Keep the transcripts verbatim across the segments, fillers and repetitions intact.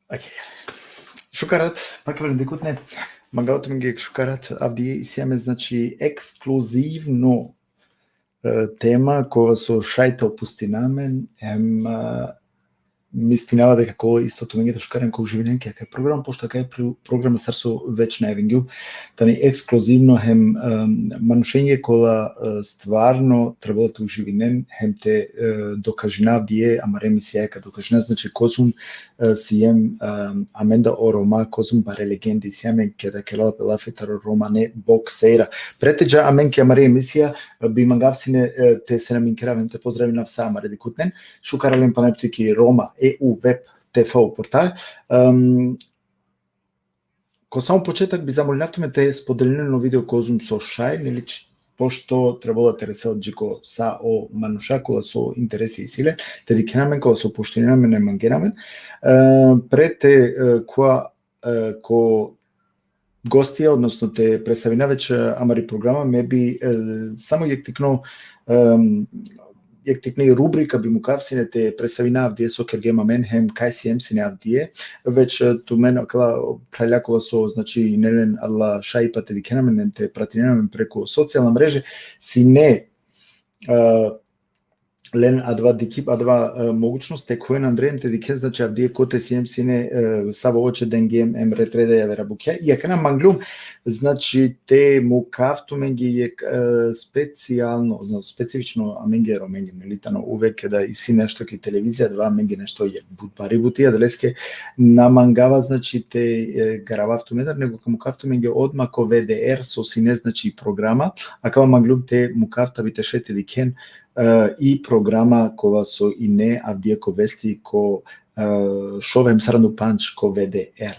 Ok. Šukarat, pa ka velen dikutne, mangava tumenge šukarat, avdive isi amen, znači, ekskluzivno, e, tema kova so šaj te opustina amen, em, e, mislinava deka ko isto tumenge te šukaren ko uživinen ki akaja program, pošto akaja pro-, program sar so već najavingju, tani ekskluzivno hem, em, manušenge kola, e, stvarno trebela te uživinen, hem te, e, dokažina avdive, amare emisija ka dokažina, znači, kozum, e, siem, em, amen da o Roma, kozum bare legende siem amen, keda kerela pe lafi taro romane boksera. Pre te dža amen ki amari emisija, e, bi mangav sine, e, te selamingerav hem te pozdravinav sa amare dikutnen, šukar alen pana tumen ki Roma E U web T V portal. Em, ko samo početak bi zamolinav tumen te spodelinen o video kozum so šaj, neli, č-, pošto trebela te resel dži ko sa o manuša kola so interesi isi len, te dikhen amen, kola so poštujnena amen, mangena amen. E, pre te, e, kova, e, ko gostija, odnosno te predstavina već, e, amari programa, me bi, e, samo jekh tikno, em, jekh tikni rubrika bi mukav sine te predstavina avdive so kergjem amen, hem kaj siem sine avdive, već, e, tumen akala phralja kola so, znači, ine len adala šajipa te dikhen amen, te pratinen amen preku socijalna mreže, sine, e, len adava dikhi-, adava, e, mogućnost te khuven andre hem te dikhen, znači, avdive kote siem sine, e, savo oče dengjem hem ret reda javera bukja. I akana manglum, znači, te mukav tumenge jekh, e, specijalno, odnosno specifično amenge Romenge, neli, tano uvek keda isi nešto ki televizija, adava amenge nešto jekh but bari buti, adaleske na mangava, znači, te, e, garavav tumendar, nego ka mukav tumenge odma ko V D R, so sine, znači, programa, akava manglum te mukav ta bi te šaj te dikhen, e, i programa kova so ine avdive ko vesti ko, e, šov hem saranda u pandž ko V D R.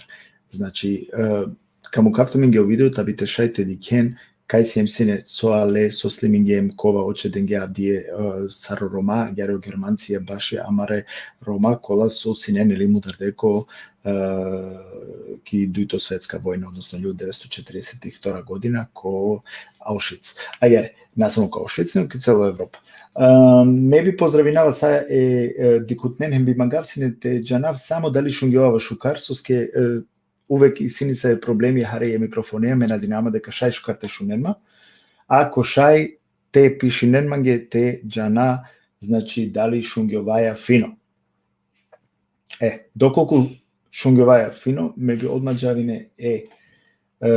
Znači, e, ka mukav tumenge o video ta bi te šaj te dikhen kaj siem sine, so ale, so slimingjem, kova oče denge avdive, e, sar o Roma, agjaar o Germancija, baši amare Roma kola so sine, neli, mudarde ko, e, ki Dujto svetska vojna, odnosno hiljadu devetsto četrdeset i vtora godina ko Auschwitz. Agjaar, na samo ko Auschwitz, nego ki celo Evropa. E, me bi pozdravinava sa e, e, dikutnen, hem bi mangav sine te džanav samo dali šungjovava šukar, soske, e, uvek isi nesave problemi hari e mikrofonija, me nadinama deka šaj šukar te šunen ma. Ako šaj, te pišinen mange, te džana, znači, dali šungjovaja fino. E, dokolku šungjovaja fino, me bi odma džav ine e, e,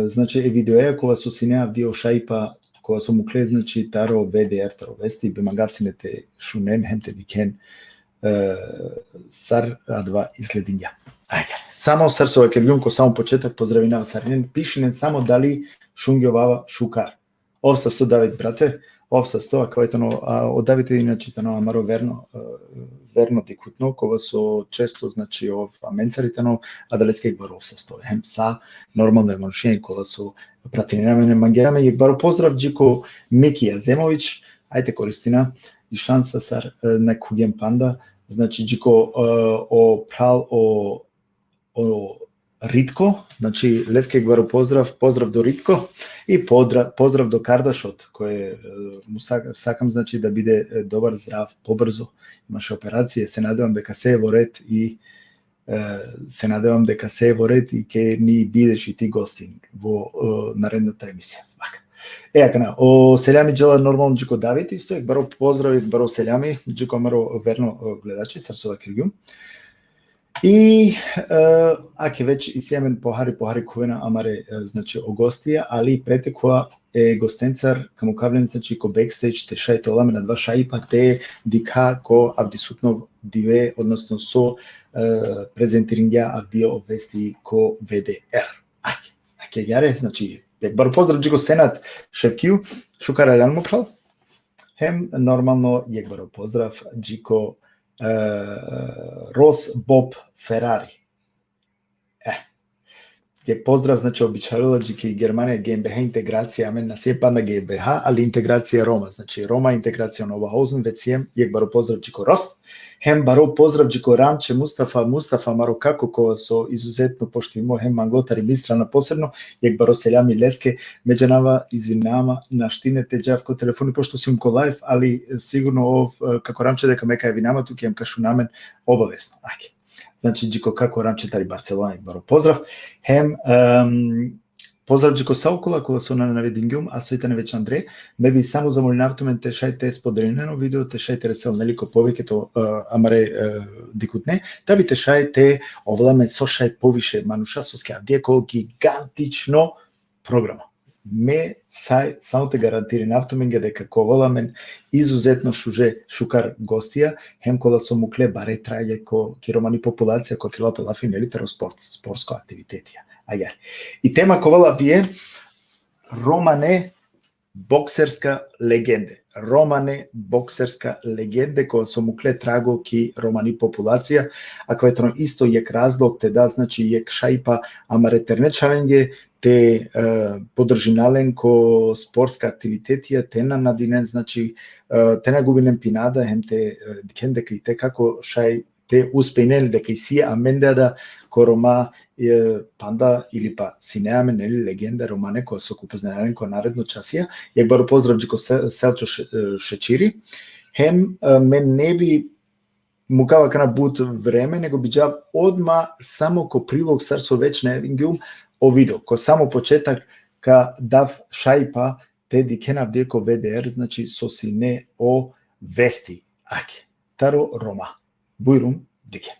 znači, e videoja kova so sine avdive o šajipa, kova so mukle, znači, taro V D R, taro vesti, bi mangav sine te šunen hem te dikhen, e, sar adava izgledingja. Ajde. Samo sar so vakergjum ko samo početak, pozdravinava sarinen, pišinen samo dali šungjovava šukar. Ov sasto, David, brate, ov sasto, akava tano, a, o David, inače, tano amaro verno, e, verno dikhutno, kova so često, znači, ov amencar i tano, adaleske jekh baro ov sasto. Hem sa, normalno, e manušenja kola so pratinena amen, mangena amen jekh baro pozdrav dži ko Miki Jazemović, ajde koristina i šansa sar, e, na khuvgjem panda, znači, dži ko, e, o phral, o, o Ritko, znači, leske jekh baro pozdrav, pozdrav do Ritko i podra-, pozdrav do Kardašot, koje, e, mu sa-, sakam, znači, da bide, e, dobar, zdrav, pobrzo, imaše operacije, se nadevam deka se evo ret i, e, se nadevam deka se evo ret i ke ni bideš i ti gostin vo, e, narednata emisija. Vaka. E, akana, o seljami džala normalno dži ko David, isto jekh baro pozdrav, jekh baro seljami dži ko amaro verno, e, gledači, sar so vakergjum. I, e, ake već isi amen pohari, pohari khuvena amare, e, znači, o gostija, ali pre te khuva e gostencar, ka mukav len, znači, ko backstage te šaj te ovel amen adava šajipa te dikha ko avdisutno dive, odnosno so, e, prezentiringja avdive o vesti ko V D R. Ake, ake, agjaar, znači, jekh baro pozdrav dži ko Senat Ševkiju, šukar aljan mo phral. Hem, normalno, jekh baro pozdrav dži ko, e, Ros Bob Ferrari. E, jekh pozdrav, znači, običarela dži ki Germanija, GmbH integracija, amen na siem panda GmbH, ali integracija Roma, znači, Roma integracija Nova Hausen, već siem, jekh baro pozdrav dži ko Ros, hem baro pozdrav dži ko Ramče Mustafa, Mustafa, amaro kako, kova so izuzetno poštujimo, hem manglo tari Mistrana posebno, jekh baro seljami leske, me džanava, izvinama, našti ine te džav ko telefoni, pošto sijum ko live, ali, e, sigurno ov, e, kako Ramče, deka me ka javinama tuke, hem ka šuna amen obavezno. Ake. Znači, dži ko kako Ranče tari Barcelona, jekh baro pozdrav. Hem, em, pozdrav dži ko sa okola, kola so na navedingjum, a soj tane već andre. Me bi samo zamolinav tumen te šaj te spodelinen o video, te šaj te resel, neli, ko poveke to, e, amare, e, dikhutne, da bi te šaj te ovel amen so šaj poviše manuša, soske avdive ko gigantično programa. Me saj, samo te garantirinav tumenge deka ka ovel amen izuzetno šuže, šukar gostija, hem kola so mukle bare trage ko, ki romani populacija, ko kela pe lafi, neli, taro sport, sportsko aktivitetija. Agjaar. I tema ka ovel avdive romane bokserska legende. Romane bokserska legende, kola so mukle trago ki romani populacija, akava tano isto jekh razlog te da, znači, jekh šajpa amare terne čhavenge, te, e, podržina len ko sportska aktivitetija, te na nadinen, znači, e, te na gubinen pi nada, hem te, e, dikhen deka i te kako šaj te uspejnen, deka isi amende da ko Roma, e, panda ili pa sine amen, neli, legenda romane, kola so ka upoznajna len ko naredno časija. Jekh baro pozdrav dži ko Se-, Selčo Še-, e, Šećiri. Hem, e, me ne bi mukava akana but vreme, nego bi džav odma samo ko prilog sar so već navedingjum, o video. Ko samo početak ka dav šajpa te dikhen avdive ko V D R, znači, so sine o vesti ake taro Roma. Bujrum, dikhen.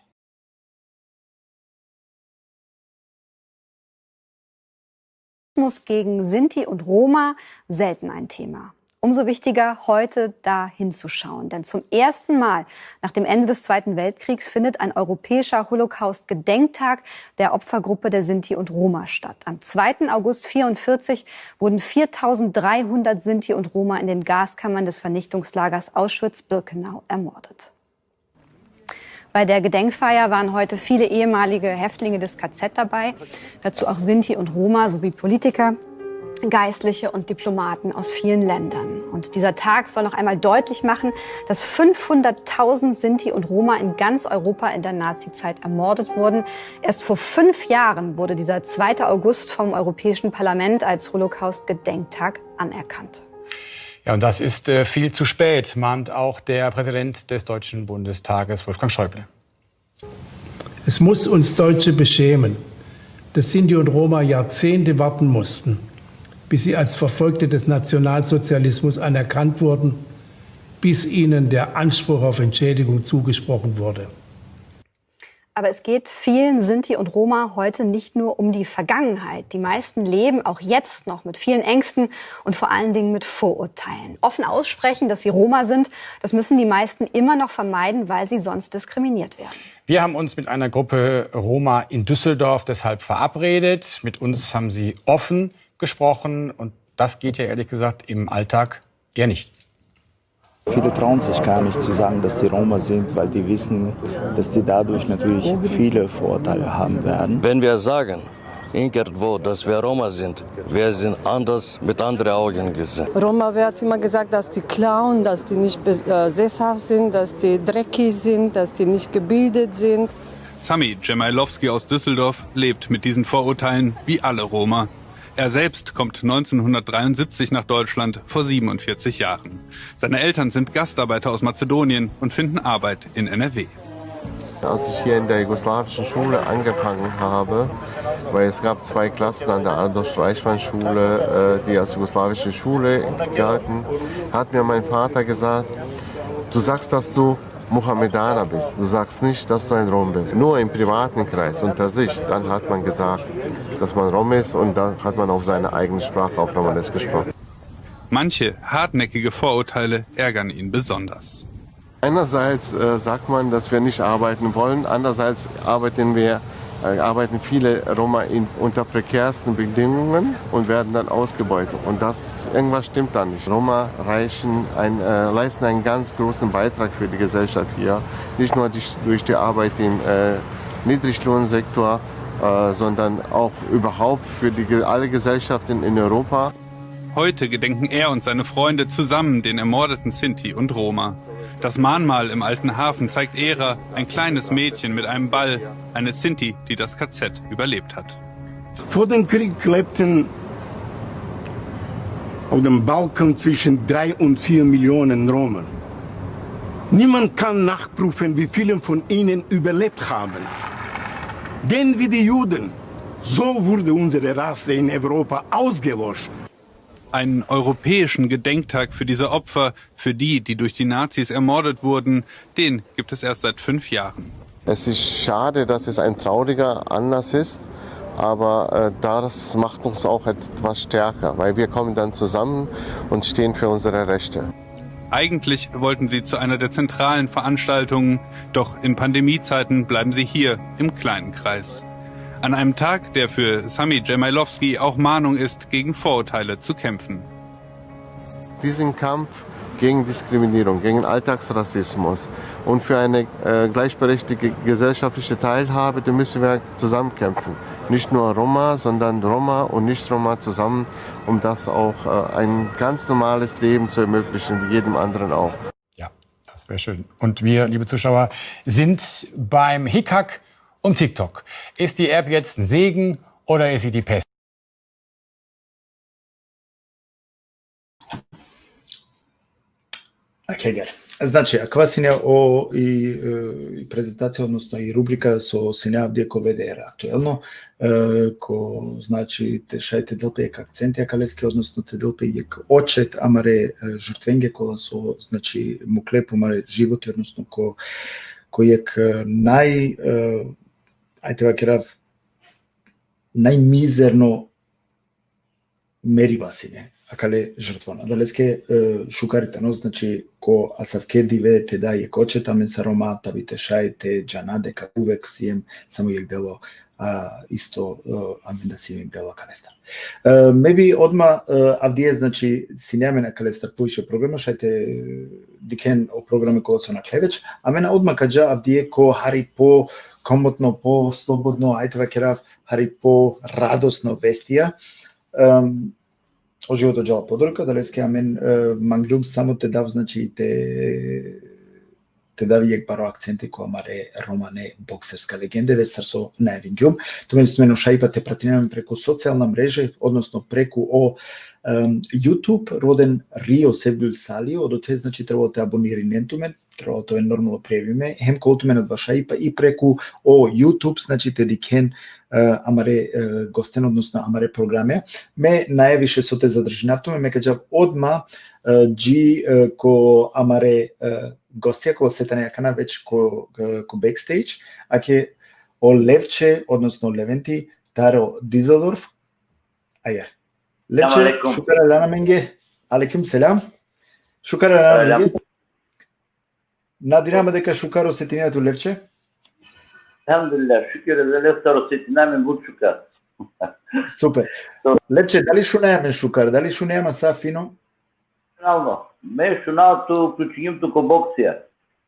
Rassismus gegen Sinti und Roma, selten ein Thema. Umso wichtiger, heute da hinzuschauen. Denn zum ersten Mal nach dem Ende des Zweiten Weltkriegs findet ein europäischer Holocaust-Gedenktag der Opfergruppe der Sinti und Roma statt. Am zweiten August vierundvierzig wurden viertausenddreihundert Sinti und Roma in den Gaskammern des Vernichtungslagers Auschwitz-Birkenau ermordet. Bei der Gedenkfeier waren heute viele ehemalige Häftlinge des K Z dabei, dazu auch Sinti und Roma sowie Politiker, Geistliche und Diplomaten aus vielen Ländern. Und dieser Tag soll noch einmal deutlich machen, dass fünfhunderttausend Sinti und Roma in ganz Europa in der Nazizeit ermordet wurden. Erst vor fünf Jahren wurde dieser zweite August vom Europäischen Parlament als Holocaust-Gedenktag anerkannt. Ja, und das ist, äh, viel zu spät, mahnt auch der Präsident des Deutschen Bundestages, Wolfgang Schäuble. Es muss uns Deutsche beschämen, dass Sinti und Roma Jahrzehnte warten mussten, bis sie als Verfolgte des Nationalsozialismus anerkannt wurden, bis ihnen der Anspruch auf Entschädigung zugesprochen wurde. Aber es geht vielen Sinti und Roma heute nicht nur um die Vergangenheit. Die meisten leben auch jetzt noch mit vielen Ängsten und vor allen Dingen mit Vorurteilen. Offen aussprechen, dass sie Roma sind, das müssen die meisten immer noch vermeiden, weil sie sonst diskriminiert werden. Wir haben uns mit einer Gruppe Roma in Düsseldorf deshalb verabredet. Mit uns haben sie offen gesprochen und das geht ja ehrlich gesagt im Alltag eher nicht. Viele trauen sich gar nicht zu sagen, dass die Roma sind, weil die wissen, dass die dadurch natürlich viele Vorurteile haben werden. Wenn wir sagen irgendwo, dass wir Roma sind, wir sind anders mit anderen Augen gesehen. Roma wird immer gesagt, dass die klauen, dass die nicht bes- äh, sesshaft sind, dass die dreckig sind, dass die nicht gebildet sind. Sami Dżemajlowski aus Düsseldorf lebt mit diesen Vorurteilen wie alle Roma. Er selbst kommt neunzehnhundertdreiundsiebzig nach Deutschland, vor siebenundvierzig Jahren. Seine Eltern sind Gastarbeiter aus Mazedonien und finden Arbeit in N R W. Als ich hier in der jugoslawischen Schule angefangen habe, weil es gab zwei Klassen an der Adolf-Reichmann-Schule, äh, die als jugoslawische Schule galten, hat mir mein Vater gesagt: „Du sagst, dass du Mohammedaner bist, du sagst nicht, dass du ein Rom bist.“ Nur im privaten Kreis unter sich, dann hat man gesagt, dass man Rom ist, und dann hat man auf seine eigene Sprache auf Romanes gesprochen. Manche hartnäckige Vorurteile ärgern ihn besonders. Einerseits äh, sagt man, dass wir nicht arbeiten wollen, andererseits arbeiten wir, äh, arbeiten viele Roma in, unter prekärsten Bedingungen und werden dann ausgebeutet. Und das, irgendwas stimmt da nicht. Roma reichen ein, äh, leisten einen ganz großen Beitrag für die Gesellschaft hier. Nicht nur die, durch die Arbeit im äh, Niedriglohnsektor, äh, sondern auch überhaupt für die, ge- alle Gesellschaften in Europa. Heute gedenken er und seine Freunde zusammen den ermordeten Sinti und Roma. Das Mahnmal im alten Hafen zeigt Era, ein kleines Mädchen mit einem Ball, eine Sinti, die das K Z überlebt hat. Vor dem Krieg lebten auf dem Balkan zwischen drei und vier Millionen Roma. Niemand kann nachprüfen, wie viele von ihnen überlebt haben. Denn wie die Juden, so wurde unsere Rasse in Europa ausgelöscht. Einen europäischen Gedenktag für diese Opfer, für die, die durch die Nazis ermordet wurden, den gibt es erst seit fünf Jahren. Es ist schade, dass es ein trauriger Anlass ist, aber äh, das macht uns auch etwas stärker, weil wir kommen dann zusammen und stehen für unsere Rechte. Eigentlich wollten sie zu einer der zentralen Veranstaltungen, doch in Pandemiezeiten bleiben sie hier im kleinen Kreis. An einem Tag, der für Sami Jemailowski auch Mahnung ist, gegen Vorurteile zu kämpfen. Diesen Kampf gegen Diskriminierung, gegen Alltagsrassismus und für eine äh, gleichberechtigte gesellschaftliche Teilhabe, da müssen wir zusammen kämpfen. Nicht nur Roma, sondern Roma und Nicht-Roma zusammen, um das auch äh, ein ganz normales Leben zu ermöglichen, wie jedem anderen auch. Ja, das wäre schön. Und wir, liebe Zuschauer, sind beim Hickhack um TikTok. Ist die App jetzt ein Segen oder ist sie die Pest? Okay, geil. Znači, akava sine o i, e, i prezentacija, odnosno i rubrika so sine avdive ko V D R aktuelno, e, ko, znači, te šaj te del pe jekh akcenti akaleske, odnosno te del pe jekh očet amare, e, žrtvenge kola so, znači, mukle po amare životi, odnosno ko, ko jekh, e, naj, e, ajde vakerav, najmizerno meriba sine akale žrtvona. Adaleske, e, šukar i tano, znači, ko asavke dive te da jekh očet amen sar Roma, tabi te šaj te džana deka uvek siem samo jekh delo, a, isto, e, amen da siem jekh delo akalestar. E, me bi odma, e, avdive, znači, sine amen akalestar poviše programa, šaj te dikhen o programe kola so nakhle već, amen odma ka dža avdive ko hari po komotno, po slobodno, ajde vakerav, hari po radosno vestija. Em, o životo džala podorka, adaleske amen, e, manglum samo te dav, znači, te, te dav jekh baro akcenti ko amare romane bokserska legende, već sar so najavingjum. Tumen, tumen o šajipa te pratinen amen preku socijalna mreže, odnosno preku o, em, YouTube, roden Rio Sevgül Sali, odote, znači, trebalo te abonirinen tumen, trebalo te oven normalno prijavime, hem ka ovel tumen adava šajipa i preku o YouTube, znači, te dikhen, e, amare, e, gosten, odnosno amare programe. Me nae više so te zadržinav tumen, me ka džav odma, e, dži, e, ko amare, e, gostija, kola so tane akana već ko, e, ko backstage, ake o Levče, odnosno Leventi, taro Düsseldorf. Ajar. Levče, šukar alan amenge. Alejkum selam. Šukar alan amenge. Nadinama deka šukar osetinea tu, Levče. Elhamdulillah, šukar e Allahestar, osetinea amen but šukar. Super. Levče, dali šunaja amen šukar, dali šunaja amen sa fino? Normalno, me šunav tu, uključingjum tu ko boksija.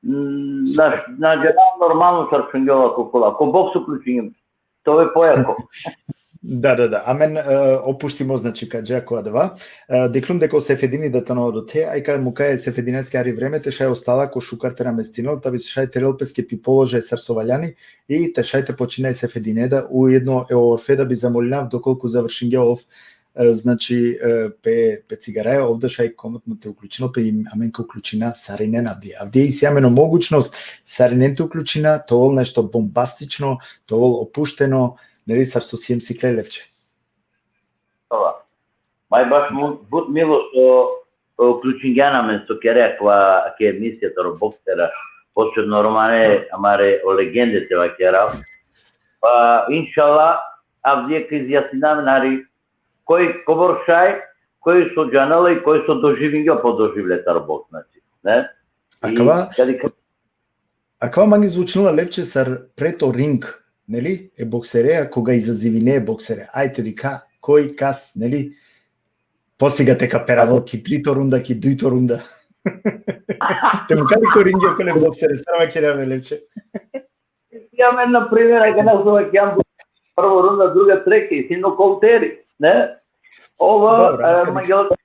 Mm, na, na džanav normalno sar šungjova ko kola. Ko boks uključingjum tu. To je pojako. Da, da, da. Amen, e, opuštimo, znači, ka dža ko adava. E, dikhlum deka o Sefedini da tano odote, aj ka mukaja e Sefedinaske hari vreme, te šaj ostala ko šukar te namestinel, tabi šaj te rel peske pi položaj sar so valjani, i te šaj te počina e Sefedine da, ujedno e Orfe da bi zamolinav dokolku završingja ov, e, znači, e, pe, pe cigaraja, ov da šaj komotno te uključinel pe, i amen ka uključina sarinen avdive. Avdive isi amen o mogućnost sarinen te uključina, te ovel nešto bombastično, te ovel opušteno, neli, sar so siem sikle, Levče. Ova. Maj baš mu-, but milo so, so uključingjan amen so kerea akava, ake emisija taro boksera, posebno romane, amare o legende te vakerav. Pa, inšallah, avdive ka izjasnina amen hari koj kobor šaj, koj so džanela i koj so doživingja po doživle taro boks, znači, ne? I akava, kadi ka- akava mange zvučinela, Levče, sar pred o ring, neli, e bokserea, koga izazivine e boksere. Aj te dikha koj kas, neli, posle ka te ka peravel ki trito runda, ki dujto runda. Te mukha li ko ring okole boksere, sar vakerea, Levče? Ja, amen, na primer, akana so vakeam, prvo runda, druga, treka, i si nokauteri, ne? Ova, dobro, e, neka, mangela,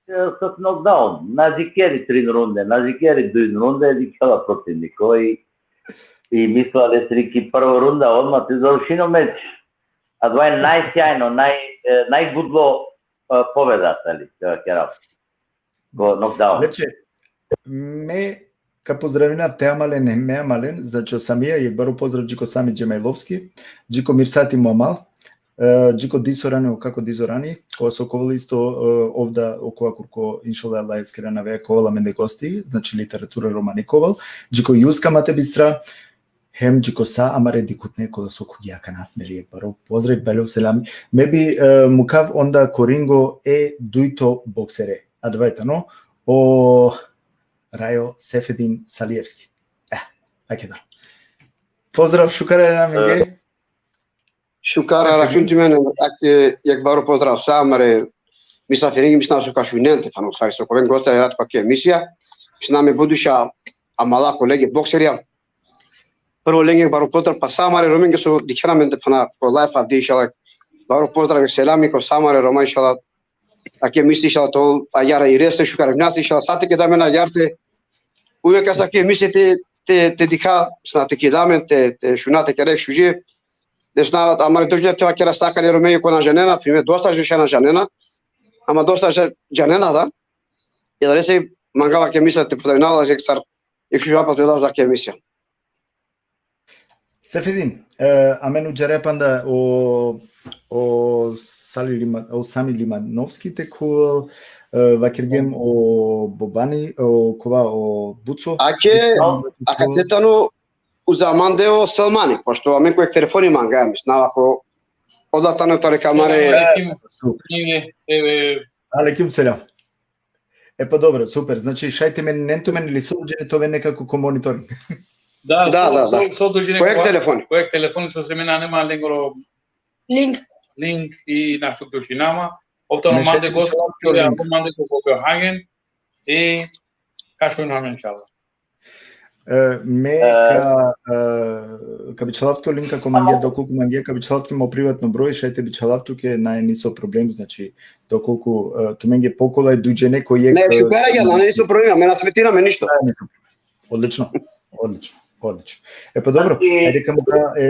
e, sa knockdown, na džikeri trin runde, na džikeri dujn runde, džikela protivniko i, i mislila lesiri ki prvo runda odma te završini o meč. Adava i najsjajno, naj, e, najbudlo, e, pobeda, ali, te vakerav. Ko knockdown. Znači, me Ka pozdravinav te amalen hem me amalen, znači o Samija, jekh baro pozdrav dži ko Sami Džemajlovski, dži ko Mirsati Momal, e, dži ko Disorani, o kako Disorani, kova so ka ovel isto, e, ov da okova kurko, inšallah, Allaheskere anavea ka ovel amende gosti, znači literatura romani ka ovel, dži ko Juska Mate Bistra, hem dži ko sa amare dikhutne kola so khuvgje akana, neli, jekh baro pozdrav, belo selam. Me bi, e, mukav onda ko ringo e dujto boksere. Adava tano o Rajo Sefedin Salievski. E, ake da. Pozdrav, šukar amenge. E, šukar, Sefedin. Račun ti mene, ake, jekh baro pozdrav sa amare misafiringe, mislinava so ka šunen te, pa no, stvari, so ka oven gosta erat ko ake emisija. Mislinava me buduša amala kolege bokserja. Prvo lenge baro pozdrav, pa sa amare Romenge so dikhena amen te pana ko live avdi, inšallah. Baro pozdrav, selami ko sa amare Roma, inšallah. Ake misli, inšallah, to agjaar i reste šukar vnasi, inšallah, sa te keda amen agjaar te. Uvek kas ake misli te, te, te dikha, sna te keda amen, te, te šuna, te kera šuži. Desna, amare doživlja te vakera sa akale Romenge ko na džanena, primer, dosta džene na džanena. Ama dosta dža-, džanena, da. I adalese mangava ake misli te pozdravinav, sar i šuža pa te da za ake emisija. Sefedin, e, amen udžare panda o, o Sali Lima-, o Sami Limanovski te khuvel, e, vakergjem o Bobani, o kova, o Buco. Ake, ake te tano uza mande o Selmani, pošto amen ko jekh telefoni mangaja, mislinava ko oda tano tari kamare. Selam alejkum. Super. Nige, e, e, Alejkum selam. E pa dobro, super. Znači, šaj te meninen tumen ili so džene te oven nekako ko monitoring? Da, da, so, da, so, da. So džene ko jekh telefoni. Ko jekh telefoni, so se mene nane ma lengoro link. Link i našti ka šunama. Ov tano mande gost, mande ko Kopenhagen. I ka šunama, inšallah. E, me, e, ka, e, ka bičhalav tuke o link, ako mangea, dokolku mangea, ka bičhalav tuke mo privatno broj, šaj te bičhalav tuke, nane niso problem, znači, dokolku, e, tumenge pokolaj duj džene ko jekh, ne, e, šukar agjaar, nane niso problem, me na smetini amen ništo. Nane niso problem. Odlično, odlično, odlično. E pa dobro, znači, ajde ka muka, e,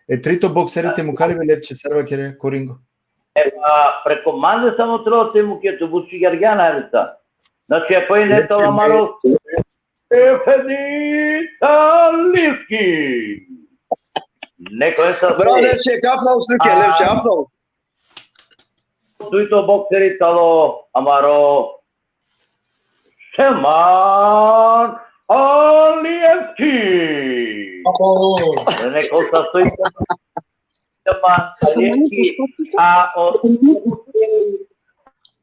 e trito bokseri te muka li be, Levče, sar vakere, ko ringo? E pa, preko mande samo trebalo te muke, tu but šukar agjaar, Harica. Znači, ako i ne, Levče, tano amaro, Efendi Taliski. Neko je sa. Bravo, Levče, aplauz tuke, a, Levče, aplauz. Dujto bokseri tano amaro Šeman Alievski. Aplauz. Neko sa, stojite. Šeman Alievski, a o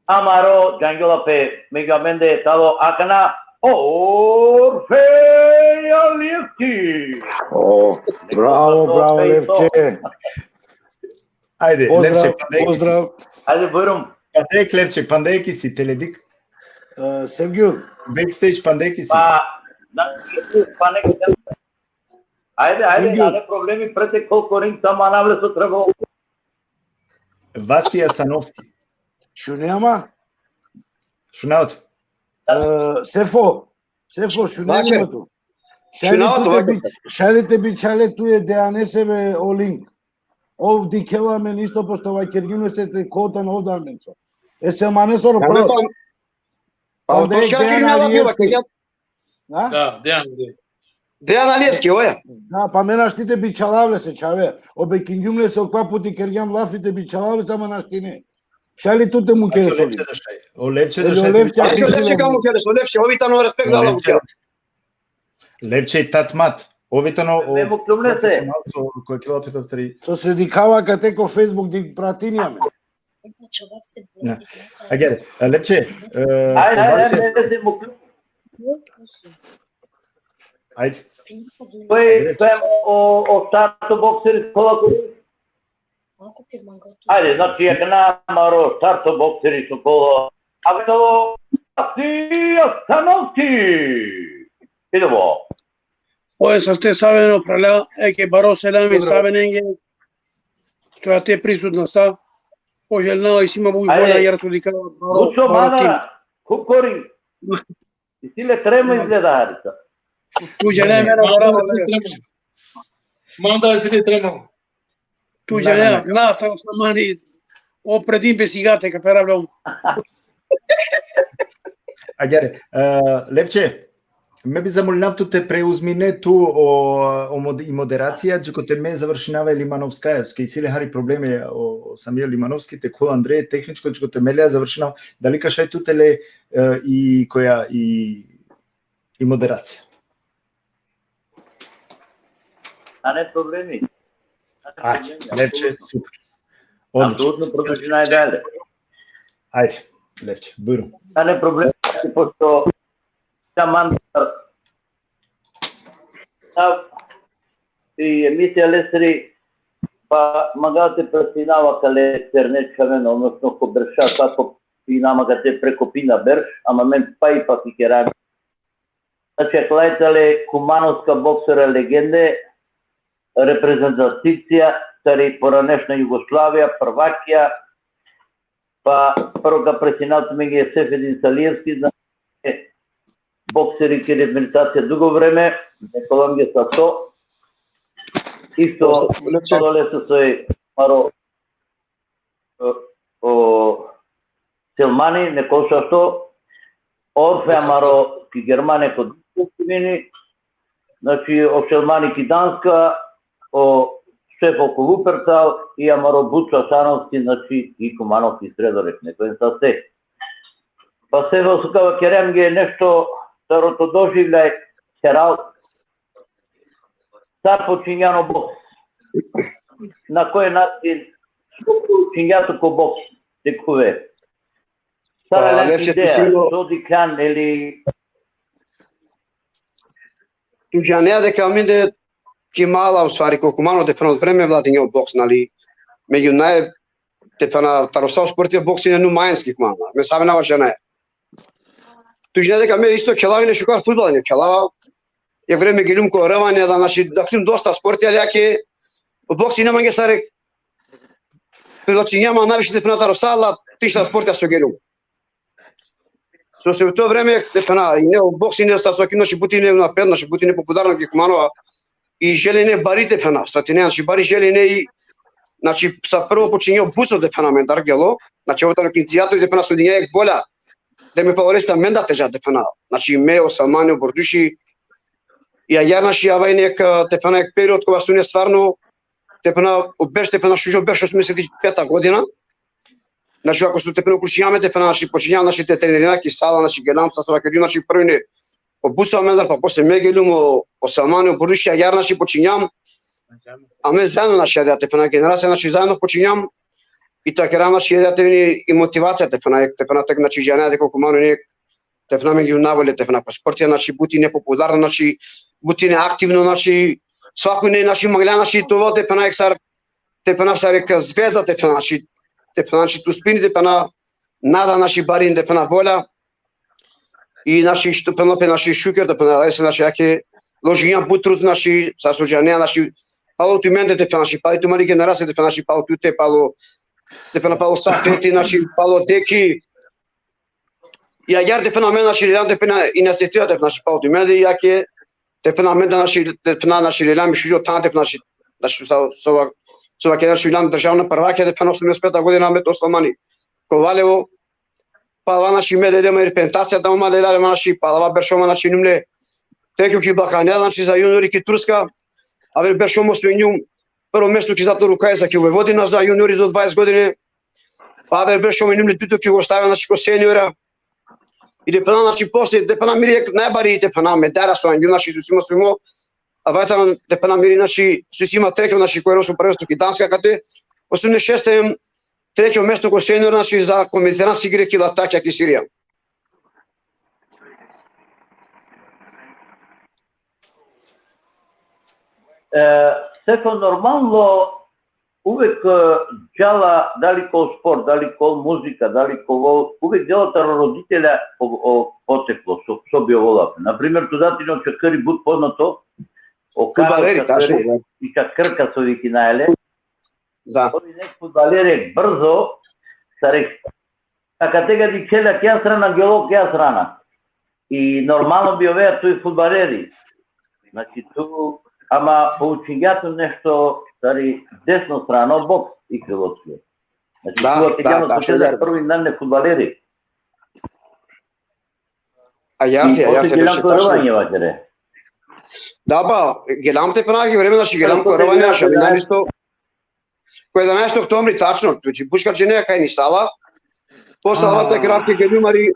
amaro džangjola pe, megju amende tano akana Orfej Alievski. O, bravo, bravo, Levče. Ajde, pozdrav, Levče, pandeki si. Pozdrav. Ajde, bujrum. Pandeki, Levče, pandeki si, teledik. E, Sevgjul. Backstage pandeki si. Pa, da, pa neka Ajde, ajde, Sergio. Nane problemi, prete kolko ring, tamo anavle so trebalo. Vasfi Asanovski. Šunea ma? Šunea tut. E, Sefo, Sefo, šunea ma tu? Šunea tut, šaj li te bičhale tu e Dejanese be o link? Ov dikhela amen isto, pošto vakergjum lese te kota na ov da amen so. E Selmanesoro prvo. Pa, pa, to škar Dejan Alievski. Na? Da, Dejan, Dejan. Dejan Alievski, oja. Da, pa me našti te bičhalav lese, čhave. Obekingjum lese, okova puti kergjam lafi te bičhalav lese, ama našti ne. Šaj li tu te mukere so li? O Levče da šaj. O Levče da šaj. Ajde, o Levče ka mukere so, Levče, ovi tano respekt za Levče. Levče i tat mat. Ovi tano o profesionalco ko kila pesaftri. So se dikhava kate ko Facebook, di pratini amen. Na. Agjaar, e, Levče, e, ajde, ajde, ajde, ajde. Koj, koj o, o starto bokseri kola ko? Ajde, znači, akana amaro starto bokseri so kola. Avelo Vasfi Asanovski. Idemo. Oje, saste, saveno prala, eke baro selami savenenge. Stojate prisutna sa. Poželinava isi ma buš bona, jer so dikhava baro, baro tim. Kukori. Isi le trema izgleda, Harica. Tu džane, mene, manda, bravo, isi le trema. Manda, isi le trema. Tu džane, na, na, na, to sa mani, o predin pe sigate ka perav lom. Agjaar, e, Levče, Me bi zamolinav tu te preuzmine tu o, o mod-, i moderacija, dži kote me završinava e Limanovskaja, soske isi le hari problemi o, o Samir Limanovski, te kol andre tehničko, dži kote me le završinava, dali ka šaj tu te le e, i koja i, i moderacija. A ne problemi. Ajde, Levče, super. Odlično. Apsolutno, produžina i dalje. Ajde, Levče, bujrum. A ne problemi, pošto sam mandar i emisija lesri, pa mangava te presinava kale internet čhaven, odnosno ko berša, kako pina, mangava te prekopina berš, ama men pa ipak ikera. Znači, akala tale kumanovska boksera legende, reprezentacija, tari poranešna Jugoslavija, prvakija, pa prvo ka presinav tumenge Sefedin Salijevski, znači, bokseri ki reprezentacija dugo vreme, ne kolange sa so. Isto, Levče. Palo Leso soj amaro, o, o Selmani, ne kol sa so, Orfe amaro ki Germane ko Duisburg, znači, o Selmani ki Danska, o Sefo ko Wuppertal i amaro Buco Asanovski, znači, i Kumanovski Sredorek, neko en sa se. Pa Sefo, so ka vakerem ge nešto taro to doživljaj, keral, sar počinjan o boks, na koj način, so počinjan tu ko boks, te khuve. Sar Pa, ale Levče, tu ideja, sigurno so dikhljan ili Tu džanea deka mende ki mala, u stvari, ko Kumano, te phena, vreme vladinjo boks, nali, me junae, te phena, taro sa o sporti o boksi ine numajenski Kumano, me sa me na džanea. Tu džanea deka me isto khelava ine šukar fudbal, ine khelava, e vreme geljum ko rvanja, da, znači, da khlum dosta sporti, ali ake, o boksi ine mange sar e, privlačinja ma najviše, te phena, taro sa ala tešta sportija so geljum. Sose u to vreme, te phena, ine o boksi ine sa so ki, znači, but ine napred, znači, but ine popularno ki Kumano, i želja ine bari, te phena, sa te ine, znači, bari želja ine i, znači, sa prvo počinjo Buco, te phena, mendar gelo, znači, ovo tano ki inicijator, te phena, so dinja jek volja, da me palo Leso, mendar te dža, te phena, znači, me, o Salmani, o Borduši, i agjaar, znači, ava ine jek, te phena, jek period kova so ine stvarno, te phena, o berš, te phena, šužo berš, osamdeset peta godina. Znači, ako so, te phena, uključinjam, te phena, znači, počinjam, znači, te trenirina ki sala, znači, gelam, sa so vakergjum, znači, prvo ine o Buco amendar, pa posle me geljum, o, o Salmani, o Borduši, agjaar, znači, počinjam. A me zaedno, znači, agjaar, te phena, generacija, znači, zaedno počinjam. I te agjaar, znači, agjaar te vini i motivacija, te phena, te phena, te, znači, džanea deka ko Kumano ine, te phena, me geljum na volja, te phena, ko sportija, znači, but ine popularno, znači, but ine aktivno, znači, svako ine, znači, manglja, znači, to, te phena, jek sar, te phena, sar jek zvezda, te phena, znači, te phena, znači, te uspini, te phena, nada, znači, bari, te phena, volja. I, znači, što, phena, pe, znači, šuker, te phena, Lese, znači, ake ložinjam but trud, znači, sa so džanea, znači, palo tu mende, te phena, znači, palo tu mali generacija, te phena, znači, palo tute, palo, te phena, palo Safeti, znači, palo Deki. I agjaar, te phena, me, znači, leljam, te phena, inicijativa, te phena, znači, palo tu mende, i ake, te phena, mende, znači, te phena, znači, leljam i šužo than, te phena, znači, znači, so, so, so, ake, znači, leljam državna prvakija, te phena, osamdeset peta godina, me, o Salmani Kovalevo, palava, znači, me lelja ma i reprezentacija, da, ma lelja ma, znači, palava beršo ma, znači, injum le trećo ki Balkanja, znači, za juniori ki Turska, aver beršo ma osvojingjum prvo mesto ki Zlatno Rukavca ki Vojvodina za juniori do dvadeset godine, pa aver beršo ma injum le dujto ki Jugoslavija, znači, ko seniora. I, te phena, znači, posle, te phena, miri jek najbari, te phena, medalja so angjum, znači, so si ma, so si ma, a vajta, te phena, miri, znači, so si ma trećo, znači, ko Evropsko prvenstvo ki Danska, kate, osamdeset šeste, trećo mesto ko senior, znači, za ko mediteranski igre ki Latakija ki Sirija. E, Sefo, normalno, uvek, e, džala, dali ko sport, dali ko muzika, dali ko vol, uvek džala taro roditelja o, o poteklo, so, so bi ovola. Na primer, tu dati no čakri but poznato, o Fudbaleri, Karlo Čakri, tačno, da. I Čakrka so vikinaja le. Da. Ovi nek fudbaleri brzo, sar ek, a kate ga dikhela kija strana, gelo kija strana. I normalno bi ovea tu i fudbaleri. Znači, tu, ama poučingja tu nešto tari desno strano, boks i krilo tu. Znači, Da, tu, da, da, tu šužar. Prvi nane fudbaleri. Ajarti, I ajarti, posle gelam beše, ko tačno. Rovanje, vaćere. Da, pa, gelam te pana ki vreme, znači, gelam Kako ko Rovanje, te znači, gelam mi te nani isto. Ko jedanaesto oktobri, tačno, tu će buška džene kaj ni sala. Posle A. Avata Kravke geljum, ali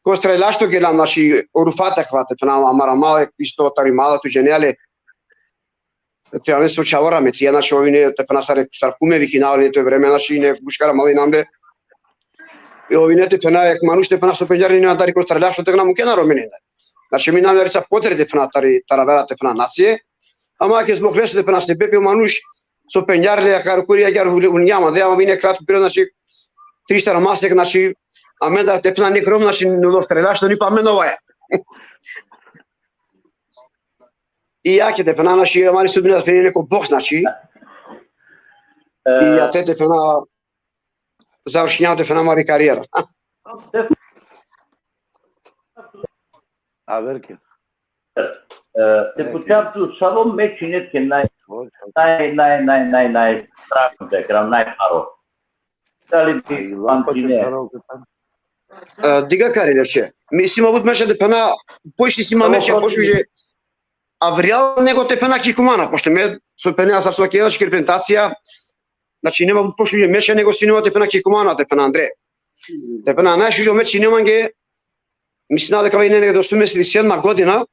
ko streljaštvo gelam, znači, o Rufata hvate, pana amara male, isto tari mala, tu džene ale. Te ane so čavora me, ti, znači, ovine, te pana sar, sar kume vikina, ali to vreme, znači, ne buškara mali namle. I ovine te pana, ek manuš te pana so pendžari, ne, tari ko streljaštvo te pana mukena romene. Znači, mi namle sa potre te pana tari, tari avera te pana nacije. Ama ke zbog leso te pana sebepi o manuš, so pendžari le, akar kuri, akar ul-, uljama, de, ama vine kratko period, znači, trištar masek, znači, amen da te pana nek rom, znači, no streljaštvo ni pa amen ovaja. I ja ke te pana, znači, amari sudbina te pana neko boks, znači. I ja te te pana završinjam te pana amari karijera. Averke. E, te pučav tu, savo meč ine tuke naj, naj, naj, naj, naj, naj, strašno te kram, najparo. Dali ti pamtine? E, diga kari, leše. Mi si ma but meša te pana, pošti si ma meša, pošti je avrijal nego te pana ki kumana, pošto me so pana sa so kjera škirpentacija, znači, nema but pošti je meša nego si nema te pana ki kumana, te pana andre. Te pana najšužo meč nema nge, mislim da kava ine negde osamdeset sedma godina,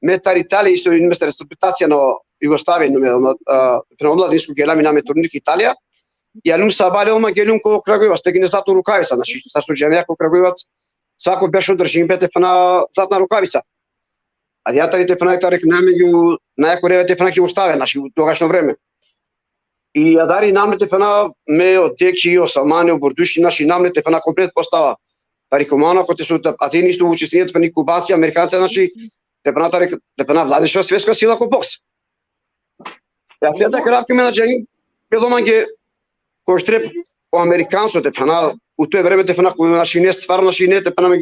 me tari Italija isto, me tari reprezentacija na Jugoslavija, no, me, a, prema omladinsko gelam, ine me turnir ki Italija, i aljum sabale, odma geljum ko Kragujevac, te kine zlatno rukavica, znači, sa so džene ko Kragujevac, svako berš održim pe te pana zlatna rukavica. A ja tari te pana, tari name ju, na jako reve te pana ki Jugoslavija, znači, u togašno vreme. I adari namle te pana me, o Deki, o Salmani, o Borduši, znači, namle te pana komplet postava. Tari kumana, kote so, a te isto učestvuje te pana Kubanci, Amerikanci, znači, te pana tari, te pana vladiša svetska sila ko boks. Ja te da kravke me na džani, bilo mange ko štrep, o Amerikanco te pana, u to vreme te pana, znači, ne, stvarno, znači, ne, te pana me,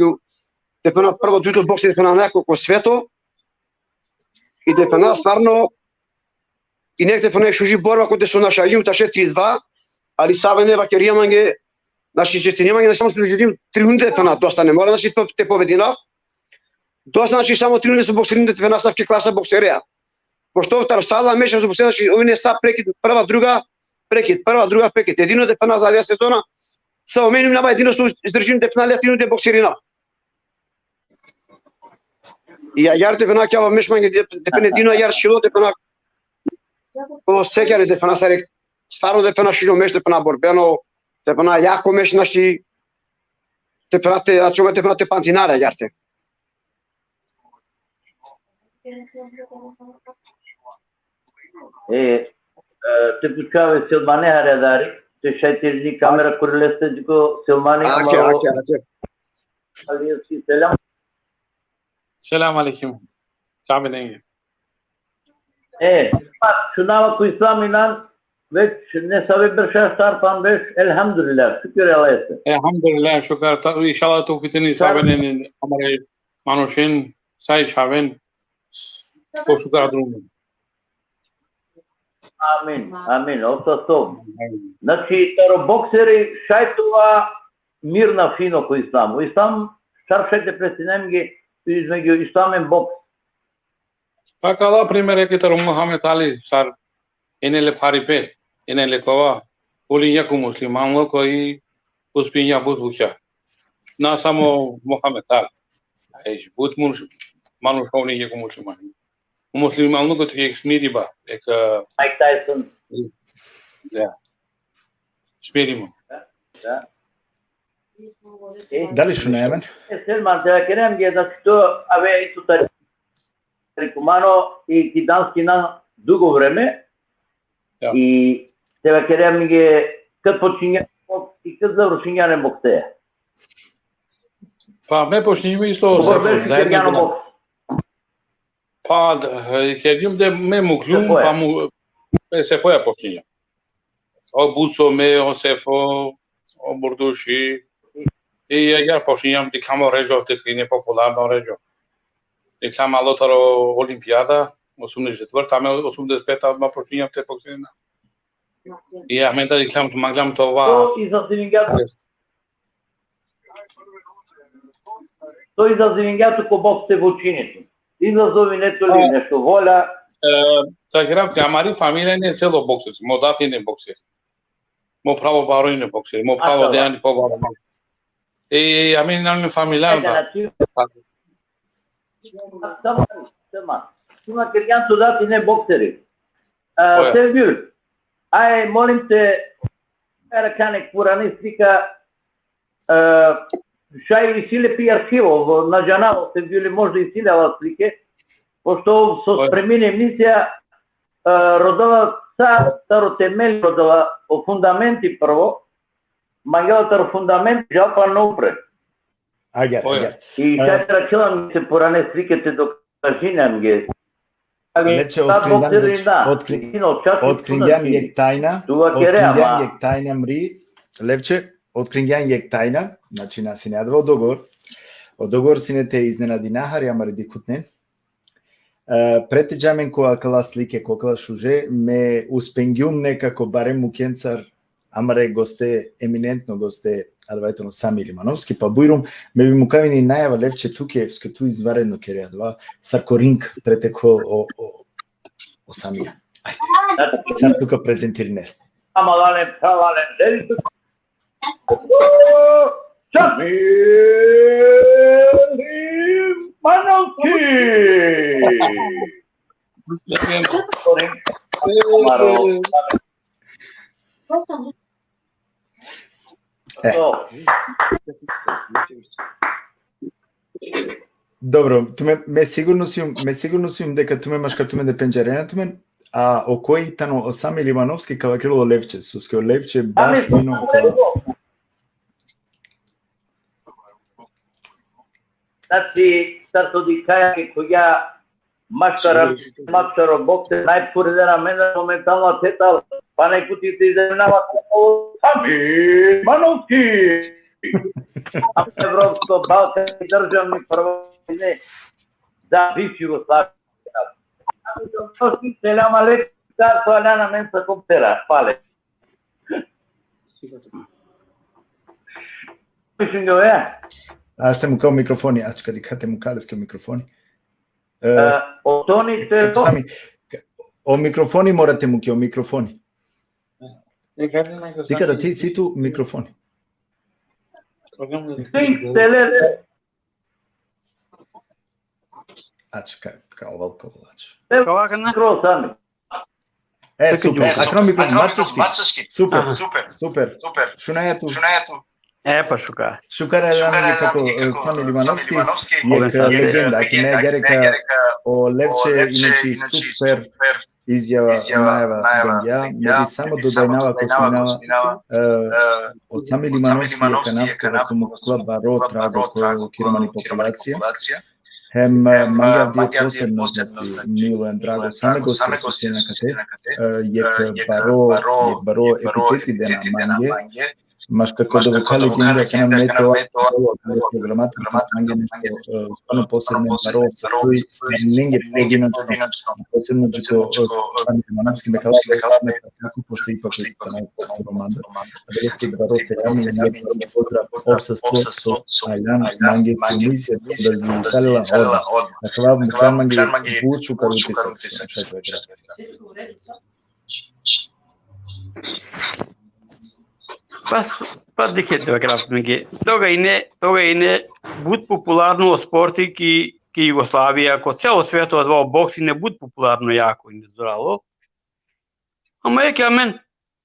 te pana prvo duto boks te pana neko ko sveto, i te pana stvarno, i nek te pana šuži borba kote so naša jum taše tri dva, ali save ne vakerija mange, znači, čestini mange, znači, samo so želim tri nula te pana, dosta ne mora, znači, te, te pobedina. Dosta, znači, samo tri nula so boksirin te pana sa ki klasa boksereja. Pošto taro sala meša so boksere, znači, ovine sa prekid, prva, druga, prekid, prva, druga, prekid. Jedino te pana za sezona, sa omen naba jedino so izdržim te pana le tri nula te boksirina. I agjaar te pana kava meš mange, te pana jedino agjaar šilo te pana, o sekjare te pana sare, stvarno te pana šužo meš, te pana borbeno, te pana jako meš, znači, te pana te, a čova te pana te pantinare agjaar te. E, e, te pučav e Selmane hari adari, te šaj te džini kamera kuri leste, diko Selmani, Ake, amaro, ake, ake. alejkum selam. Selam alejkum. Čabe nenge. E, pa, šunava ko Islam inan, već nesave berša štar, pandeš, elhamdulillah, šukir Allahese. Elhamdulillah, šukar, ta, inšallah te upitini Sar- save nenge, amare manušen, sa i čhaven, po šukar drumo. Amin, amin, ov sasto. Znači, taro bokseri šaj te ova mirna fino ko Islam. O Islam, štar šaj te prestinenge između Islam em boks. Pa kala primer, eke taro Muhammed Ali, sar ine le pharipe, ine le kova, ulinja ko muslimanluko i uspinja but bukja. Na samo Muhammed Ali. Ej, but mus-, manuš ulinja ko musliman. Muslimanluko te ek smiriba, ek, e, Mike Tyson. Ja. Smirimo. Da. Dali šunaja amen? E, Selman, te vakerem ge, znači, to ave isto tari, tari kumano i ki Danski na dugo vreme. Ja. I te vakerem ge, kad počinja i kad završinja ne bokseja. Pa me počinjum isto Ko Sefo, Borbeši zajedno Kerjano gledam. boks. Pa, e, kerjum de me muklum, Sefoja. Pa mu, e, Sefoja počinjum. O Buco, me, o Sefo, o Borduši. I agjaar počinjum, dikhljam o Redžo, te kine popularno Redžo. Dikhljam alo taro olimpijada, osamdeset četvrta, me osamdeset peta odma počinjum te boksirina. I amen da dikhljam, mangljam te ova. To i za Selingat. So izazivingja tu ko boks te vučini tu? Izazovi ne tu li nešto volja? E, ta kerav, amari familija ine celo bokseri, mo dad ine bokseri. Mo pravo baro ine bokseri, mo pravo dejani po baro. E, amen ine familija da. Tamam, tamam. Suma kergjan tu dad ine bokseri. Sevgjul, aj, molim te, era kane purane slika, šaj isi le pi arhivo, na džanav, Sevgjuli, možda isi le ava slike, pošto so spremini emisija, rodela sa, taro temel rodela, o fundamenti prvo, mangela taro fundamenti, džal pa nopre. Agjar, agjar. I šaj te rakhela mi se purane slike te dokažinam ge. Levče, otkringjan jek tajna, otkringjan jek tajna mri, Levče, otkringjan jek tajna, znači na sine adava o dogovor, o dogovor sine te iznenadina hari amare dikhutnen. Pre te dža amen ko akala slike, ko akala šuže, me uspengjum nekako barem mukhencar amare goste, eminentno goste, adava tano Sami Limanovski, pa bujrum, me bi mukav i najava, Levče, tuke, soske tu izvanredno kere adava, sar ko ring preteklo o, o, o Samija. Ajde, sar tu ka prezentirine. Amalalen, pralalen, Sami Limanovski! E. Dobro, tumen, me sigurno sijum, me sigurno sijum deka tumen maškar tumen de pendžarena tumen, a okoj tano o Sami Limanovski, ka vakerel o Levče, soske o Levče baš fino. Znači, sar so dikhaja ki koja maškar, maškar o bokse, najpureder amen momentalno atheta, pa neko ti te iznenavinava, Sami Limanovski! Evropsko, balkanski državni prvak, ne, za bivšu Jugoslaviju. Selam alejkum, sar so aljan amen sa kom tera, pale. Mislim da je. Ač te mukha o mikrofoni, ač ka dikha te mukha leske o mikrofoni. E, o Toni te... Sami, o mikrofoni mora te mukhe, o mikrofoni. Dikha da ti si tu mikrofoni. Ač ka, ka oval, ka oval, ač. Sami. E, super. Akana mikrofon, marcaški. Super, super, super. Šunaja tu. Šunaja tu. E, pa šukar. Šukar e, kako Sami Limanovski, jek legenda, ki me gereka o Levče, inače super izjava, najava dengja. Me bi samo dodajnava ko sminava, o Sami Limanovski jek kanav, kova so mukla baro trago ko romani populacija. Hem, e, mange avdive posebno, znači, milo hem drago, same goste so sine akate, e, jek baro, jek baro epiteti dena mange, maškar ko dovukha legenda, kana me to, programator, mange nešto, e, stvarno posebno baro, sar lenge pojedinačno, posebno dži ko, e, Sami Limanovski, me kala, kako pošto ipak je tano romanda. Adaleske baro selam, pozdrav, opsa so, so aljan mange komisija, so da zi salila odma. Akava mukha mange but šukar utisak. Pa, pa dikhe te vakerav mange. Toga ine, toga ine but popularno sporti ki, ki Jugoslavija, ko celo sveto, adava boks ine but popularno, jako ine zoralo. Ama jekh amen,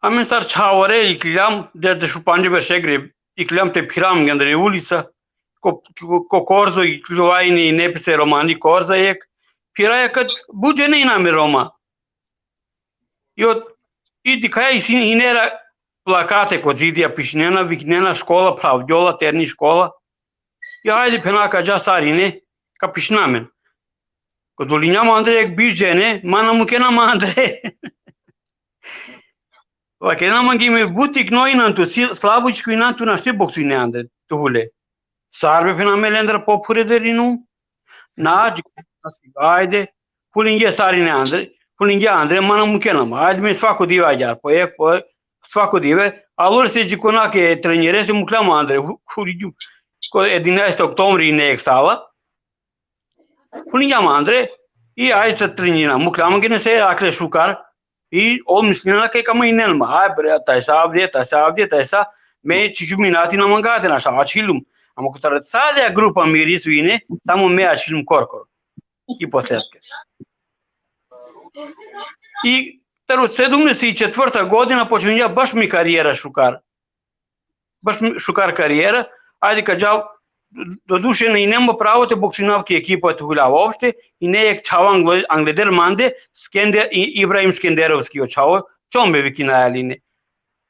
amen sar čhavore ikljaljam, deš, dešupandž beršengre, ikljaljam te phirav andre ulica, ko, ko, ko korzo ikljovaja, ine pese romani korza jekh, phiraja, kad but džene ine amen Roma. I ot, i dikhaja isi hine plakate ko zidija, pišinena, viknena škola, phravgjola, terni škola. Ja, hajde, phena, ka dža sarine, ka pišina amen. Ko dolinjam andre jekh biš džene, ma na mukena ma andre. Vakerena mange, me but tikno inam tu, si, slabučko inam tu, našti boksine andre, tu hule. Sar be, phena, me lendar popureder inum. Na, dži-, ajde, phulinge sarine andre, phulinge andre, ma na mukena ma. Ajde, me svako dive agjaar, po jekh, po, svako dive, alo lese dži ko nake trenere, se mukljam andre, hu-, huligjum. ko edinaeste oktobri ine eksava. Funi jam andre, i ajde të trenina, mukla mange ne se akle šukar, i o mislina ke kama inen ma, aj bre, taj sa avdje, taj sa avdje, taj sa, me čiču minati na mangate na šava čilum. Amo kotar sa de grupa miri su ine, samo me ačilum korkor. I posetke. I taro sedumdeset i četvrta godina počinja baš mi karijera šukar. Baš mi šukar karijera, ajde ka džav, do duše ne inem pravo te boksinav ki ekipa te hulav uopšte, i ne ek čhavo angle-, angleder mande, Skender-, i-, Ibrahim Skenderovski o čhavo, čombe vikina aline.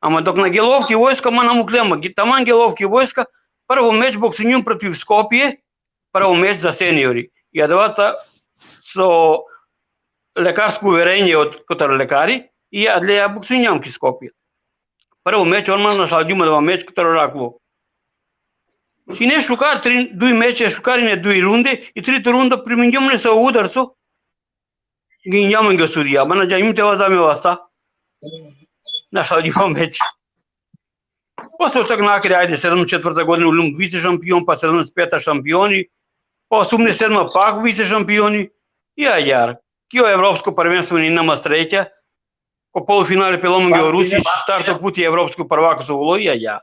Ama dok na gelov ki vojska, ma na muklem ma, gi-, taman gelov ki vojska, prvo meč boksinjum protiv Skopje, prvo meč za seniori. I adava ta so lekarsko uverenje od kotar lekari, i adle ja boksinjam ki Skopje. Prvo meč, normalno, šalgjum adava meč kotar Oraklo. Sine šukar, tri, duj meče šukar ine, duj runde, i trito rundo primingjum ne sa udarco, gingjam ange sudija, ma na džanjum te vaza me vasta. Na šalgjum meč. Posle toga nakere, ajde, sedam četvrta godina ulum vice šampion, pa sedam peta šampioni, pa osam sedma pak vice šampioni. Ja, ja. Kio evropsko prvenstvo ni nama sreća. Ko polufinale pelom ange o Rusić, štarto puti evropsko prvako so ulo, ja, ja.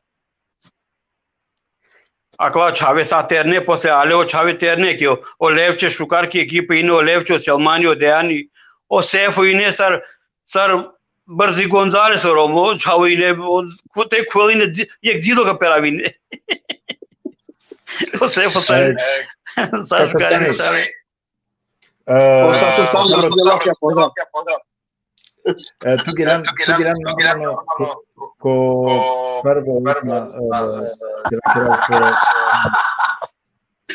Akala čhave sa terne, posle ale o čhave terne, kio, o Levče šukar ki ekipa ine, o Levče, o Selmani, o Dejani, o Sefo ine sar, sar brzi Gonzales o Romo, čhavo ine, o, ko te kuel ine, dzi-, jek džido ka peravine. O Sefo sar, e, sar kako šukar ine, sani? Sar. E, o, Safo, Safo, dobro. Pozdrav, pozdrav. E, tu giran, tu giran, normalno, ko, ko prvo ima, e, kira, kira,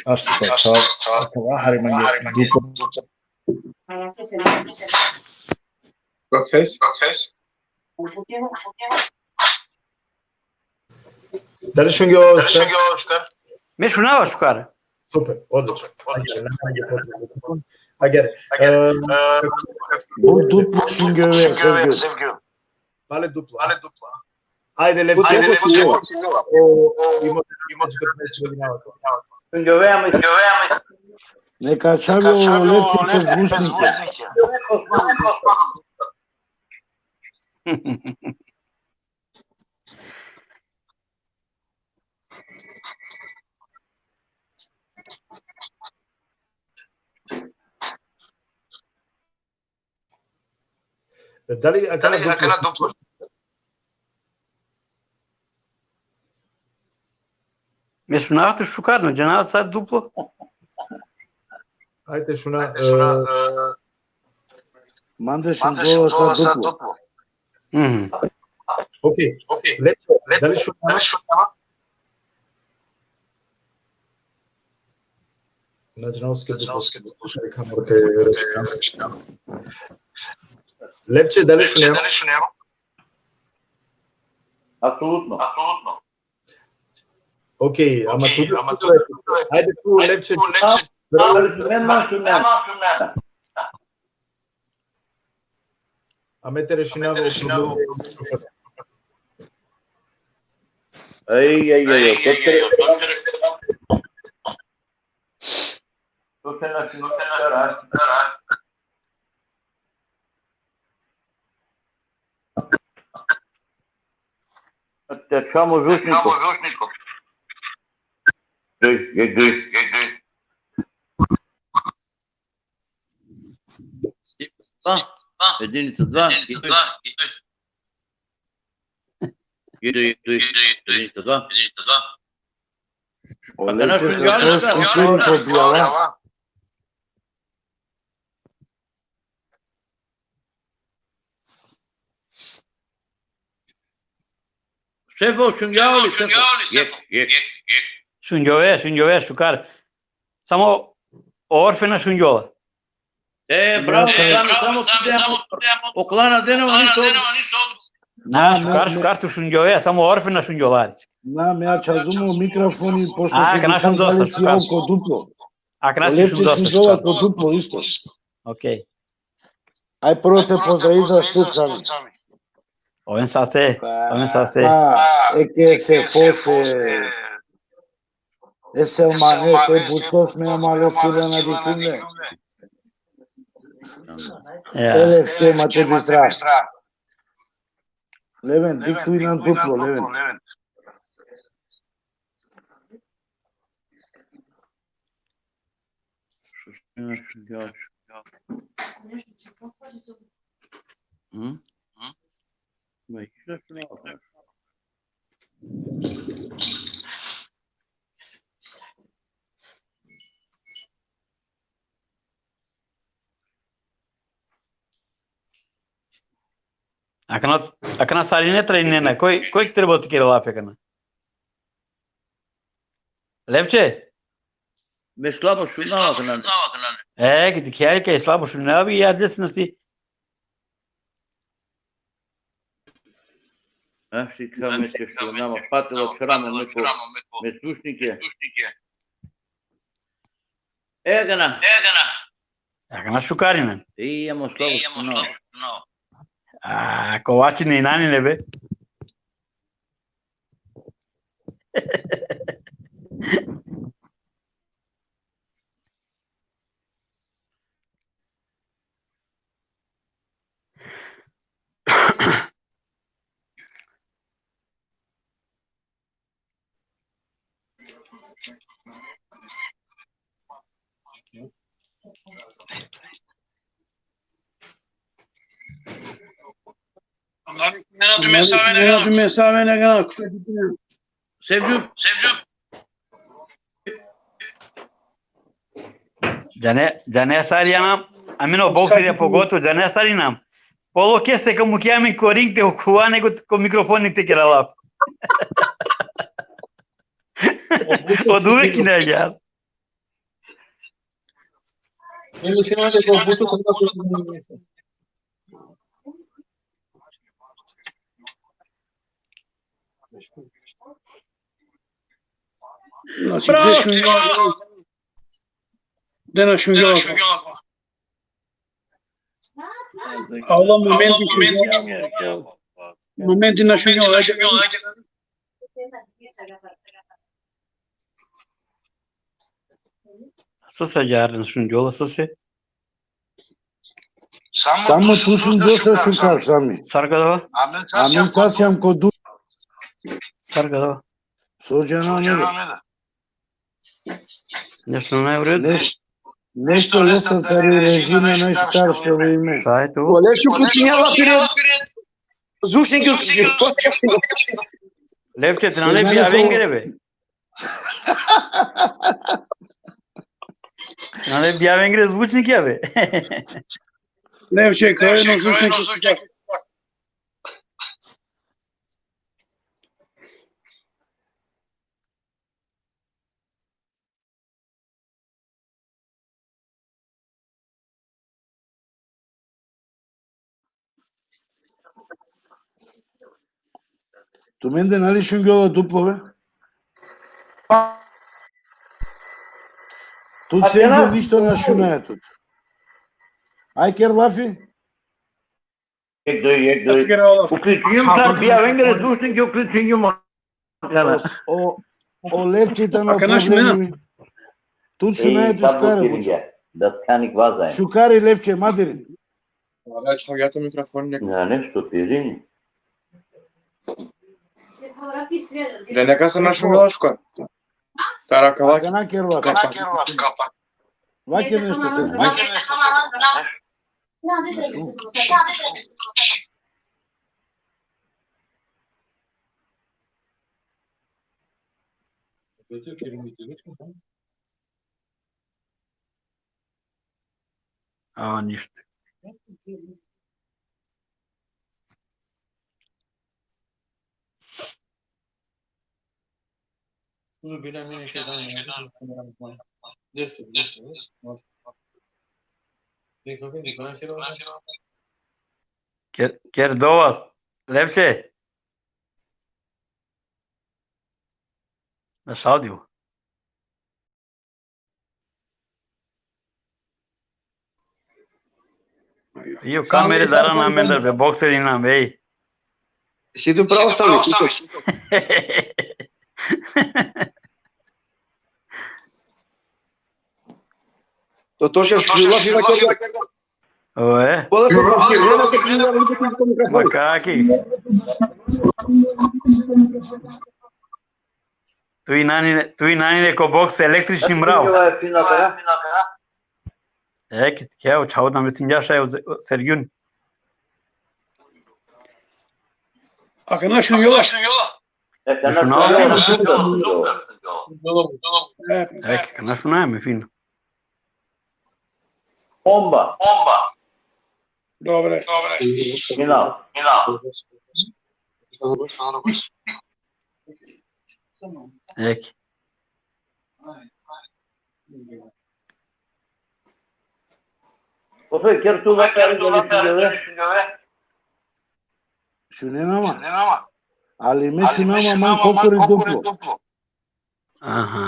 a što to, to, to, hari mange, dupo. Profes? Profes? Dali šungjova, Oskar? Me šunava, Oskar. Super, odlično. Agjar, nema je potrebe. Agjar, e, bu duplo šungjove, Sevgjul. Pale duplo. Ajde, Levče. Ajde, Levče. O, ima, ima, šungjove, ama, šungjove, ama. Neka čhavi o Levče pe zvučnike. Dali akana duplo? Me šunava tu šukar, na džanava sar duplo? Ajde, šuna, e, mande šungjova sar duplo. Mhm. Okej, okej. Levče, dali šunava? Na džanava uske duplo. Neka mora te rešina. Levče, dali šunava? Apsolutno. Apsolutno. Okej, ama tu, ajde tu, Levče. Dali šunava? A me te rešinava o problemi. Aj, aj, aj, aj, to te, to te na, to te na, te čamo zvučniko. Dej, dej, dej, dej, dej. Jedinica dva. Jedinica dva. Ide, ide, ide, jedinica dva. Jedinica dva. Pa da naš šungjala, to šungjala. Šefo, šungjava li, šefo? Jek, jek. Šungjove, šungjove, šukar. Samo o Orfena šungjola. E, bravo, samo, samo tu demo. O Klana denova ništa. Na, šukar, šukar tu šungjove, samo o Orfena šungjolarić. Na, me ačhazum o mikrofoni, pošto a, kana šungjova, šukar. Ko duplo. A kana šungjova, šungjova ko duplo isto. Okej. Aj prvo te pozdravi za stup sami. Oven saste, oven saste. A, eke se foste. E Selmane, se butos me amales çilena dikhune. Ja. Elef ke mate bistra. Leven, dikhu inan duplo, Leven. Hm? Akana, akana sarine trenena. Koj, koj treba te kera lafi akana? Levče? Me slabo šunava akana. E, ki dikhea kaj slabo šunava, ja desna si. A, šika me te šunava, patela čramo me ko, me slušnike. E, akana. Akana šukar inan. I, amo slabo šunava. A, kovačine inani ne be. Sevdum. Džane, džane sar inam, amen o bokseri pogotovo, džane sar inam. Polo keste ka mukea amen ko ring te okhuva nego ko mikrofoni te kera laf. Oduvek ine agjaar. Znači, bravo, gde šungjova? Gde na šungjova? A ola momenti, momenti na šungjova, ajde. Sose agjaar na šungjova, sose? Samo tu šungjova šukar, Sami. Sar ka dava? Amen sar sijam ko du. Sar ka dava? So džana ne da. Nešto naj u redu. Neš-, nešto lestar tari režina naj šukar što ve ime. Šaj tu. Ole šukar činjava pire. Zvučnik ju. Levče, te nane bijavengre be. Nane bijavengre zvučnik ja be. Levče, kaj no zvučnik. Tumende nali šungjola duplo be? Tut Sergio ništo na šunaja tut. Aj ker lafi. Jek, doj, jek, doj. Uključinjum sar bijavengre zvučnik, uključinjum. O, o, o Levče tano problemi. Tut šunaja tut šukar. Da thanik vaza. Šukar i Levče, madiri. Ora, čhavja, to mikrofon ne. Na, nešto ti rini. Da neka se našumela šukar. Tara kava. Akana kerva. Kapa. Vakir nešto se. Vakir nešto se. A, ništa. Ker, ker dovas, Levče. Na šal divo. Io, kamere darana amendar be, bokseri inam, ej. Si tu pravo, Sami, si tu. To, to še šula, šula, šula. Oe. Pola se proširujemo se prije da bude iz mikrofon. Makaki. Tu i nani, tu i nani neko boks električni mrav. Ova je fina kara. Ek, kje, o čavo da me sinja šaj o Sergjun. A kana šunjola? E, kana Šunava šunava, fina. Šunava. E, Ek, kana šunava me fino. Bomba. Bomba. Dobre. Final. Final. Ek. Ofe, ker tu va per dali šunjove? Šunena ma. Ali me šunava man kokori duplo. Aha.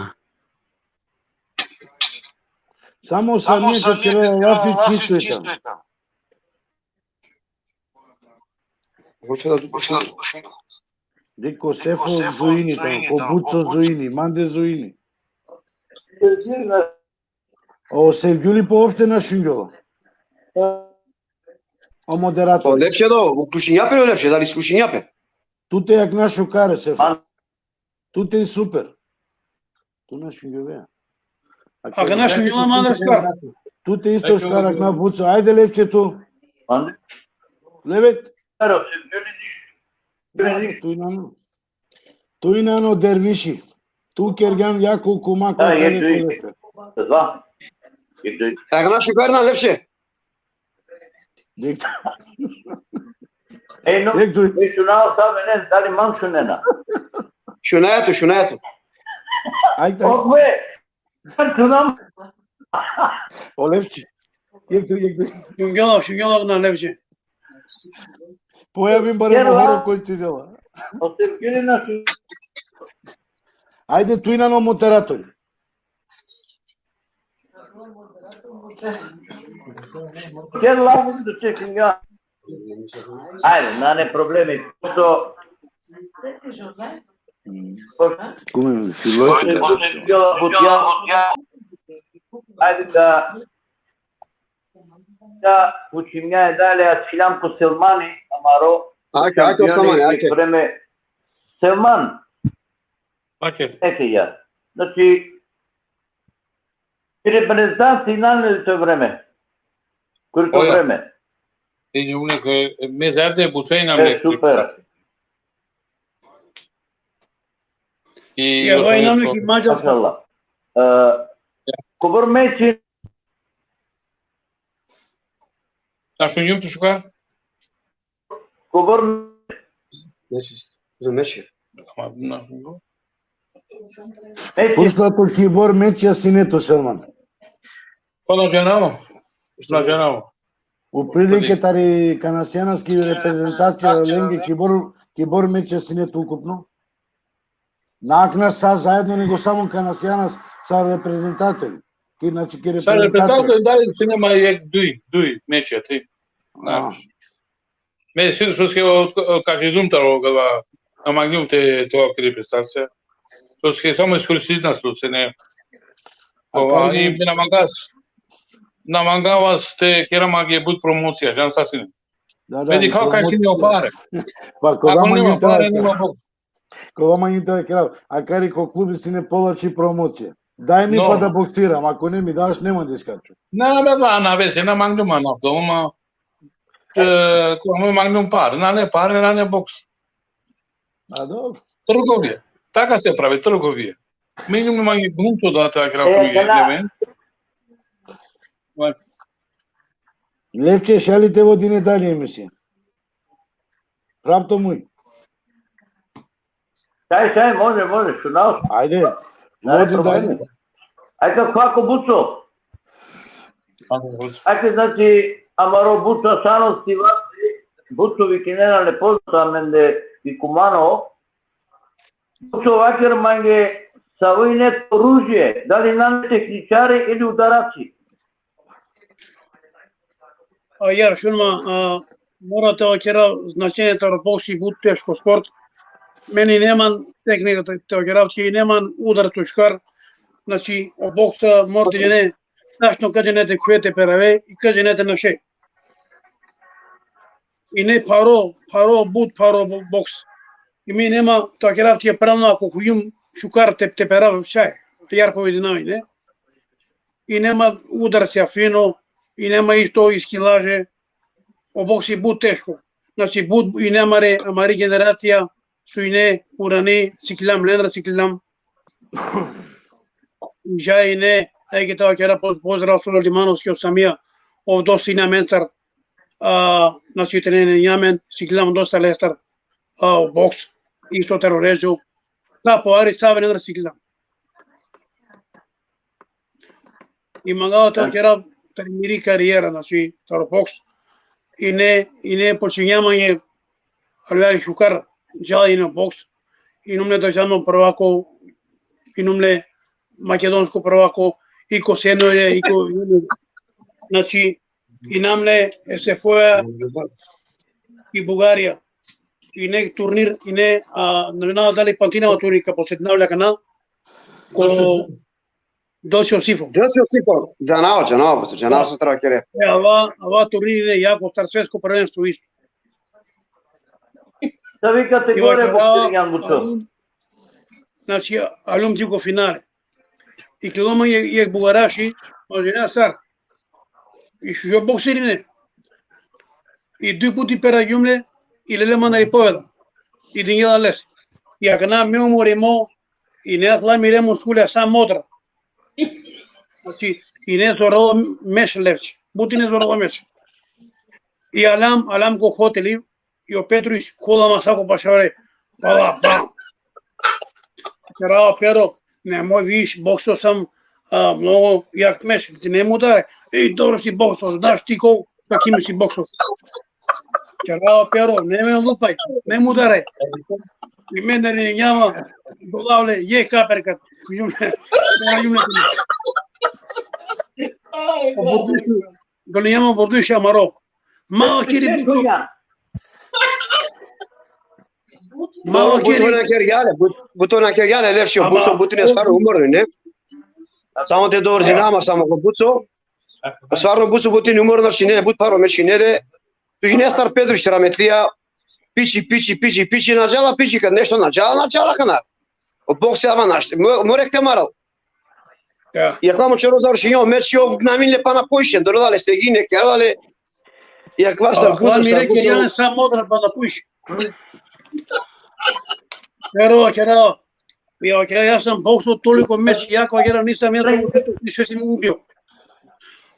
Samo sa nije te kira lafi čisto i tamo. Hoće da duša. Diko Sefo zuini tamo, ko Buco zuini, mande zuini. O Sergjuli po uopšte na šunjola. O O moderator. lepše do, uključinja pe o lepše, dali isključinja pe? Tu te jak našo kare, Sefo. Tu te i super. Tu na šunjove. A kana šunjola mandar škar? Tu te isto škar ak na Buco. Ajde, lepše tu. Ande? Levet. Pero, Tu i nano. Tu i nano derviši. Tu kergjan jako kuma Da, kale je tu i- kolete. Dva. Jek duj. A kana šukar na lepše? Dik- E, no, Jek duj. e, šunava sa mene, dali man šunena? Šunaja tu, šunaja tu. Ajde. Okve. Šunam. O lepše. Jek duj, jek duj. Šunjola, šunjola na lepše. Pojavim barem Jel, o horo a? Koj ti dela. O Sergjuli na šun- Ajde, tu i nano moderatori. Ker lagu tu će šunja. Ajde, nane problemi. Pošto Kume, filo. Butja, butja. Ajde da, da učinja e dalje, a silam ko Selmani, amaro. Ajde, ajde, Selmani, ajde. Vreme. Selman, Akir. Neke ja. Znači, i reprezentacija i nane to vreme. Koliko Oja. Vreme? I u neko, me zajedno je Bucajna E, me super. I Ja, ovaj nam nešto- neki Mađarska. Mašallah. E, kobor meči, Znaš, u njum tu šuka? Kobor Znači, za meče. Ama, na, meči, Pušla to kibor meč ja sine tu, Selman. Pa na džanamo. Na džanamo. U prilike tari kanasjanaski reprezentacija lenge kibor, kibor meč ja sine tu ukupno. Na akana sa zajedno, nego samo kanasjanas sa reprezentatori. Ki, znači, ki Sa reprezentatori. reprezentatori, dali sine ma jek, duj, duj meče, tri. A, Me si, soske o, o, ka žizum taro gava, na mangjum te, te ov ki reprezentacija. Soske samo iskoristitna so se ne. A Ova, kaj i ne- me na mangas. Na mangavas te kera mange but promocija, džan sa sine. Da, da, Me dikha kaj promocija. sine o pare. Pa koga Ako mangi nema to, pare, nema boks. koga mangi to je krav. A kari ko klubi sine povlači promocija. Daj mi No. Pa da boksiram, ako ne mi daš, nema da iskačem. Na, be, ba, na veze, na mangjum, na to, ma. E, ko me mangjum pare, nane pare, nane boks. A dobro. Trgovija. Taka se pravi, trgovija. Me njum mange glumco da te akrav E, trgovija, da, da. Ne vem. Levče, šaj li te vodine dalje emisija? Prav to muj. Šaj, šaj, može, može, šunao. Ajde, Nane vodi problemi. dalje. Ajde, kako Buco? Ajde, znači, amaro Buco Asano si vas, Buco vikinena nepoznato amende i kumano. Buco, vaker mange, savo ine to oružje, dali nane tehničari ili udaraci? A, jer, šun ma, a, mora te vakera značenje taro boksi but teško sport. Meni neman tehnika te, te vakera, ki neman udar tuškar. Znači, o boksa mora te džane tačno kad džane te khuve te perave i kad džane te naše. Ine pharo, pharo, but pharo bo-, boks. I me nema, te vakerav ti pravno, ako khujum šukar te, te perav šaj, te jar pojedinav ine. Ine ma udarcija fino, ine ma isto iskilaže, o boksi but teško. Znači, but ine amare, amari generacija, so ine purani, sikilam lendar, sikilam. Dža ine, ajde te vakera poz-, pozdrav so Limanovski o Samija, ov dosta ine amencar, a, znači, trenirinaja amen, sikilam dosta lestar, a, o boks, isto taro Režo. Ka po ari sa aven lendar sikilam. I mangava te vakera tari miri karijera, znači, taro boks. Ine, ine počinjam mange, ali šukar, džala ine boks. Inum le državno prvako, inum le makedonsko prvako, i ko seniore, i ko, znači, inam le S F O-ja i Bugarija. Ine turnir, ine, a, ne znam dali pamtine o turnir, ka podsetina le akana, ko Dosio Sifo. Dosio Sifo, džanava, džanava, but, džanava so tano kere. E, ava, ava turnir ine jako, sar svetsko prvenstvo isto. Savi kategorija bokseri jan, bučo? Znači, alum dži ko finale. Iklilo ma jekh, jekh bugaraši, ma džane sar. I šužo bokseri ine. I duj puti peragjum le, i lele mandar i pobeda. I dingja la les. I akana me umorimo, ine akala mire muskulja sa modra. Znači, ine zoralo meš levči. But ine zoralo meš. I alam, alam ko hoteli, i o Petrović kola ma sa ko pašavare. Pala, bam. Kerava: Pero, nemoj viš, boksao sam, a, mnogo jak meš, ti nemoj udare. Ej, dobro si boksao, znaš ti ko, sa kime si boksao. Kerava: Pero, nemoj lupaj, nemoj udare. I me naredinjama, dolavle, jekh kaperka, jumne, jumne. Dolinjama o Burduši amaro. Ma vakeri buco. Ma vakeri. Buco na kergja le, but-, buco na kergja le, Levšo, buco but ine stvarno umorno, ne? Samo te dovršinama, samo ko buco. Stvarno buco but ine umorno, šine, but pharo meš ine le. Tu ine sar Petrović, rahmetlija, piči, piči, piči, piči, na džala, piči, kad nešto na džala, na džala akana. O boksi ava našti. Mo-, more te maral. Ja. I akava mo čoro završinjo o meč, ov namin le pana poviše, dorela le stegine, kerela le. I akava sar buco, sar buco. Sa modra pana poviše. Pero, pero, ja, ja sam boksao toliko meč, jako, ja nisam ja toliko, više sam ubio.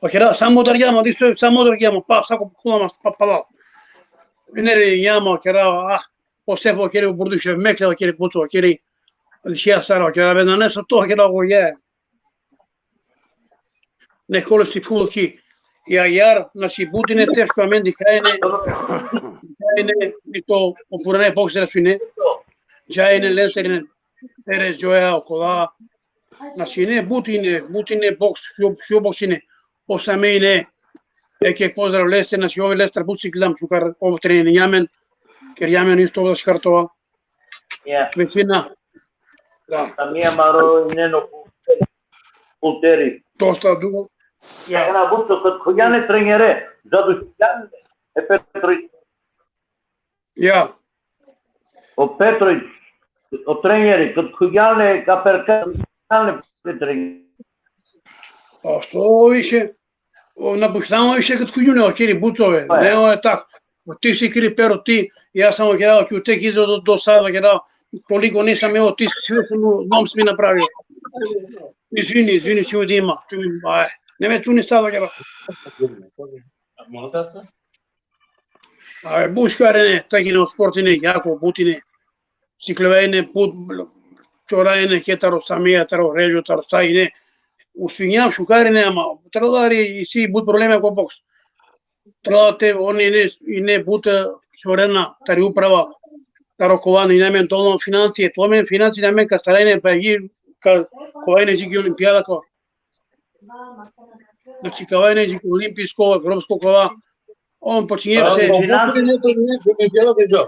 Okera, samo dar jama, diso, samo dar jama, pa, sako kulama, pa, pa, pa. Nere jama, okera, ah, o Sefo, okere, o Burdušev, mekle, okere, buco, okere, ali šija sara, okera, be, na, ne, sa to, okera, o je. Nekole si fulo ki. Ja, jar, znači, but ine teško, amen dikhaja ine, dikhaja ine, i to, o purane boksera so ine, džaja ine, lenser ine, Tere Džoja, okola, znači, ine, but ine, but ine boks, šužo, šužo boks ine, o Sami ine, jekh pozdrav leste, znači, ov lestar but sikilam, šukar, ov treninja amen, kerja amen isto šukar tova. Ja. Većina. Da. Sami amaro ine no kulteri. Dosta dugo. Ja, na buto, kad khuvgjan e trenere, zadušigjan e Petrović. Ja. O Petrović, o treneri, kad khuvgjan e, ka per-, ka khuvgjan e Petrović. A što više? O, na puštamo više kad khuvgjum le, okere, bucove. Pa, ja. Ne, o, e tak. O, ti si, okere, Pero, ti, ja sam, okere, o, kju tek izo do, do sad, okere, toliko nisam, evo, ti si sve sam, dom si mi napravio. Izvini, izvini, čuj da ima, čuj, aj, ne me tu ni sad, okere. A but šukar ine, tak ine o sport ine, jako but ine. Sikljovaja ine but, čorava ine ke taro Samija, taro Režo, taro sa ine. Uspinjam šukar ine, ama trebela, isi but probleme ko boks. Trebela te, on ine, ine but, e, čorena, tari uprava, taro kovan, ine amen dovoljno financije, to amen financije, ine amen ka starajne, pa i ka, kova ine dži ki olimpijada, ko. Znači, kava ine dži ki olimpijsko, evropsko, kova. On počinje se. A, o but ine, ko olimpijada, deža.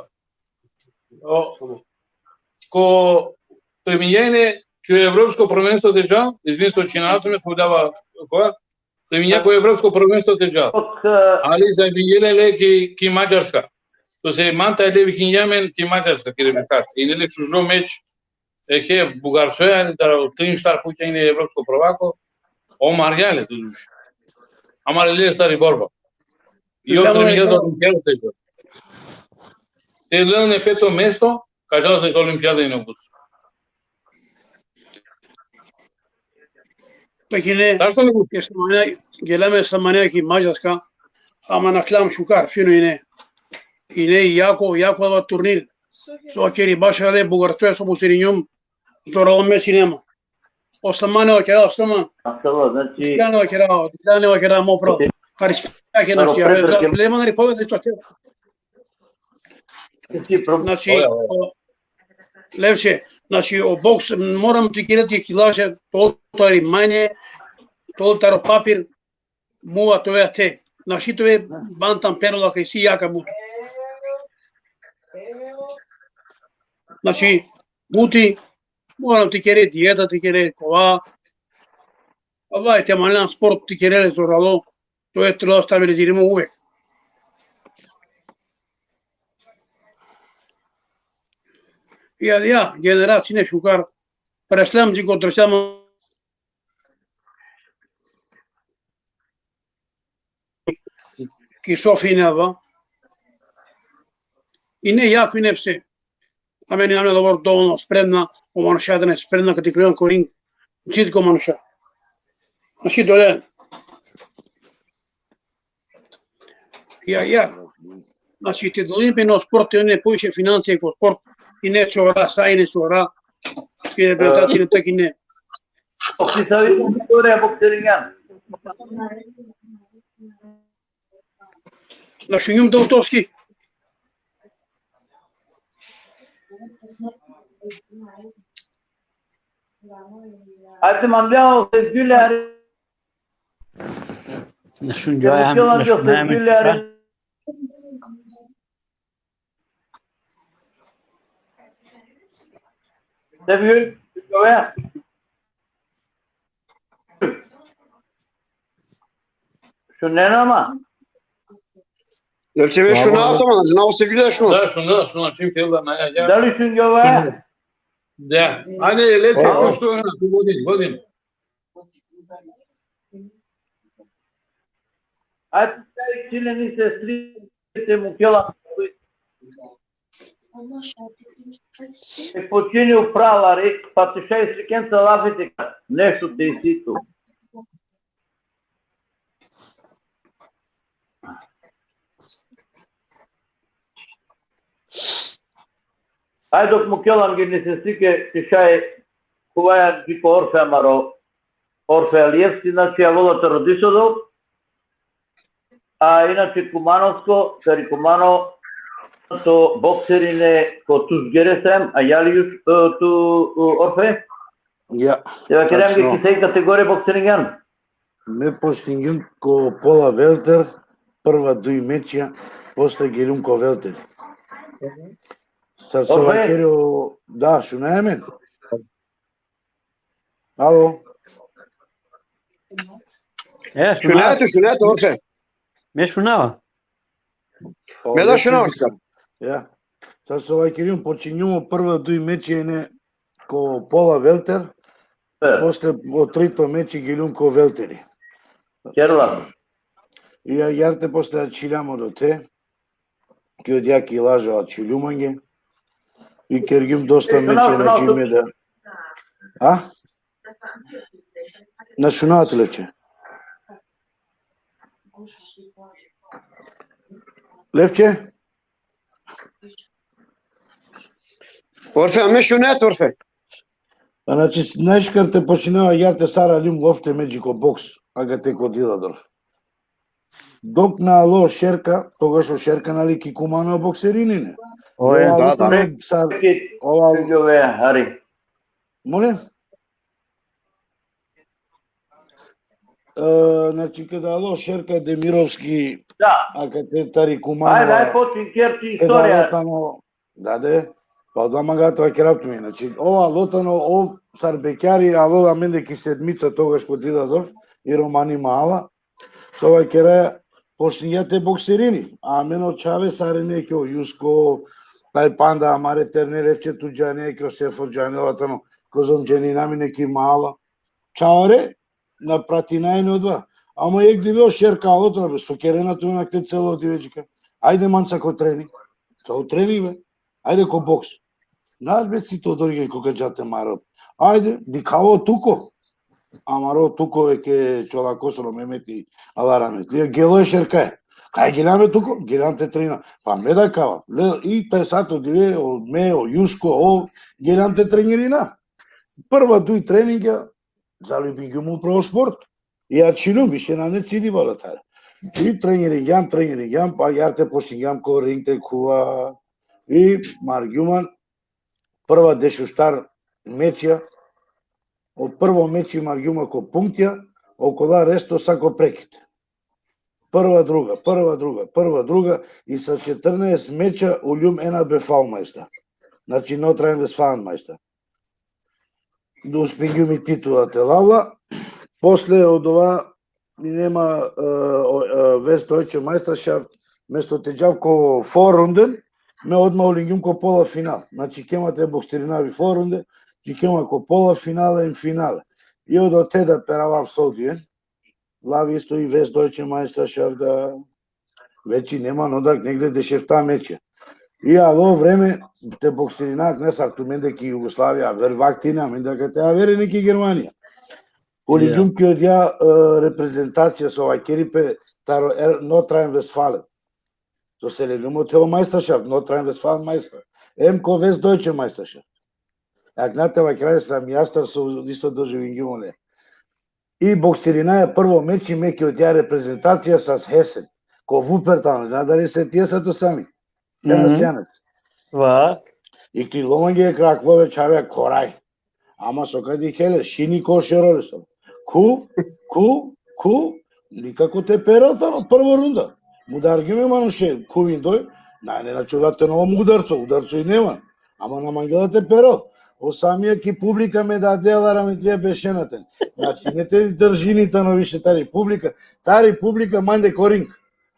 O, ko, to mi ine, ko evropsko prvenstvo, deža, izvin, so činava, me fudava, kova? Trebinja ko evropsko prvenstvo te džal. Dok, e, Ali za bingele le ki, ki Mađarska. To se manta le vikinja amen ki Mađarska, ki Rebekasi. Ine le šužo meč, e ke Bugarcoja, dar trin štar puća ine evropsko prvako, o marjale tu duš. Ama le stari borba. I on Gledamo trebinja je za olimpijada te džal. Te lel ne peto mesto, ka džal za olimpijada ine bus. Pekine, Tačno li? jer sam manja, gelame sam manja ki Mađarska, ama na klam šukar, fino ine. Ine jako, jako ava turnir. So keri baš ale Bugarcoja so busirinjum, zoralo me sinema. Osman o kera, Osman. Mašallah, znači, Dane o kera, Dane o kera, mo pro. Harispake na Aro sija, Predrag je- lema na ripovedli to. si pro- Znači, Oja, oja. o, Levče, znači, o boks, moram ti kirati ki laže, to tari manje, to taro papir, muva to ja te. Znači, to je bantam perola kaj si jaka buti. Znači, buti, moram ti kere dijeta, ti kere kova. Ovaj, te malan sport ti kere le zoralo, to je trebalo stabilizirimo uvek. Ja, ja, generacije ne šukar. Preslam dži ko trsam ki Sofija ava. Ine jako ine pse. Amen ine dovoljno spremna, o manuša da ne spremna kad iključam ko ring. Citko manuša. Znači dole. Ja, ja. Znači, te dolim pe no sport, ine poviše financije ko sport, ine čora, sa ine čora, i rezultati ne tak ine. Ti savi kategorija bokseringan? Znači, njum Davutovski. Ajde, mandljao se Đuljari. Našun Ja, džoja, Đuljari, našun Đuljari. Sevgili Đuljari. Šunena ma? Znači, već šunava to, man, znao se gdje šunava. Da, šuna, šuna, čim kela na ja. Da li šun Đuljari? Da. Ajde, lete, Bravo. Pošto, vodin, vodin. Ajde, čine ni se strite mu kela. E počini u pralari, pa ti šaj srikenca lafiti, nešto te isi tu. Ajde, dok mu kelam gi nesesike, ti šaj kuvaja dži ko Orfe amaro, Orfe Alijevski, znači, avola te rodisodov, a inače Kumanovsko, tari Kumano, to bokserine ko Tuzgere sem, a jali juš, e, tu, e, Orfe? Ja, Te vakerem tačno. Ki sej kategorija bokseringan? Me počningjum ko pola velter, prva duj mečja, posle geljum ko velter. Sar so Orfe? Vakerio, da, šunaja amen. Alo? E, Šunaja tu, šunaja tu, Orfe. Me šunava. Me da šunava, šunaja. Ja. Sar so Vakerium, počingjum prva duj meči ine ko pola velter, E, posle o trito meči geljum ko velteri. Kerla. I agjaar te posle ačiljam odote, ki odija ki lažo ačiljum mange, i kergjum dosta E, šunav, meči na šunav, džime da. A? Na šunava tu, Levče. Levče? Orfe, a me šunaja tu, Orfe. A, znači, najšukar te počinava agjaar te sar aljum lofte me dži ko boks, akate ko Didadorf. Dok na alo Šerka, togaš o Šerka, nali, ki Kumano bokserini, ne? O, e. Ova Da, luta da. na sar, Ki ova, Đuljove, hari. Molim? E, znači, kada alo Šerka Demirovski, Da. akate tari Kumano, Ajde, ajde, počin, ker ti istorija. Tano, da, de, pa da, manga te vakerav tumen. Znači, ova alo tano, ov sar bekjari, alo amende ki sedmica togaš ko Didadorf, i romani mahala, So vakeraja, počningja te boksirini. Amen o čhave sarine, ki o Jusko, taj panda amare Terne Levče, tu džane, ki o Sefo džane, o tano, kozom džene, na mine ki mala. Čhavore, na pratinajne odova. Ama jekh dive o Šerka alo, to be, so kerena tumen akate celo dive džika. Ajde manca ko trening. Celo trening, be. Ajde ko boks. Naš be, si to dorgen ko ka džate maro. Ajde, dikhavo tuko. Amaro tuko e ke čolakosoro Mehmeti, Allah rahmetli. Gelo e Šerka. Kaj geljam be tuko? Geljam te trenina. Pa me da kava. Le, i taj sato dive, o, me, o Jusko, o, geljam te trenirina. Prva duj treninga, zaljubingjum upro o sport. I ačhiljum, više nane cidi bala tare. I treniringjam, treniringjam, pa agjaar te počningjam ko ring te khuva. I margjum man prva dešuštar mečja, o prvo meči margjum man ko punktija, okola resto sa ko prekid. Prva, druga, prva, druga, prva, druga, i sa četrnaest meča uljum ena be Faumeister. Znači, Nordrhein-Westfalen-Meister. Da uspingjum i titula te lav la. Posle odova, mi nema, e, o, e, Westdeutsche Meisterschaft, mesto te džav ko Vorrunden, me odma ulingjum ko polufinal. Znači, kema te boksirinav i Vorrunde, džikema ko polufinale, em finale. I odote da peravav so dive, lav isto i Westdeutsche Meisterschaft, da veći nema, no, dak negde dešefta meče. I alo vreme te boksirina, ne sar tumende ki Jugoslavija, aver vakti na, mende akate avere, ne ki Germanija. Ulingjum ki odija, e, reprezentacija so vakeri pe taro er, Nordrhein-Westfalen. So seleljum ote o Meisterschaft, Nordrhein-Westfalen-Meister. Em ko Westdeutsche Meisterschaft. Akana te vakerav sa mijastar so isto doživingjum ole. I boksirinaja prvo meči me ki odija reprezentacija sa Hessen. Ko Wuppertal, na dali setinea sa tu, Sami? Janez, mhm, Janez. Va. I ki lomenge kraklo ve čhave koraj. Ama so ka dikhele, šini ko šero le so. Khuv, khuv, khuv, nikako te perel tano prvo runda. Mudargjum e manuše, khuvindoj, na, ne, na čuda te novo udarco, udarco i nema. Ama na mangela te perel. O Samija ki publika me dade, Allah rahmetlija, bešena te. Znači, ne te držini tano više tari publika. Tari publika mande ko ring.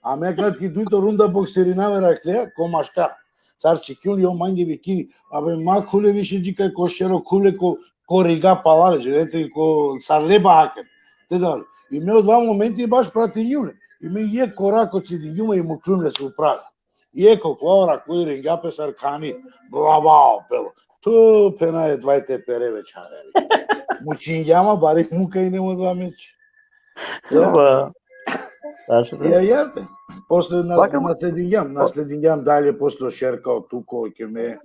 A me kad ki dujto runda boksirinava rakle, ko maškar. Sar čikjum, o mange vikini: Abe, ma khuv le više džika ko šero, khuv le ko, ko riga palale, džanete, ko sarle bahaken. Te dal. I me odova momenti baš pratingjum le. I me jekh korako cidingjum i mukljum le so upral. Jekh okova oraklo i ringja pe sar khani. Bla, bla, pelo. Tu, phenaja, dvaj te pere ve čhave. Mučingjam, ama bari muka ine mo odova meč. Ja. Ba. Tačno. Ja, jarte. Posle nas-, Vakar ma-, nasledingjam, nasledingjam dalje posle Šerka, o Tuko, ke me.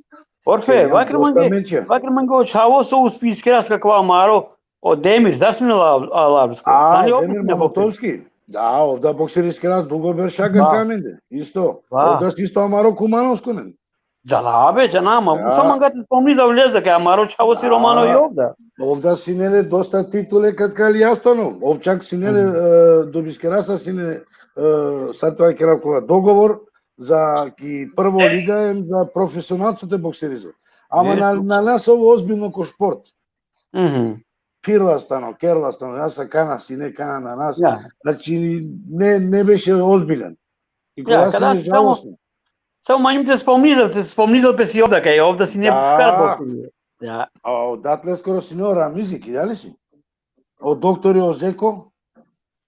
Orfe, ke vakar dosta mange, meče. Vakar mange o čhavo so uspiskera sa kava amaro, o Demir, da si na la-, a, Lavrisko. A, Demir Mamutovski. Da, ov da boksiriskera dugo berša ka amende. Isto. Da. Ov da si isto amaro Kumanosko, ne? Da, da, be, džana, ma, da. Samo ga te spomni za vleza, kaj amaro čhavo si Romano i ov da. Ov da sine le dosta titule kad ka li astano. Ov čak sine le, mhm, e, dobiskera sa sine, e, sar te vakerav kova, dogovor za ki prvo liga em za profesionalco te boksirize. Ama na, na nas ov ozbiljno ko šport. Mhm. Pirla stano, kerla stano, ja sa kana sine, kana na nas. Ja. Znači, ne, ne beše ozbiljan. I ja, kova kada sine samo, žalosno. Samo manjum te spomnidel, te spomnidel pe si ov da, kaj ov da sine šukar bokseri. Ja. A odatle skoro sine o Ramizi, ki dali si? O doktori, o Zeko?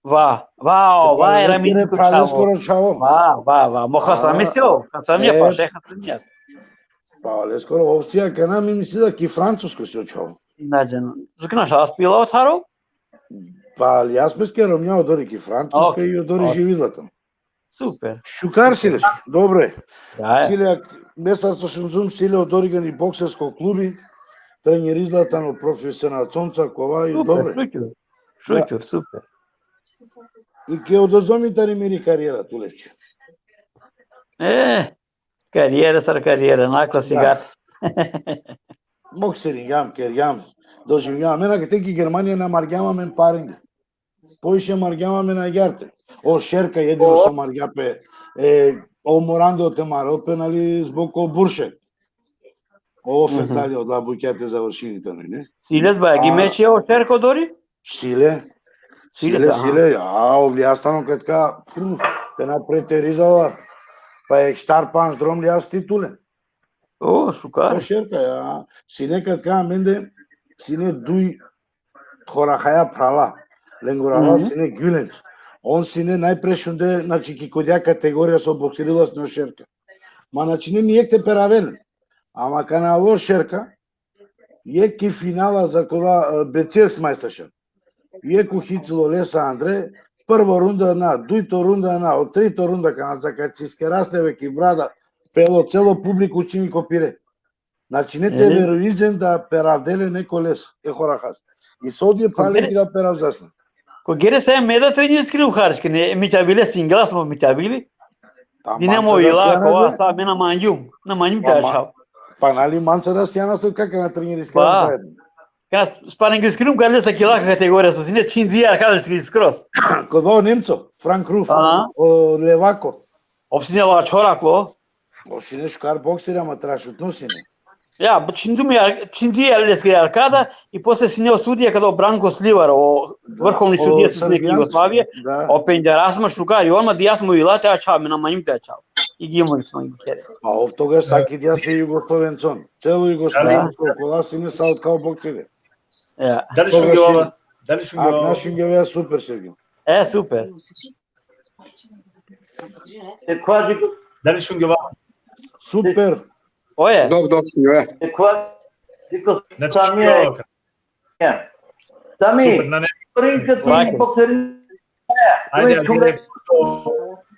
Va, va, o, va, e Ramizi ko čhavo. Skoro čhavo. Va, va, va. Mo Hasami si o, Hasami, e, pa še Hasami. Pa leskoro ov si akana, mi misli da ki Francusko si o čhavo. Na džanum. Zukna šas pila o taro? Pa li as peske romnja odori ki Francusko i odori živi zlato. Super. Šukar si le, dobro e. Da, e. Si le, mestar so šunzum, si le odori gani boksersko klubi, treniri zlatano profesionalconca, kova i dobro. Super, šukar. Šukar, super. I ke odozomi tani miri karijera, tu leče. E, karijera sar karijera, nakla si gat. Boksiringjam, kergjam, doživingjam. Amen akate ki Germanija na margjam amen paring. Poviše margjam amen agjaar te. O Šerka jedino so margja pe, e, o Morando te marel pe, nali, zbog o Burše. O Fetali, odola bukja te završini tano, ne? Si le, ba, ki meči o Šerko odori? Si le. Sile, sile, ja, ovlija stano katka, te na preterizava, pa ek štar panč drom lija titulen. O, šukar. O šerka, ja, sine katka mende, sine duj horahaja phrala, lengorava sine Gülenç. On sine najprešunde, znači, ki kodja kategorija so boksirila sine o šerka. Ma, znači, ne, ni ek te peraven. Ama kana alo šerka, jek ki finala za kola, e, Bezirksmeisterschaft. Jek uhicilo lesa andre, prvo runda na, dujto runda na, o trito runda kana zakačiske rasteve ki brada, pelo celo publiku čini ko pire. Znači, ne te verujizem da peravdele neko les, e horahas. I so odje pale ki da peravzasna. Ko gere sa me da trenirinskrim haričke, ne, mi te avile singlas, mo mi te avile. Dine mo ila, kova sa, me na manjum, na manjum te ačhav. Pa nali manca da sijana so kaka na trenirinskrim zajedno. Kana sparingiskrim ka lesa ki laka kategorija, so sine činzi arkada skroz. Kova o Nemco, Frank Ruff, o Levako. Ov sine la čhora ko. O sine šukar bokseri, ama trašutno sine. Ja, but činzi mi, činzi leske arkada, i posle sine o sudija kada o Branko Slivar, o vrhovni sudija so sine ki Jugoslavija, o pendžarasma šukar, i on ma dijasma ila te ačhav, me na manjum te ačhav. I gimo nismo i kere. A ov toga sa ki dija se Jugoslovencon. Celo Jugoslovensko, kola sine sa kao bokseri. Ja. Dali šungjovava? Dali šungjovava? A, na šungjovava, super, Sergio. E, super. Dali šungjovava? Super. Oje. Dok, dok šungjovava. Znači, šungjovava. Sami. Super, na ne. Ajde, ajde,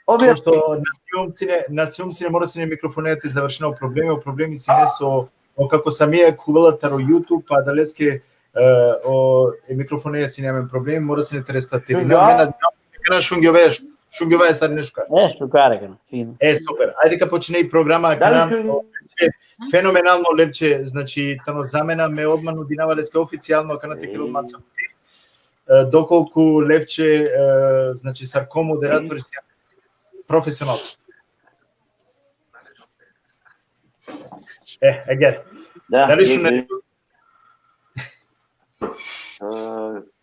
pošto, pošto na sium sine, na sium sine, mora sine mikrofonea te završina o problemi, o problemi sine so, o, kako Samija khuvela taro YouTube, pa adaleske, e, o, e mikrofonea sine amen problemi, mora sine te restartirina. Amen na kana šungjovea, šungjovea sar nešto. E, šukar kana, fino. E, super. Ajde ka počine i programa, kana, o, fenomenalno, Levče, znači, tano zamena, me odma nudinava leske oficijalno, kana te kerel manca. E, dokolku Levče, e, znači, sar ko moderator si profesionalno. E, agjaar. Da, dali šune?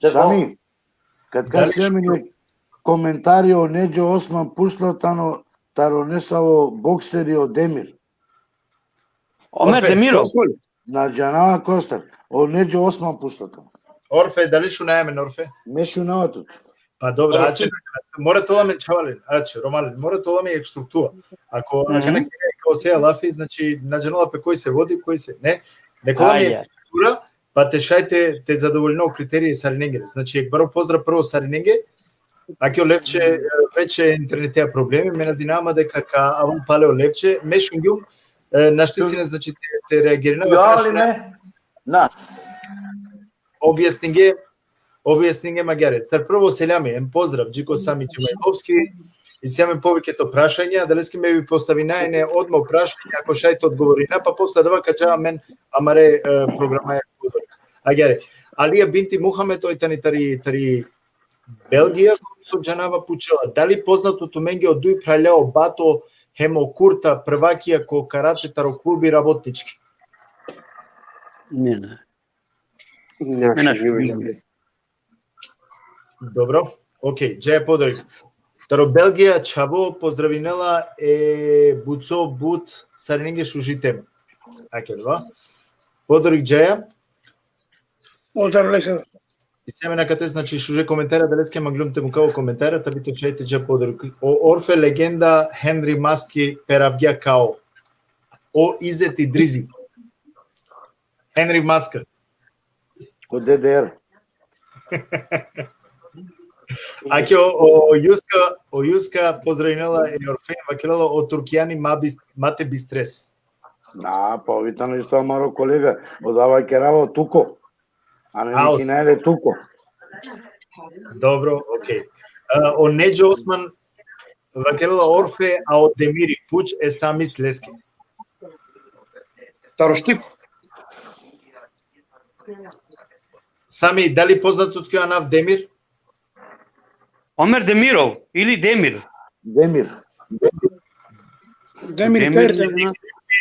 E, Sami, katka si amen komentari, o Nedžo Osman pučla tano taro nesavo bokseri o Demir. Omer Demirov. Na džanava, Kostar. O Nedžo Osman pučla tano. Orfe, dali šunaja amen, Orfe? Me šunava tut. Pa dobro, ače, mora te ola amen, čhavalen, ače, Romalen, mora te ola amen jek struktura. Ako, akana kera ko se lafi, znači, na džanela pe koj se vodi, koj se, ne? Neka ola amen jek struktura, pa te šaj te, te zadovoljina o kriterije sarinengere. Znači, jek baro pozdrav prvo sarinenge, ake o Levče, e, veče internetea problemi, me nadinava ma deka ka avel pale o Levče, me šungjum, e, našti sine, znači, te, te reagirina, ja, ali ne? Na. Objasninge, objasninge ma agjaar. Sar prvo selami, em pozdrav, dži ko Sami Džemajlovski, isi amen poviše to prašanja, adaleske me bi postavinaja ine odma o prašanja, ako šaj te odgovorina, pa posle adava ka dža amen amare, e, programaja. Agjaar. Alija binti Muhamed, oj tani tari, tari Belgija, so džanava, pučela: dali poznato tumenge o duj phralja, o Bato hem o Kurta, prvakija ko karate taro klubi Rabotnički? Ne, ne. Ne, ne, ne. Dobro, okej, džaja Podorik. Taro Belgija čhavo pozdravinela e buco but sarinenge šuži tema. Ake, dva. Podorik, džaja. Pozdrav, Lesa. Isi amen akate, znači, šuže komentara, adaleske manglum te mukav o komentara, ta bi te šaj te dža Podorik. O Orfe legenda Henri Maski peravgja kao. O Izeti Drizi. Henri Maska. Ko D D R. Ake o, o Juska, o Juska pozdravinela e Orfeja, vakerela o Turkijani ma bis-, ma te bistres. Na, pa ovi tano isto amaro kolega, odava kerava o Tuko. A me vikinava le Tuko. Dobro, okej. E, o Nedžo Osman vakerela: Orfe, a o Demiri puč e Samis leske. Taro štip. Sami, dali poznato tuke o anav Demir? Omer Demirov ili Demir? Demir. Demir, Demir, Demir.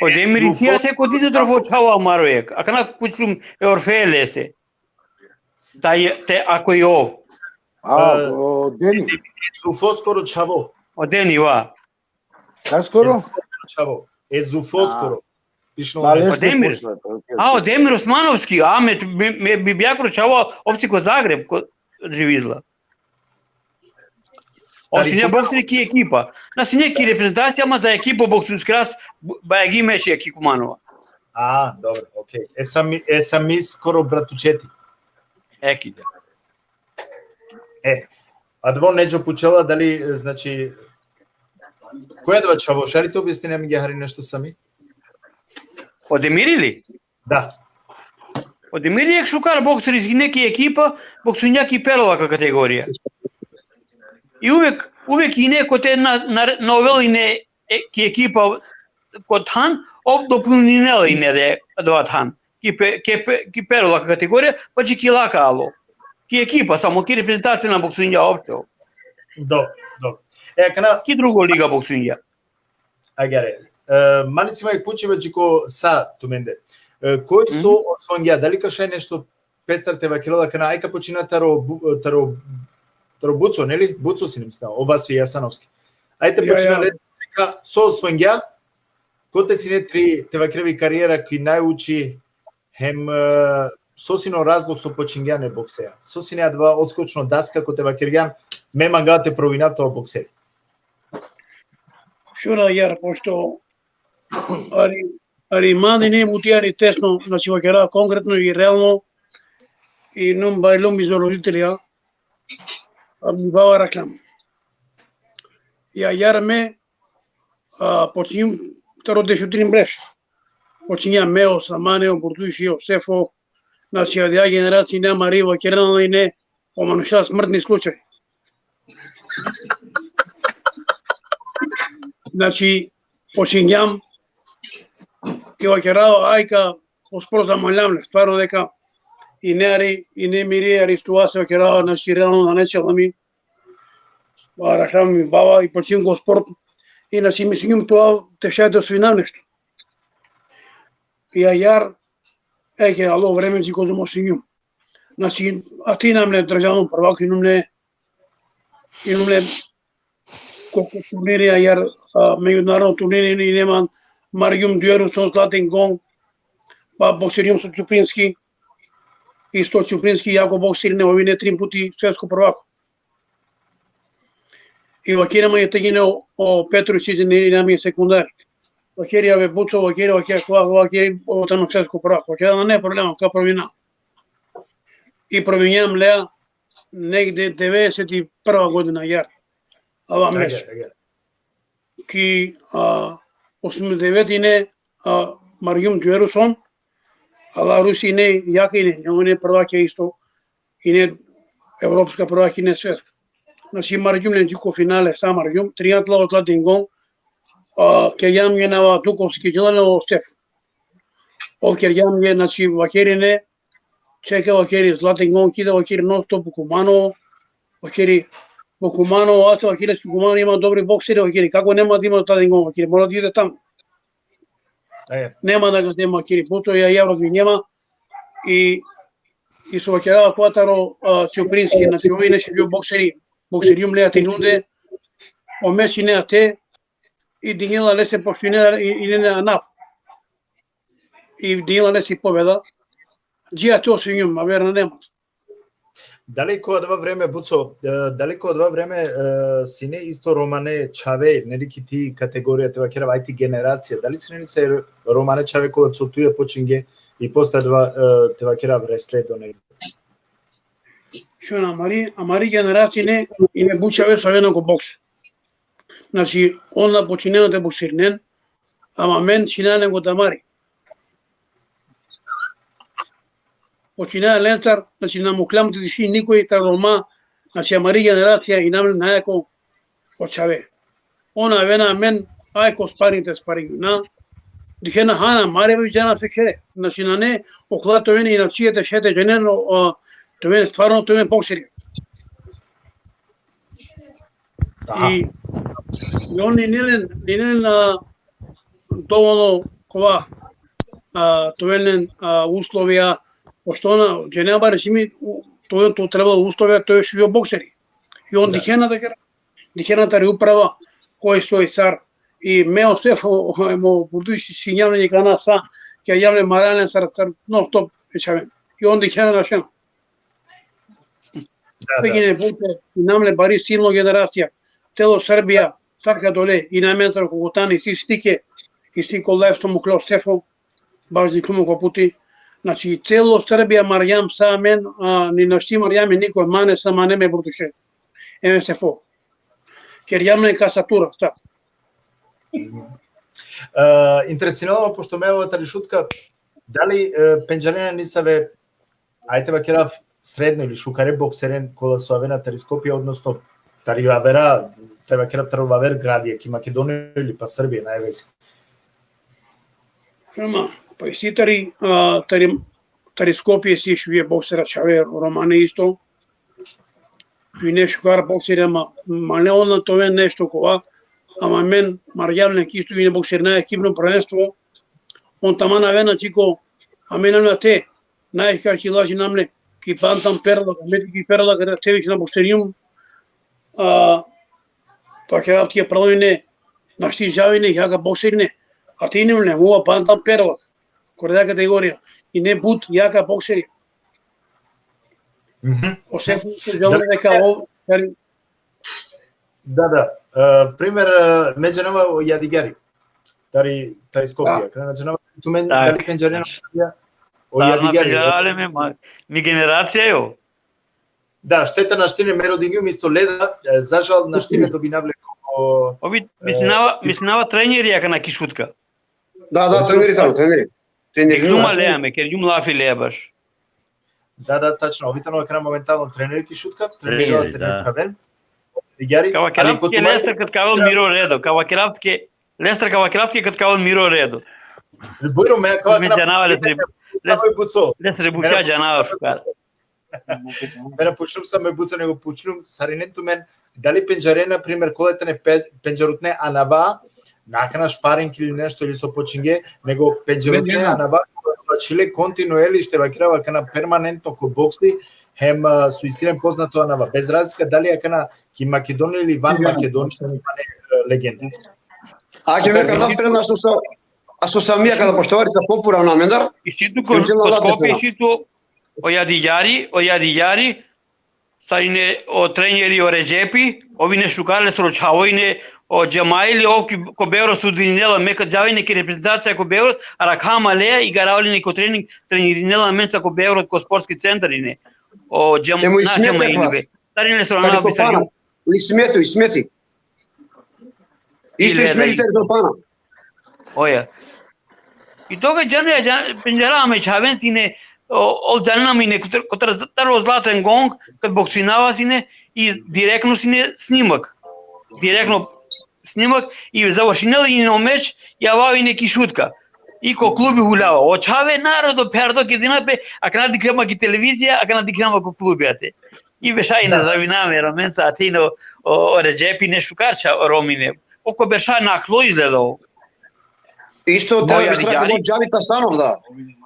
O Demir isi ate ko dize drovo čhavo amaro jek. Akana pučlum e Orfeja lese. Taj, te, ako i ov. A, E, o Deni. Zufo skoro čhavo. O Deni, va. Kaskoro? Čhavo. E Zufo skoro. Pišno Ma one. nešto Demir. Posle, okej. A, o Demir Osmanovski, a me, me, me bi bjakro čhavo, ov si ko Zagreb, ko živizla. O Ali sine po- bokseri ki ekipa. Na sine ki reprezentacija, ama za ekipo boksujskras, bajagi meči eki Kumanova. A, dobro, okej. E Sami, e Sami skoro bratučeti. Eki da. E, adava Neđo pučela dali, e, znači, ko adava čhavo, šaj li te objasnine amenge hari nešto, Sami? O Demir ili? Da. O Demir jekh šukar bokseri, sine ki ekipa, boksujnja ki perlaka kategorija. I uvek, uvek ine kote na, na, na ovel ine e, ki ekipa ko than, ov dopolninela ine de adava than. Ki pe, ki pe, ki perlaka kategorija, pa dži ki laka alo. Ki ekipa, samo ki reprezentacija na boksujnja opšto. Dobro, dobro. E, akana, Ki drugo liga boksujnja. agjaar. E, ma nisi ma pučiba dži ko sa tumende. E, koj so osvojingja, dali ka šaj nešto pestar te vakerela akana, aj ka počina taro, Bu- taro, taro Buco, neli? Buco sine, mislim, o Vasi Jasanovski. Aj te Ja, počina ja. le, ka, so osvojingja, kote sine tri, te vakerava, karijera ki najuči, hem, e, so sine o razlog so počingja ine bokseja. So sine adava odskočno daska kote vakergjan, me manga te provinav taro bokseri. Šuna, agjaar, pošto ari, ari mande ine muti ari tesno, znači, vakerava konkretno i realno, i num bajlum iz roditelja, a mi bava raklam. Ja, agjaar me, a, počinjum taro dešutrin breš. Počinjam me, o Samane, o Burduši, o Sefo, znači, adija generacija ine amari, vakerena ine, o manuša smrtni slučaj. Znači, počinjam, ki vakerava, aj ka, ko sport zamaljam le, stvarno deka, ine ari, ine miri ari situacija, vakerava, znači, realno nane čela mi, pa raklam mi bava i počinjum ko sport, i znači, mislinjum te šaj te osvojinav nešto. I agjaar, eke, alo vreme dži kozom osvojinjum. Znači, a te inam le državno prvak, inum le, inum le ko, ko turniri, agjaar, a, međunarodno turniri, ine man, margjum Dueruson, Zlatin Gong, pa bokserjum so Čuprinski, isto Čuprinski, jako bokseri ine, ov ine trin puti svetsko prvako. I vakerjam, e, tegine o, o Petrović, ine, ine mi sekundar. Vakerja, be Buco, vakerja, vakerja, kova, kova, vakerja, ov tano svetsko prvako. Vakerja, nane problema, ka provina. I provinjam lea negde devedeset i prva godina, agjaar. Ava mes. Agjaar, agjaar. Ki, a, osamdeset i devet ine, a, margjum Dueruson, a la Rusi ine, jaka ine, ine prvakja isto, ine evropska prvakja, ine svetska. Znači, margjum len dži ko finale, sa margjum, triantla o Zlatin Gong, a, kergjam ine ava Dukovski, džanela o Stef. Ov kergjam ine, znači, vakeri ine, čeka, vakeri, Zlatin Gong, kida, vakeri, non stop, Kumano, vakeri, Kumano, aca, vakeri, Kumano, ima dobri bokseri, vakeri, kako nema da ima Zlatin Gong, vakeri, mora da ide tamo. E, Nema da ga nema, vakeri, Buco, ja, ja, rodvinjema, i, i so vakerava kova taro, a, Čuprinski, znači, ov ine šužo bokseri, bokserjum le ate nunde, o mes ine ate, i dinjela lese, pošto ine, i, ine anav. I dinjela lese i pobeda. Dži ate osvojinjum, aver nane man. Dali ko adava vreme, Buco, e, dali ko adava vreme, e, sine isto romane čhave, neli, ki ti kategorija, te vakerav, aj ti generacija, dali sine li se romane čhave kola so tuja počinge, i posle adava, e, te vakerav, resle do negde? Šuna, amari, amari generacija ine, ine but čhave so avena ko boks. Znači, on na počinena te bokserinen, ama amen činena len ko damari. Počinena lencar, znači, na mukljam te diši nikoj taro Roma, znači, amari generacija inam len najjako o čhave. On avena amen, aj ko sparing te sparing, na, dikhena hana, mare bi džana fekere. Znači, nane, okola te oven inačije te šaj te džanen, o, o, te oven stvarno, te oven bokseri. Aha. I, i on ine len, ine len, a, dovoljno kova, a, te oven len, a, uslovija, pošto ona, džene, bare simi, u, te oven, to trebalo uslovija, to je šužo bokseri. I on dikhena da kera, dikhena tari uprava, koj so i sar, i me o Sefo, mo budući sinjam le kana sa, ke javle maralen sar, sar non stop, e čhaven. I on dikhena da šen. Da, da. Pegine bulte, i nam le bari silno generacija. Celo Srbija, sar ka dole, i na mentar ko Gutani, si stike, i si ko live so muklo Sefo, baš dikhum ko puti. Znači, celo Srbija marjam sa amen, a, ni našti marjam niko mane sa mane me burduše. M S F O. Ker jam ne kasatura, sa. E, interesinalo, pošto me evo tari Šutka, dali e, pendžarena nisave, ajde vakerav, sredno ili šukare bokseren kola so avena tari Skopje, odnosno tari avera, te vakerav taro aver gradija, ki Makedonija ili pa Srbija, najvezi. Šema, pa isi tari, a, tari, tari Skopje si šuže boksera čhave romane isto. Tu ine šukar bokseri, ama, ma ne ona to ven nešto kova, ama amen marjam le ki isto ine bokseri na ekipno prvenstvo, on taman avena čiko, amen na te, na ih kaši laži nam le, ki Bantam Perla, me ki Perla, kada te više na bokserium, a, pa kerav ti prvo ine, našti žavine, jaka bokserine, a te inem le, muva Bantam Perla, korda kategorija, ine but, jaka bokseri. Mhm. O Sefo, žavine neka o, tari Da, da. E, primer, e, me džanava o Jadigari. Tari, tari Skopje. Da. Kana džanava, tumen, Tak. Dali pendžarena o Sarna Jadigari. Pendžarale me, ma, mi generacija jo. Da, šteta našti ine, me rodingjum isto leda, e, za žal našti ine dobinav le o... Ovi, mislinava, mislinava treneri akana ki Šutka. Da, da, treneri tano, treneri. Treneri. Dikhlum lea me, kergjum lafi lea baš. Da, da, tačno. Ovi tano akana momentalno treneri ki Šutka, treneri, Treneri, treneri da. Kaven. Jadigari. Ka vakerav Ali ko tuke tumen- lestar kad ka avel miro redo, ka vakerav tuke, lestar ka vakerav tuke kad ka avel miro redo. Bujrum, me Si me džanava lestar, Samo i buco. lestar bukja džanava šukar. Me na pučlum samo i buco, nego pučlum, sarinen tumen, dali pendžarena, primer, kola tane pe-, pendžarutne anava, na akana šparing ili nešto, ili so počinge, nego pendžarutne Pendžarena. Anava, so ačhile kontinueli, šte vakerav akana permanentno ko boksi, hem, a, so isi len poznato anava, bez razlika dali akana ki Makedonija ili van Makedonija, mane, e, legende. Ake me ka dav prednost so sa, a so sa mija kada poštovarica popularno amendar. Isi tu ko, Pendžarena ko late Skopje, pena. isi tu o Jadigari, o Jadigari, sarine o treneri o Redžepi, ovi ine šukar lesoro čhavo ine o Džemaili, ov ki, ko Beograd studirinela, me kad džava ine ki reprezentacija ko Beograd, arakha ma lea, igaravela ine ko trening, trenirinela menca ko Beograd, ko sportski centar ine. O Džem-, Emo na Ismet Džemaili Ekvar. Be. Sarine lesoro Tari na Kopana. bisarju. Ismeti, Ismeti. Isto Ile Ismeti da tari Kopana. Oja. I toga džane, džane, pendžarava me čhaven sine, o, ol džanena me ine, kotar, kotar taro Zlatan Gong, kad boksinava sine, i direktno sine snimak. Direktno snimak, i završinela ine o meč, i avava ine ki Šutka. I ko klubi huljava. O čhave narodo pherdo ke dina pe, akana dikhljama ki televizija, akana dikhljama ko klubi ate. I beša ine, zdravina me, romenca ate ine o, o, o Redžepi ine šukar čha-, Rom ine. O ko beša naklo izgledao. Isto O tari Jadigari? Bistra, o Džavit Hasanov, da.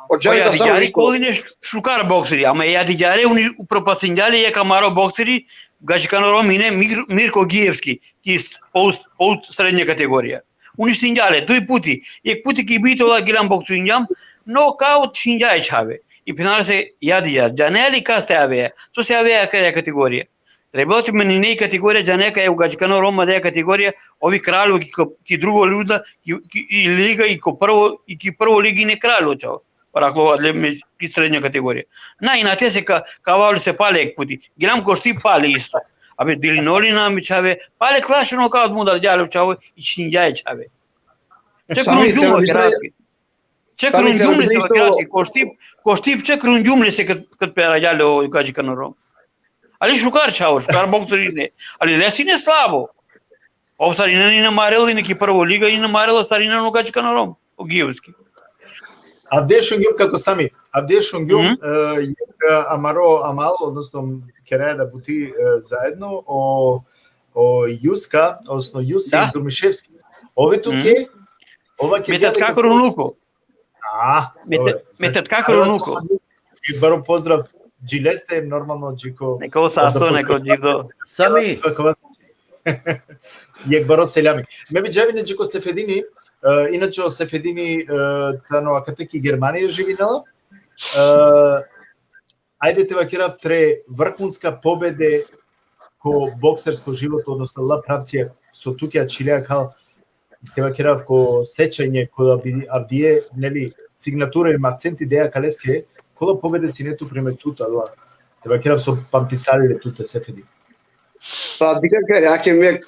O O Džavit Hasanov Jadigari isto. Koli ine šukar bokseri, ama Jadigari uni upropastingja le jekh amaro bokseri, Gadžikano Rom ine Mir-, Mirko Gijevski, ki s-, po, po srednja kategorija. Uništingja le, duj puti, jekh puti ki Bitola gilam boksingjam, nokaut šingja e čhave. I phenela se, Jadigar, džane li kaste avea, so se avea ka-, kategorija. Trebela te menine i kategorija, džane kaj o Gadžikano Rom adaja kategorija, ovi kraljo ki, ki drugo liga, ki, ki, i liga, i ko prvo, i ki prvo liga ine kraljo čhavo. Paraklo adle me ki srednja kategorija. Na, inate se ka, ka avava lese pale jekh puti. Gilam ko Štip pale isto. Abe, dilinol ine me čhave, pale klašno ka odmudar djalo čhavo, i šingja e čhave. Ček Sami, rundjum tero Bistra- vakeraske. Ček Sami, rundjum tero lese Bistra- vakeraske, ko Štip, ko Štip ček rundjum lese kad, kad pera djalo Gadžikano Rom. Ali šukar čhavo, šukar bokseri ine. Ali lesi ine slabo. Ov sarinen ine marel ine ki prvo liga, ine marel sarinen o Gadžikano Rom, o Gijevski. Avde šungjum, kako Sami, avde šungjum, Mhm. e, jekh, e, amaro amal, odnosno keraja da buti, e, zaedno, o, o Juska, odnosno Jusif Da. Durmiševski. Ove tu Mhm. ke, ova ke Me tatkakoro unuko. A, Me dobro. te-, me Znači, tatkakoro unuko. I baro pozdrav dži leste, normalno dži ko... Neko sasto, neko dživdo. Sami. Jekh baro selami. Me bi džavine dži ko Sefedini, e, inače o Sefedini, e, tano akate ki Germanija živinela. E, ajde te vakerav tre vrhunska pobede ko boksersko životo, odnosno la pravcija so tuke ačhilja kal, te vakerav ko sećanje, ko avdi-, avdive, neli, signatura ili akcenti dea kaleske, kola pobede sine tu prema tuta, adava. Te vakerav so pamtisali le tute, Sefedin. Pa dikha kere, ake me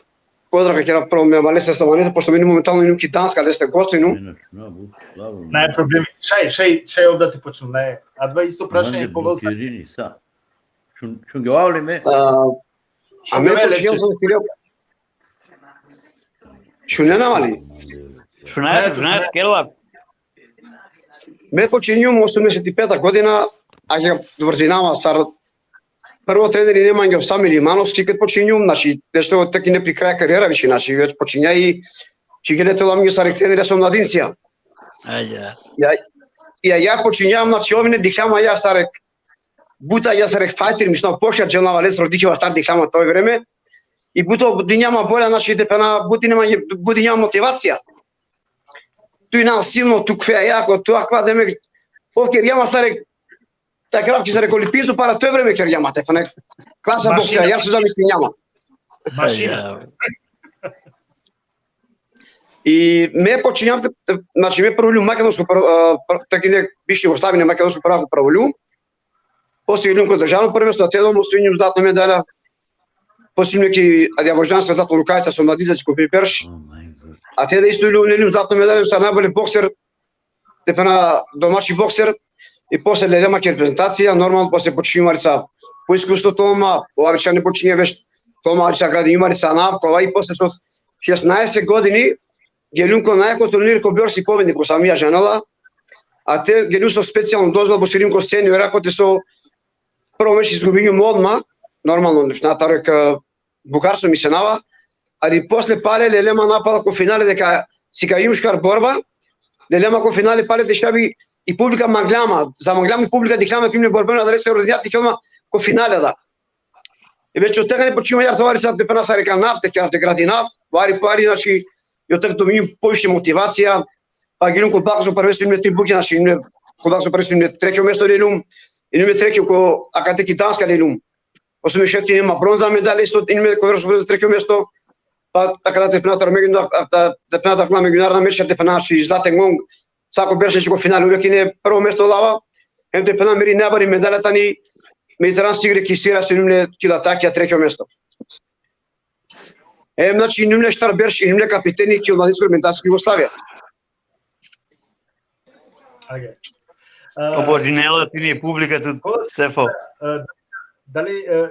pozdrav ka kerav prvo me avalese sa avalese, pošto me momentalno inum ki Danska, leste gost inum. Nae problemi. Šaj, šaj, šaj ov da te počnel, nae. Adava isto prašanje po Velsa. Sa. Šun, šungjovali me. A, a me počinjam sa kerav. Šunena ma li? Šunaja, šunaja, kerav. Me počinjum osumdeset i peta godina, a ja vrzinama sar prvo treneri ne mange Sami Limanovski kad počinjum, znači, već to taki ne pri kraj karijera više, znači, već počinja i čigene te lamnju sar treneri sa omladincija. Ajde. Ja, ja, ja počinjam, znači, ovine dikhama ja sar buta ja sar fajter, mislim, poša dželava lesro dikhava sar dikhama to vreme. I buto dinjama volja, znači, te pana buti nema, buti nema motivacija. Tu ina silno, tu kve jako, tu akva demek. Poker jama sar ta kerav ki sar kolipizu para to vreme ker jama te pana klasa boksera, ja so zamislin jama. Mašina. I me počinjam, te, te, znači, me prvo ljum makedonsko prvo, a, pr-, taki ne, biš Jugoslavija, ne makedonsko prvo, prvo ljum. Posle ljum ko državno prvenstvo, a te dom osvojim zlatno medalja. Posle ljum ki Adjavožanska zlatno rukavica so mladica ko berš. A te da isto ljum, ljum zlatno medalja, sa najbolji bokser, te pana domaći bokser. I posle lelema ki reprezentacija, normalno, posle počinjum alica po iskustvo toma, ova biča ne počinje već toma, alica gradi jum alica nav, kova i posle so šesnaeste godini, geljum ko najko turnir ko berš i pobednik, ko Samija Žanela, a te geljum so specijalno dozvola, bokserim ko sceni, era kote so prvo meč izgubinjum odma, normalno, na tarek, e, bugar so misenava, ali posle pale lelema napala ko finale deka sikaim šukar borba, lelema ko finale pale te šavi i publika manglama, za manglama i publika diklama ki mne borbeno, adale se rodinja te kjoma ko finale da. E već od tega ne počinjum ja tovari sa te pana sar ka nav, te kjera te gradinav, vari, vari, znači, i od tega dobinjum poviše motivacija, pa geljum ko balkansko prvenstvo, inum le tri buke, znači, inum le, ko balkansko prvenstvo inum le trećo mesto lelum, inum le trećo ko, akate ki Danska lelum. Osumdeset šesti inum le bronza medalja, isto inum le ko evropsko prvenstvo trećo mesto, pa akate te pana taro međunar-, a, te pana taro međunarodna meča, te pana, znači, Zlatengong, sako berš ko finale uvek ine prvo mesto lava, hem te pana meri najbari medalja tani Mediteran sigre ki sira so inum le ki latakija trećo mesto. Em, znači, inum le štar berš, inum le kapiteni ki omladinsko reprezentacija Jugoslavija. Ajde. Obožinela tine publika tu, Sefo. E, dali, e,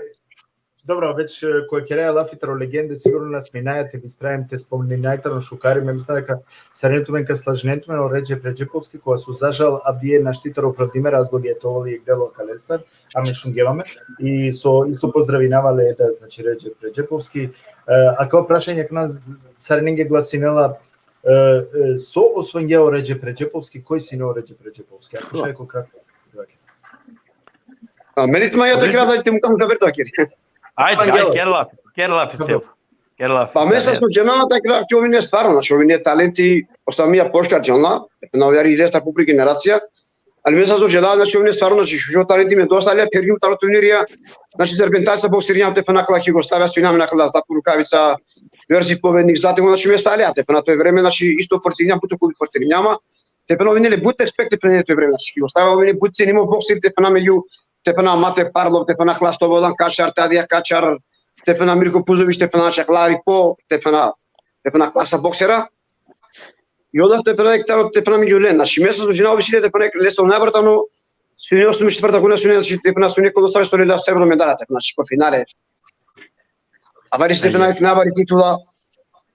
dobro, već, e, ko kerea lafi taro legende, sigurno na sminaja te bistrajem te spomninaja taro šukari, me mislinav deka sarinen tumen ka slažinen tumen o Redžep Redžepovski, kova so za žal avdive našti taro opravdime razloge te ovel jekh delo kalestar, a me šungjem amen, i so isto pozdravinava le da, znači, Redžep Redžepovski. E, akava prašanje akana sarinenge glasinela, e, e, so osvojingja o Redžep Redžepovski, koj sine o Redžep Redžepovski? Ako šaj ko kratko. A, meni te ma ja te kerav, te mukam ka ver to akiri. Ajde, ajde, ker lafi, ker lafi, Sefo. Ker lafi. Pa me sa so džanav te kerav, ki ovine stvarno, znači, ovine talenti, o Samija Poška džanla, na ovjari restar publik generacija, ali me sa so džanav, znači, ovine stvarno, znači, šužo talenti me dosta, ali perjum taro turnirija, znači, serpentasa boksirinjam te pana kala ki Jugoslavija, so inam na kala zlatno rukavica, verzi pobednik, znate, znači, me sa, ali te pana to vreme, znači, isto forsirinjam, puto kubi forsirinjama, te pana ovine le but respekt te pana to vreme, znači, ki Jugoslavija, ovine but cenimo boksir te pana me lju, te pana Mate Parlov, te pana Hlas Slobodan Kačar, Tadija Kačar, te pana Mirko Puzović, te pana Čaklari Po, te pana, te pana klasa boksera. I onda te pana ek taro, te pana među len. Znači, me sa so džanav više te pana ek leso najbratano, sine osumdeset četvrta godina, sine, znači, te pana sine ko dosta što lela srebrno medalja, te pana, znači, ko finale. A vari te pana ek najbari titula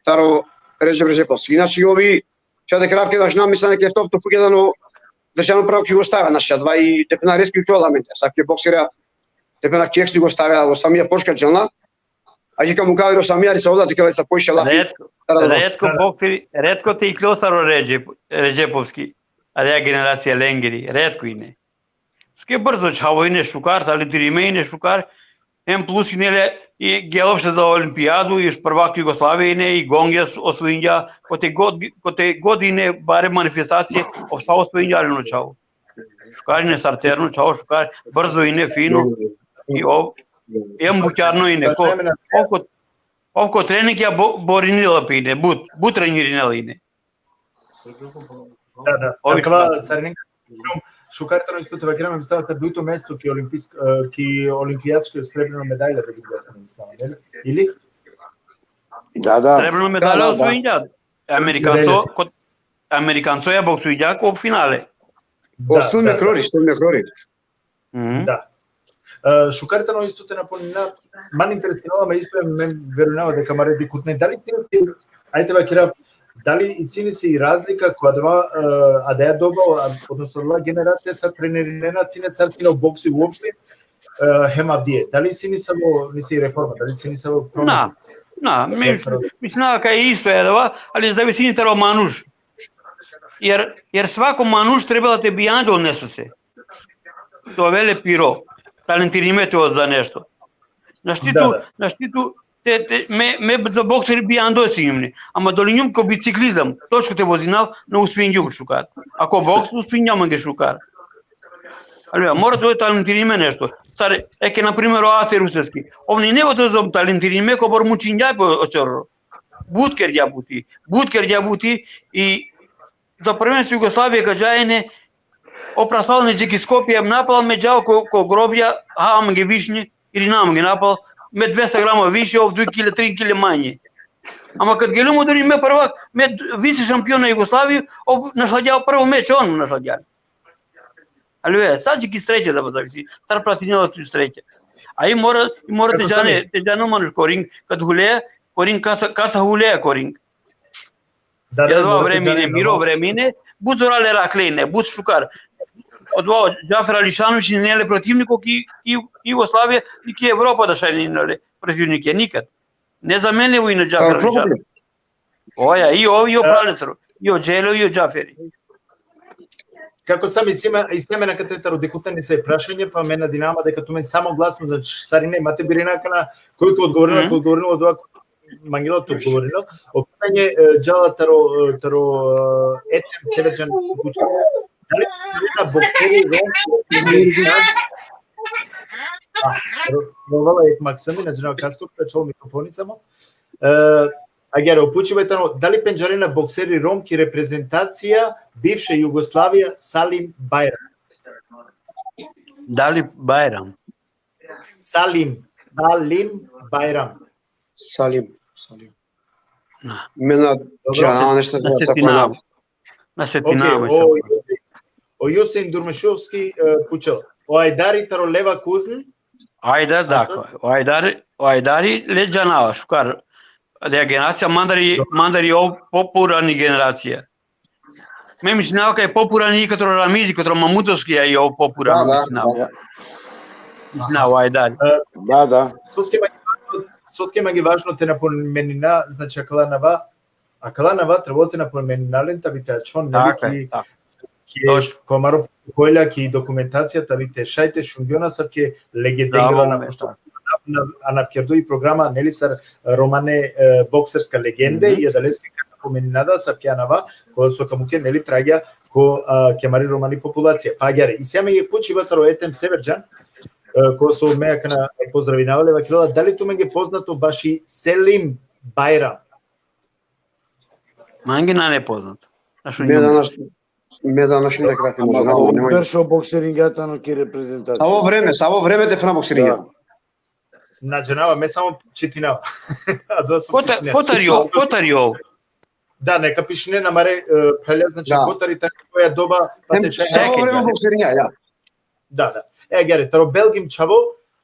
taro Redžep Redžepovski. Inače, ovi, ča te kerav ke, znači, na mislim ke to, to puke dano državno prvo ki Jugoslavija, znači, adava i te pana retko čula mente, sa ke boksera, te pana ki eks Jugoslavija, o Samija Poška džanla, a ki ka mukava o Samija, ali sa oda te kera sa poviše lafi. Retko, retko bokseri, retko te iklo sar o Redžep, Redžepovski, a da generacija lengeri, retko ine. Ske brzo čhavo ine šukar, talentirime ine šukar. Em plus ine le i geloše za olimpijadu, i prvak Jugoslavije ine, i gonge os-, osvojinđa, kote god, kote god ine bare manifestacije, ov sa osvojinđa len o čhavo. Šukar ine sar terno čhavo, šukar, brzo ine, fino, i ov, em bućarno ine, ko, ov ko, ov ko treningja bo-, borinela pe ine, but, but trenirinela ine. Da, da. Ovi akava šukar. Sarininka, šukar tano isto te vakerav, me mislava ka dujto mesto ki olimpijsk-, e, ki olimpijatsko srebrno medalja da bi gledano, mislava, ne? Ili? Da, da. Srebrno medalja Da, da, da. Osvojinđa. Amerikanco, Medalja. Kot Amerikanco ja boksujđa ko finale. O, stul me krori, stul me krori. Mhm. Da. E, šukar tano isto te napomnina, man interesirala me isto, me verujnava deka mare dikhutne. Dali sine si, ajde vakerav, dali sine si razlika ko adava, e, adaja doba, a, odnosno adala generacija sa trenirinena sine sar sine o boksi uopšte, e, hem avdive. Dali sine savo, nisi reforma, dali sine savo promen? Na, na, mi, mislim kaj isto e adava, ali zavisini taro manuš. Jer, jer svako manuš trebela te bijandol nesose. Te ovel le piro, talentirime te ovel za nešto. Našti tu, Da, da. našti tu, te, te, me, me za bokseri bijando sijum ni. Ama dolinjum ko biciklizam, točko te vozinav, na usvinjum šukar. A ko boks usvinjam mange šukar. Ali ja, mora te ovel talentirime nešto. Sar, eke, na primer, o Aser Ruseski. Ov ine oto talentirime, kobor mučinđa pe o čororo. But kerđa buti, but kerđa buti i za prvenstvo Jugoslavije ka dža ine, ov prasal ine dži ki Skopje, napal me džal ko, ko grobja, ha mange višnje, ili na mange napal, me dvesta grama više, ov duj kile, tri kile manje. Ama kad geljum odori me prvak, me više šampion na Jugoslavije, ov našladja prvo meč, on našladja. Ali ve, sa dži ki sreća da zavisi, sar pratinela tu sreća. A i mora, i mora te džane, te džane manuš ko ring, kad hule, ko ring, kasa, kasa hule ko ring. Da, da, mora te vreme džane, ine, miro normalno. Vreme ine, but zorale rakle ine, but šukar. Odova Džafer Ališanović ine le protivniko ki, ki, ki Jugoslavija, ni ki Evropa da šaj ine le protivnike, nikad. Nezamenljivo ine Džafer Ališanović. Oja, i ov, i o pralesro, i o Dželo, i o Džaferi. Kako sam isi amen, isi amen akate taro dikhutne nesave prašanje, pa me nadinava deka tumen samo glasno, znači, sarine, ma te birina akana, koj ka odgovorina, koj odgovorina, odova mangela te odgovorina. O pitanje, e, džala taro, e, taro, e, Etem Severđan Kukučević. Dali na bokseri Rom? A, ro-, rovala jek maksami, na džanav kasko, ka čol mikrofonica mo. E, agjaar, o pučibe tano, dali pendžarena bokseri Rom ki reprezentacija bivše Jugoslavija Salim Bajram? Dali Bajram? Salim, Salim Bajram. Salim, Salim. Na. Me na Dobro, džanava na nešto se-, za na sa setinava. Kona. Na Okej, setinava. o, o Jusein Durmešovski, e, pučel. O Ajdari taro Leverkusen? Ajdar, dakle. O Ajdari, o Ajdari le džanava, šukar. Da generacija mandari, mandari o popurani generacija. Me mislinava kaj popurani i katro Ramizi, katro Mamutovski, a i o popurani, Da, da, mislinava. da. Mislinava, o Ajdari. Da, da. Soske mange važno, soske mange važno te napomenina, znači, akala nava, akala nava trebalo te napomenina len, ta bi te ačhon, neli, Tako je, ki, tako. ki, Točno. ko amaro pokolja, ki dokumentacija, ta bi te šaj te šungjona, sar ke legende. Bravo, Gela na me, pošto tako. na, na, na kerdo i programa, neli, sar romane, e, bokserska legende, Mhm. i adaleske ka napomenina da, sar ke anava, ko so ka muke, neli, tragja, ko, a, ki amari romani populacija. Pa agjaar, isi amen jek pučiba taro Etem Severđan, e, ko so me akana pozdravinava le, vakerela, dali tumenge poznato baši Selim Bajram? Mange nane poznato. Našo Me njome. danas, me danas ne kratim. Ama ko beršo bokseringa tano ki reprezentacija. Savo vreme, savo vreme te fran bokseringa. Da. Na džanava, me samo čitinava. A da so Kotar, pišine. kotar i ov, kotar i ov. Da, neka pišine na mare, e, pralja, znači, Da. kotar i tari koja doba, pa Hem te šaj. savo vreme bokseringa, ja. Da, da. E, agjaar, taro Belgim čhavo,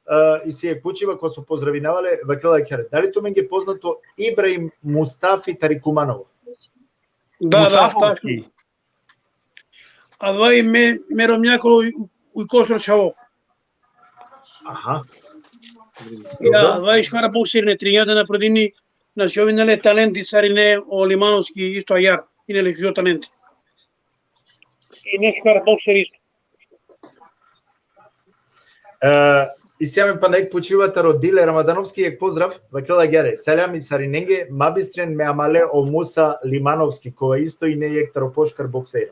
e, isi jek pučiba, ko so pozdravinava le, vakerela agjaar, dali tumenge poznato Ibrahim Mustafi tari Kumanovo? Da, da, Mustafovski. Adava i me, me romnjakolo u, u Kosor čhavo. Aha. Ja, adava i šukar bokseri ine, trinjata na prodini, znači, ov ine le talenti, sar ine o Limanovski isto agjaar, ine le šužo talenti. Ine šukar bokseri isto. E, isi amen pana jekh pučiba taro Dile Ramadanovski, jekh pozdrav, vakerela agjaar: Selami sarinenge, ma bistren me amale o Musa Limanovski, kova isto ine jekh taro pošukar boksera.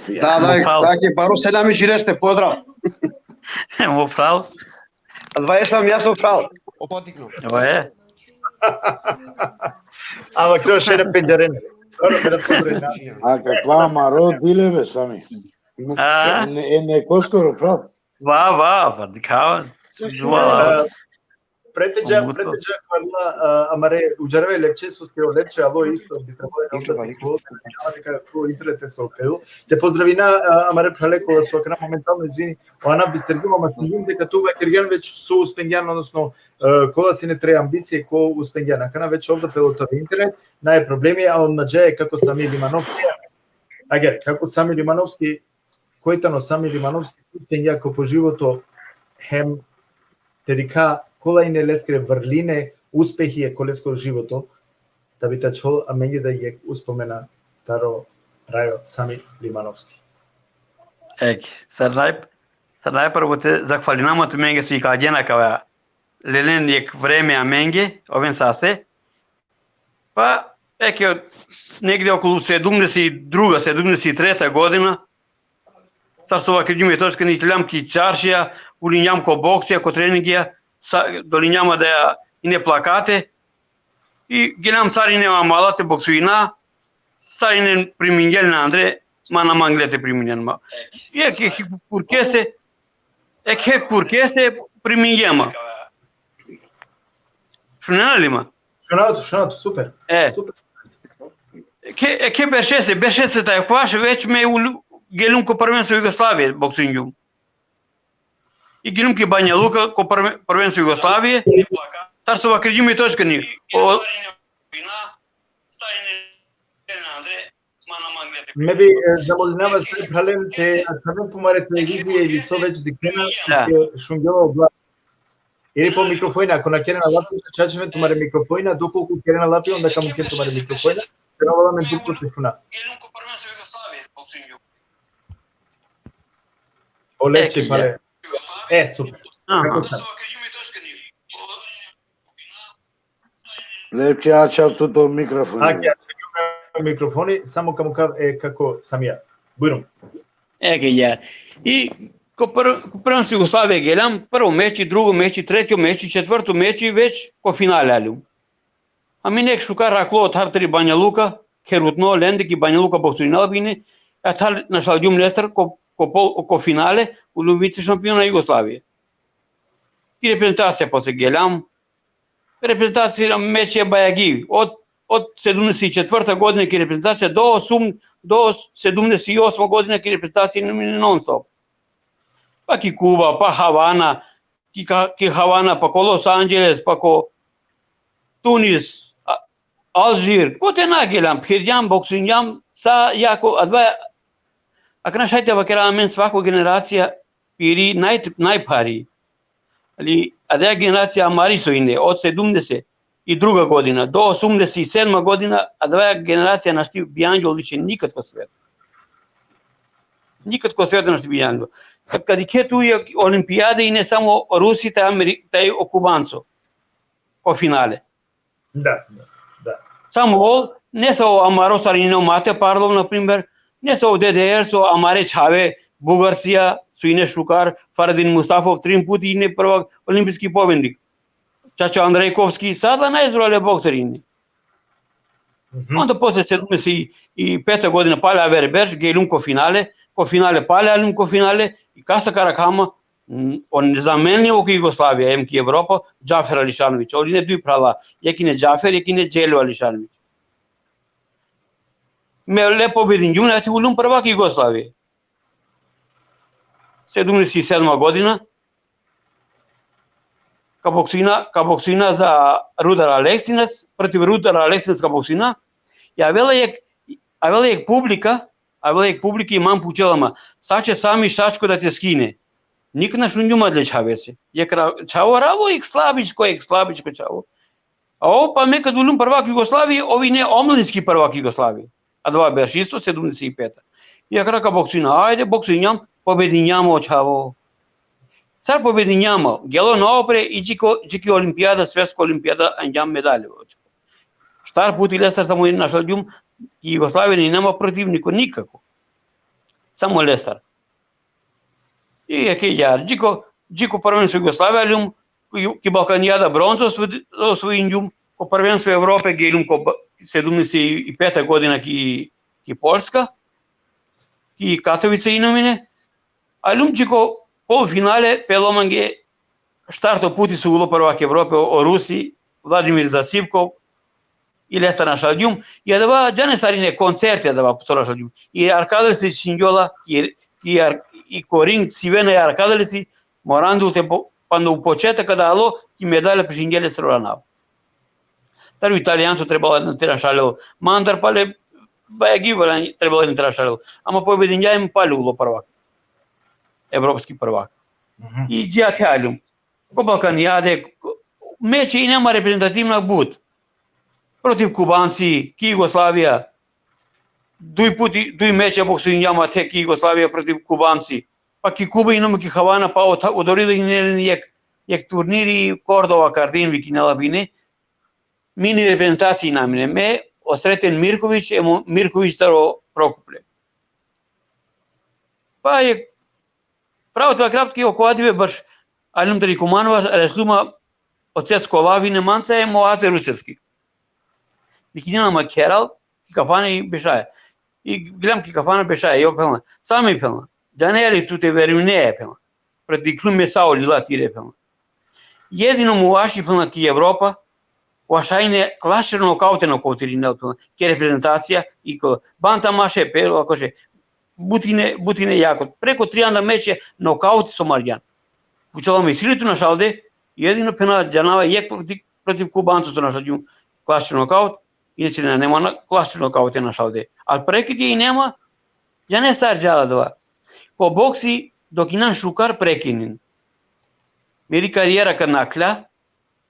Da, da, Mo phral. Taki, paro selami šireste, pozdrav. Mo phral. Adava jesam ja so phral. O patikno. Evo je. Ama kreo šere pendžaren. Dobro, me pozdravina. A kakva amaro Dile be, Sami? A? Ene, ene koskoro phral. Va, va, pa dikhava. Sviđa. E, preteđa, Omuso. Preteđa, kvala, a, amare udžarave Lepče, so ste o Lepče, alo isto, bi trebalo da Isto, da, isto. Ko internet so pel. Te pozdravina, a, amare phrale kola so akana momentalno, izvini, o Ana Bistergjum, ama šungjum deka tu vakergjan već so uspengjan, odnosno, e, kola sine tre ambicije, ko uspengjan. Akana već ovde pelo taro internet, nae problemi, a on na džaje kako Sami Limanovski. Agjaar, kako Sami Limanovski, koj tano Sami Limanovski, so uspengja ko po životo, hem te dikha kola ine leskere vrline, uspehija ko leskoro životo, da bi te ačhol amenge da jekh uspomena taro rajo Sami Limanovski. Ek, sar naj, sar najprvo te zahvalinav man tumenge so ikalgjen akava, lelen jekh vreme amenge, oven saste. Pa, eke, negde okolo sedumdeset i druga, sedumdeset i treta godina, sar so vakergjum, točka, nikljam ki čaršija, ulinjam ko boksija, ko treningija, sa, dolinjam da ine plakate, i geljam sar ine amala te boksuina, sar ine primingje len andre, ma na mangle te primingjen ma. Jekh, jekh kurkese, jekh kurkese primingje ma. Šunena li ma? Šunav tut, šunav tut, super. E. Super. Eke, eke beršese, beršese taj kvaš, već me ul-, geljum ko prvenstvo Jugoslavije, boksingjum. I geljum ki Banja Luka, ko prve-, prvenstvo Jugoslavije, sar so vakergjum, točka, ni. O, me bi, e, zamolinava sa phralen te ačhaven tumare televizija ili so već dikhena, da, te šungjova o glas. Ili po mikrofona, ako na kerena lafi, čačhaven tumare mikrofona, dokolku kerena lafi, onda ka mukhen tumare mikrofona, te na ovel amen duplo te šuna. O Lepče, e, pale. E, super. Aha. Kako sam? Lepče, ačhav tut o mikrofoni. Aki, ačhav o mikrofoni, samo ka mukhav, e, kako sam ja. Bujrum. Eke, ja. I ko pr-, ko prvenstvo Jugoslavije geljam, prvo meči, drugo meči, treto meči, četvrto meči, već ko finale aljum. A mine jekh šukar raklo otar tari Banja Luka, kherutno, lende ki Banja Luka boksurinela bi ine, a taro našalgjum lestar ko, ko pol-, ko finale, uljum vice šampiona Jugoslavije. Ki reprezentacija posle geljam, reprezentacija mečija bajagi, od, od sedumdeset i četvrta godina ki reprezentacija do osum-, do sedumdeset i osma godina ki reprezentacija non stop. Pa ki Kuba, pa Havana, ki ka-, ki Havana, pa ko Los Angeles, pa ko Tunis, a-, Alžir, kote na geljam, phirdjam, boksingjam, sa jako, adava, akana šaj te vakera, amen svako generacija piri naj-, najphari. Ali adava generacija amari so ine, od sedumdeset i druga godina do osumdeset i sedma godina, adava generacija našti bijanđol više nikad ko svetu. Nikad ko svetu našti bijanđol. Kad, kad dikhe tu, e, olimpijade ine samo Rusi taj Ameri-, taj o Kubanco ko finale. Da, da, da. Samo ol, nesavo amaro sar ine o Mate Parlov, na primer, nesavo D D R so amare čhave, Bugarsija, so ine šukar, Faradin Mustafov, trin puti ine prvak, olimpijski pobednik. Čača Andrejkovski, sa adala najzorale bokseri ine. Mhm. Onda posle sedumdeset i peta godina, pale aver berš, geljum ko finale, ko finale pale aljum ko finale, i kasa ka rakha ma, mm, o nezamenljivo ki Jugoslavija, em ki Evropa, Džafer Ališanović. Ol ine duj phrala, jekh ine Džafer, jekh ine Dželjo Ališanović. Me le pobedingjum, ati uljum prvak Jugoslavije. Sedumdeset i sedma godina, ka boksina, ka boksina za Rudar Aleksinac, protiv Rudar Aleksinac ka boksina, i avela jekh, avela jekh publika, avela jekh publika i man pučela ma, sa će Sami Šačko da te skine. Nikad na šungjum adale čhavese. Jekh ra-, čhavo ravo, jekh slabičko, jekh slabičko čhavo. A ov, pa me kad uljum prvak Jugoslavije, ov ine omladinski prvak Jugoslavije. Adava berš isto, sedumdeset i peta. I akana ka boksina, ajde, boksingjam, pobedingjam o čhavo. Sar pobedinjam, gelo naopre i dži ko, dži ki olimpijada, svetsko olimpijada, anjam medalje. Štar puti lestar samo našaldjum, Jugoslavija ni nema protivniko nikako. Samo lestar. I eke ja, dži ko, dži ko prvenstvo Jugoslavija aljum, ki, ki Balkanijada bronzo osvo-, osvojinjum, ko prvenstvo Evrope geljum ko ba-, sedumdeset i peta godina ki, ki Poljska, ki Katovice inomine, aljum dži ko polfinale, pelo mange štarto puti so ulo prvak Evrope, o, o Rusi, Vladimir Zasivkov, i lestar našaldjum, i adava džane sarine koncerti adava so našaldjum. I Arkadalici čhingjola, i, i, ar-, i ko ring civena i Arkadalici, morandul te po-, pando u početak kada alo, ki medalja pišingje lestar o anav. Taro Italijanco trebela te našalel, mandar pale, bajagi valan trebela te našalel. Ama pobedinjam, pale ulo prvak. Evropski prvak. Mhm. I dži ate aljum. Ko Balkanijade, ko, meče injam reprezentativna but. Protiv Kubanci, ki Jugoslavija. Duj puti, duj meče boksinjam ate ki Jugoslavija protiv Kubanci. Pa ki Kuba injam ki Havana, pa o ta-, odori da ine len jek, jek turniri Kordova Kardin vikinela pe ine. Mini reprezentacija injam ine. Me, o Sreten Mirković, em o Mirković taro Prokuplje. Pa jek, pravo te vakerav tuke, okova dive baš aljum tari Kumanova, rešlum ma o Cecko Lavine manca, em o Ace Rusevski. Vikinena ma kheral, ki kafana i bešaja. I gledam ki kafana bešaja, i ov phenela: Sami, phenela, džanea li, tu te verujnea, phenela. Predikhlum me sa o lila tire, phenela. Jedino mu aši, phenela, ki Evropa, vaš ine klasiko nokaut te nokautirinel, phenela, ki reprezentacija i ko banta maše, pe, akoše, but ine, but ine jako. Preko trianda meče nokauti so margjan. Pučela me: Isi li tu našalde? Jedino, phenela, džanava jek protiv, protiv Kubanco so našalđum klasiko nokaut, inače na, nema na klasiko nokaut te našalde. Al prekid i nema, džane sar džala adava. Ko boksi, dok injan šukar, prekinin. Meri karijera ka nakhla,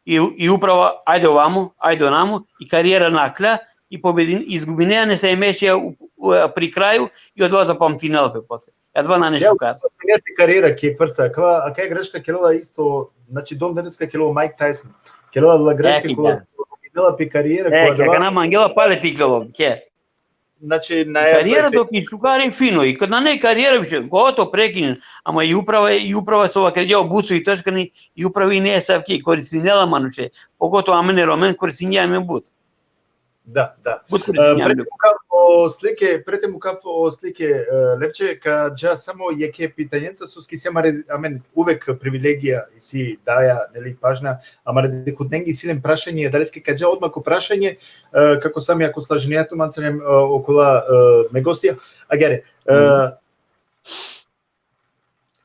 i, i uprava, ajde ovamo, ajde onamo, i karijera nakhla, i pobedin, izgubinea nesave meče u, u, pri kraju, i odova zapamtinela pe posle. Adava nane šukar. Ja, karijera ki vrca, akava, akava greška kerela isto, znači, don deneska kerela Mike Tyson. Kerela la greška, e, ki koja da. Pobedinela pe karijera, e, koja ki, adava akana mangela pale te iklol, ke. Znači, na karijera dok i šukar i fino, i kad nane karijera više, gotovo, prekinin, ama i uprava, i uprava so vakerđa o Buco i Trškani, i uprava ine asavki, koristinela manuše, pogotovo amen e Romen, koristinđa amen but. Da, da. But koristinđa amen. E, pre te mukav o slike, pre te mukav o slike, e, Levče, ka dža samo jekhe pitanjenca, soske si amare, amen, uvek privilegija isi daja, neli, pažnja, amare dikhutnenge, isi len prašanje, adaleske ka dža odma ko prašanje, e, kako sam, ako slažinea tu manca, e, okola, e, me gostija. Agjaar, e,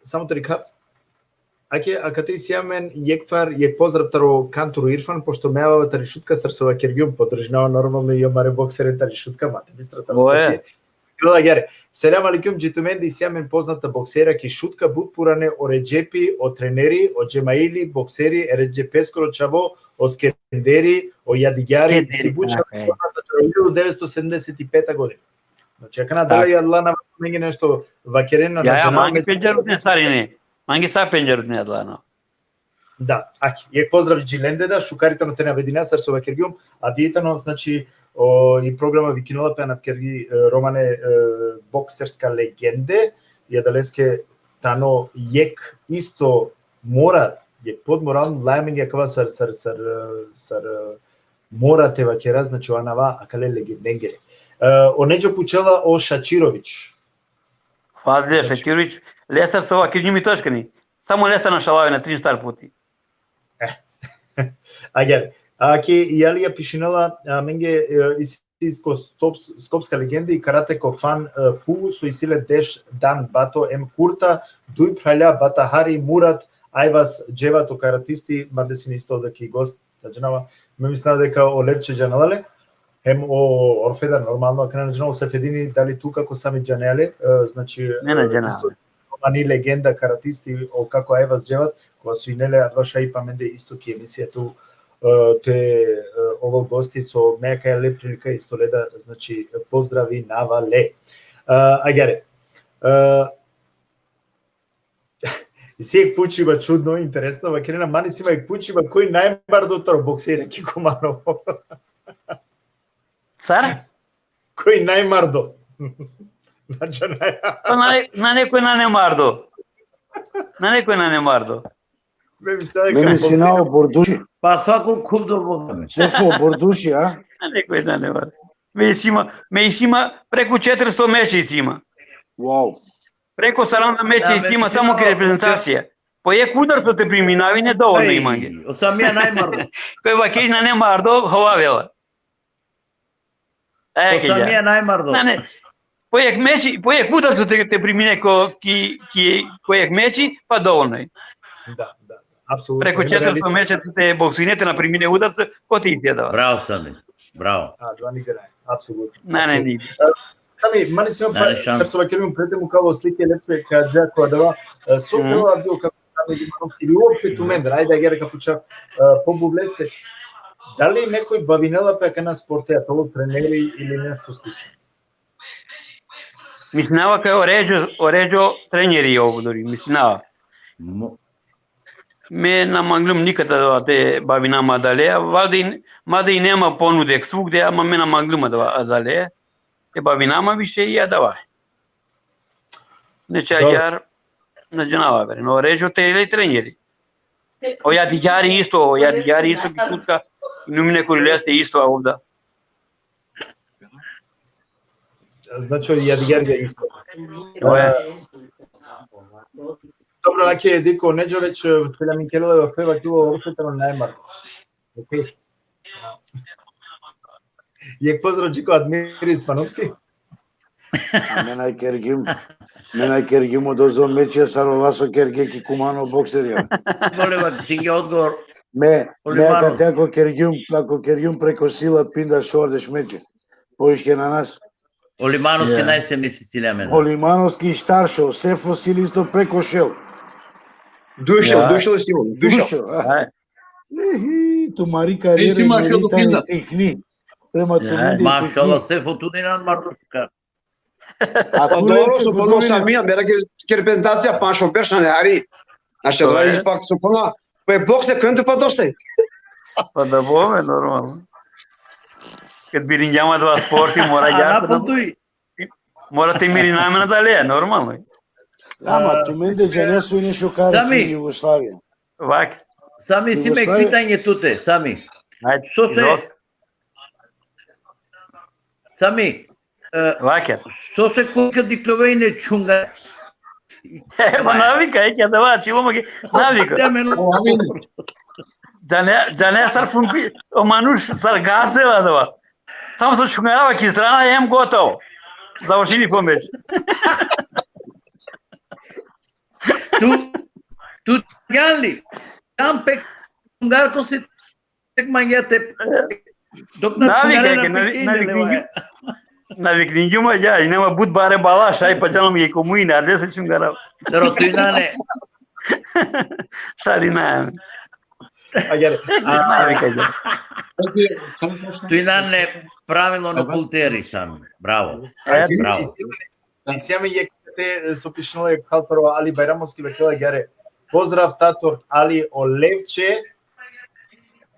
samo te dikhav. Ake, akate isi amen jekh far, jekh pozdrav taro Kanturu Irfan, pošto me avava tari Šutka, sar so vakergjum, podržinava normalno i amare boksere tari Šutka, ma te bistra taro Skopje. Kerela agjaar: Selam alejkum, dži tumende isi amen poznata boksera ki Šutka, but purane, o Redžepi, o treneri, o Džemaili, bokseri, e Redžepeskoro čhavo, o Skenderi, o Jadigjari, Skenderi, si but čhavo, poznata taro hiljadu devetsto sedamdeset i peta godina. Znači, akana dela i adala na mange nešto vakerena, ja, ja, mange pendžarutne sarine. Mange sa pendžarutne adala na. Da, aki, jekh pozdrav dži lende da, šukar i tano te navedina, sar so vakergjum, a di tano, znači, o, i programa vikinela pe, anav kergi, e, Romane, e, bokserska legende, i adaleske tano jekh isto mora, jekh pod moral, lajmenge akava sar, sar, sar, e, sar, e, mora te vakera, znači, o anava akale legendengere. E, o Nedžo pučela o Šačirović. Fazle Šačirović, lestar so vakergjum i Trškani. Samo lestar našalave na trin štar puti. E. Agjaar, ake i Alija pišinela, amenge, e, isi, isi ko Skops-, skopska legenda i karate ko Fan, e, Fu, so isi le deš dan bato em kurta, duj phralja, Batahari, Murat, Ajvaz, Dževat, o karatisti, mande sine isto da ki gost, da džanava, me mislinav deka o Levče džanela le, hem o Orfeda, normalno, akana na džanav o Sefedini, dali tu kako sami džanea le, e, znači, ne, na džanav. Isto romani legenda karatisti, o kako Ajvaz Dževat, kova so ine le adava šaj pa amende isto ki emisija tu, e, te, e, ovel gosti, so me akaja le prilika isto le da, znači, pozdravinava le. E, agjaar, e, Isi jekh pučiba čudno, interesno, vakerena, man isi ma jekh pučiba, koj najmardo taro boksere ki Kumanovo? Sar? Koj najmardo? Znači, naj... Pa nane, nane koj nane mardo. Nane koj nane mardo. Me mislava Me ka mislava o Borduši. Pa svako kubdo boga. Sefo Borduši, a? Nane koj nane mardo. Me isi ma, me isi ma preko četiristo meče isi ma. Wow. Preko saranda meče Ja, isi ma me samo ki mislava- reprezentacija. Po jekh udarco te priminavi, ne, dovoljno i mange. Ej, osam mija najmardo. Koj vakeri nane mardo, hovavela. E, Osam mija najmardo. Nane. Po jekh meči, po jekh udarco te, te primine ko, ki, ki, ko jekh meči, pa dovoljno je. Da, da, apsolutno. Preko Ima četiristo meče te boksine, te na primine udarco, ko ti isi adava. Bravo, Sami. Bravo. A, da, nigde ne, apsolutno. Nane, Apsolutno. nigde. Sami, man isi ma Nane pa, šanse. Sar so vakergjum, pre te mukav o slike lepše ka dža ko adava, e, so Mhm. prvo avdio kako Sami Limanovski ili uopšte tumendar, ajde, agjaar ka pučav, e, po buvleste, dali nekoj bavinela pe akana sporte, a tano treneri ili nešto slično? Mislinava kaj o Redžo, o Redžo treneri je odobri, mislinava. Mo- Me na manglum nikad da te bavinav ma adalea, valjda i, mada i nema ponude svugde, ama me na manglum adava, adalea. Te bavinav ma više i adava. Neče Dobro. Agjaar, na džanava bre, no Redžo te le treneri. O Jadigjari isto, o Jadigjari isto ki Kutka, numine kuri leste isto ovda. Znači, o Jadigjari ga isto. Oja. Dobro, ake, diko, Nedžo već, e, šelja mi kerela, o Feva kilo, o Ruseta, no, najmar. Okej. Jekh pozdrav dži ko Admir Ispanovski. A me naj kergjum. Me naj kergjum o dozo meče, sar o Laso kergje ki Kumano bokserja. Bole, ba, tinge odgovor. Me, O me Limanovski. Ako, ako kergjum, ako kergjum preko sila pinda šovardeš meče. Poviše na nas. O Limanovski Ja. najse meči sile amen. O Limanovski štaršo, Sefo sili isto preko šel. Dušel, Ja. Dušel si on, Dušel. Dušo, a? Aj. Ihi, tumari karijera Isi i mašalo meri tani kinda. Tikni. Prema Ja. tumen i Mašala, Tikni. Sefo, tu dinan marduka. A Pa tu dobro leke so ko po Dovine. Samija, bera ke, ke reprezentacija panšo berš nane hari. Znači, To da je. Ipak so pona, pa e bokse krendu pa dosta. Pa da bome, normalno. Kad biringjam adava sporti, mora A ja, napol tu i mora te mirina amen adalea, normalno. Ama tumende džane so ine šukar Sami. Ki Jugoslavija. Vak. Sami, si me Jugoslavija. Pitanje tute, Sami. Ajde, So te- izvolite. Sami, e, Vaker. So se koj ka dikljove ine čhunga? E, pa navika, e, adava, čilo ma ki, navika. Te amen. Džane, džane sar pumpi, o manuš sar gazdela adava. Samo so čhungarava ki strana, em gotovo. Završini po meč. Tu, tu, janli, tam pe čhungar ko se tek mangja te, dok na Navika, čhungare ke na navi-, pekine, navikningjum. levaja. Navikningjum, ja, i nema but bare bala, šaj pa džanam i komujna, adese čhungarava. Pero tu i nane, Šarina. Agjaar, a, Navika, ja. Znači, samo, samo, samo. Tu i nane pravilno na kulteri sam. Bravo. E, Bravo. Isi amen jekh te, e, so pišinela jekh phrala taro Ali Bajramovski, vakerela agjaar: Pozdrav tator Ali, o Levče.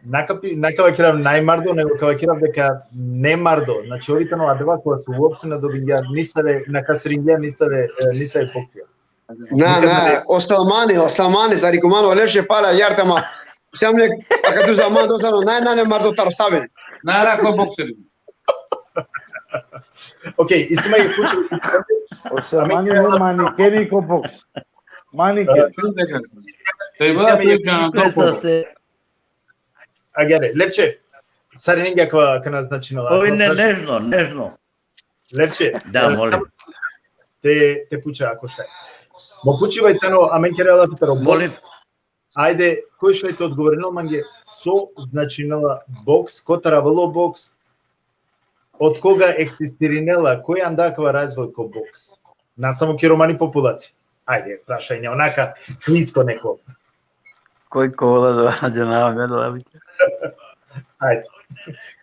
Na ka pi-, na ka vakerav najmardo, nego ka vakerav deka nemardo. Znači, ov i tano adava kova so uopšte na dobingja nisave, na kasringja nisave, e, nisave boksija. Na, na, o Salmani, o Salmani, tari Kumano, o Levče pala, jarta ma. Sam ne, a kad tu zaman do tano, naj, naj, ne mardo taro saven. Nara ko bokseri. Okej, isi ma jekh pučiba. O Salmani ne manikeni ko boks. Manikeni. Te vada priča na to. Saste. Agjaar, Levče, sar inenge akava, akana značinela. Oj, ne, nežno, nežno. Levče, Da, e, molim. Te, te puča ako šaj. Mo pučiba i tano, amen kerela lafi taro Molim. Boks. Ajde, koj šaj te odgovorinel mange, so značinela boks, kotar avela o boks, od koga egzistirinela, koj anda akava razvoj ko boks? Na samo ki romani populacija. Ajde, prašanje, onaka, kviz ko neko. Koj kola da, džanava, me da, biće. Ajde.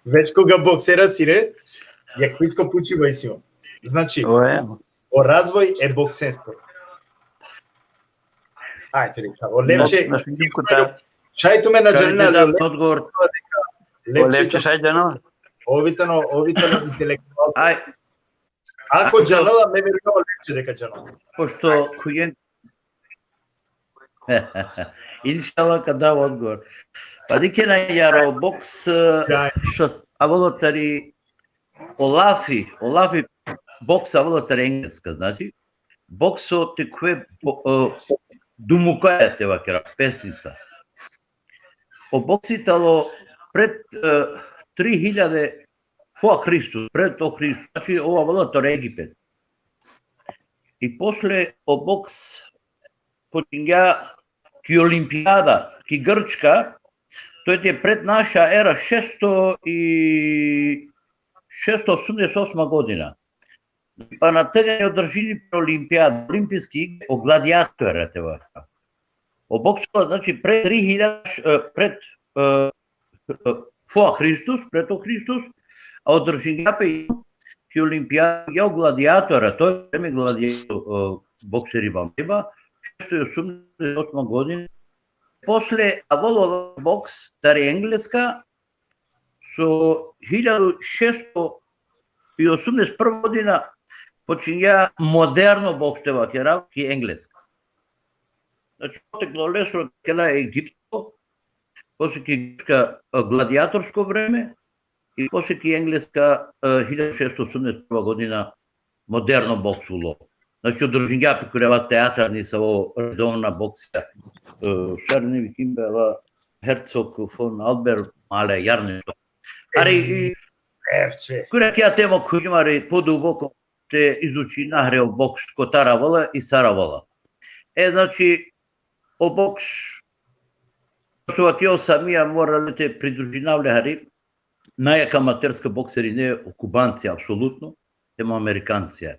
Već koga boksera sine, jekh kviz ko pučiba isi ma. Znači, Oje. o razvoj e boksenskoro. Ajde, neka. O Lepče, Našem dikota. šaj tumen na Šaj džanena, da ali odgovor. Lepče, Lepče, šaj džano. Ovitano, ovitano intelektualci. Aj, Ako džanela, me verujnava o Lepče deka džanela. Pošto kujen... Inšallah ka da odgovor. Pa dikhe na, jaro, boks, e, Sjajno. Što avela tari, o lafi, o lafi boks avela tari engleska, znači, bokso te khuve bo-, e, dumukaja, te vakera, pesnica. O boksi tano pred, e, tri hiljade po Hristos, pred o Hristos, znači, ov avela tari Egipet. I posle o boks počingja ki Olimpijada, ki Grčka, to je pred naša era, šesto i, šesto osumdeset osma godina. Pa na tegani održini pe Olimpijada, olimpijski igre, o Gladiatora, te vakera. O boks, znači, pred tri hiljade, e, pred, e, e, po Hristos, pred o Hristos, a održingja pe ki Olimpijada, o Gladiatora, to je vreme Gladiator, e, bokseri bambeba, šesto i osumdeset osma godina. Posle avela o boks tari Engleska, so hiljadu šesto i osumdeset prva godina počingja moderno boks, te vakera, ki Engleska. Znači, poteklo lesoro kela Egipto, posle ki Grčka, e, gladiatorsko vreme, i posle ki Engleska, e, hiljadu šesto osumdeset prva godina moderno boks ulo. Znači, održingja pe kurava teatar, nisavo redovna boksija. E, šar ne vikim pe, ava Herzog von Albert, male, jarne. Ari, i, Lepče. Kura ki tema khujmari poduboko te izučina hari o boks kotar avela i sar avela. E, znači, o boks, so vakio Samija, mora le te pridružinav le hari, najjak amaterska bokseri ine o Kubanci, apsolutno, em o Amerikancija.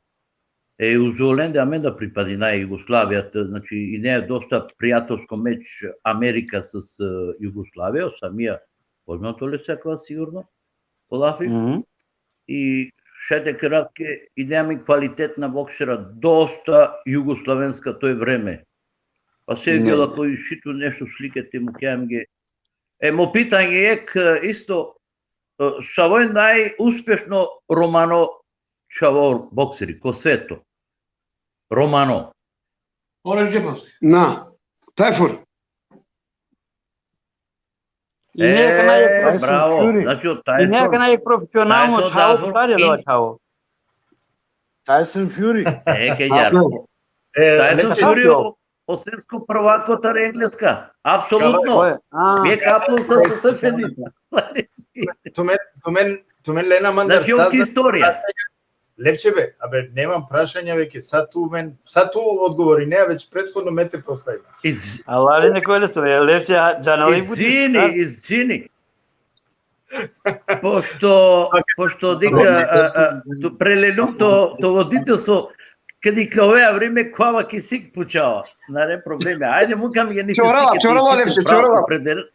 E, uzo lende amen da pripadinaja Jugoslavija, te, znači, ine dosta prijateljsko meč Amerika s, s Jugoslavija, o Samija, poznato le si akava sigurno, o lafi. Mhm. I šaj te kerav ke ine amen kvalitetna boksera, dosta jugoslovenska to vreme. Pa se Ne. gela koj isi tu nešto slike te mukhe amenge. E, mo pitanje jekh, e, isto, e, savo i najuspešno romano čhavo bokseri ko sveto? Romano. Orange Boss. Na, Tajfur. I neka naj E, Tyson bravo. Fury. Znači, o I neka Tyson, naj profesionalno Tyson čhavo, Fury. kar je da čhavo. Tyson Fury. E, ke ja. E, Tyson Lepče, Fury, o, o svetsko prvako tari Engleska. Apsolutno. Ko je? A, Vek apel sa, sa, sa Fedita. tumen, tumen, tumen lena mandar Znači, on saznanje. Historija. Lepče be, abe, nemam prašanja veke, sad tu men, sad tu odgovorine, a već prethodno me te postavim. Iz-, ali neko je, Lepče, džanela i buti. Izvini, izvini. Pošto, pošto dika, a, a, tu prelelum to, to voditeljstvo, kad iklove vreme, kova ki sik pučava. Nane probleme. Ajde, mukam je nisi Čorava, sike, čorava, ti Lepče, si pravo čorava. preder-,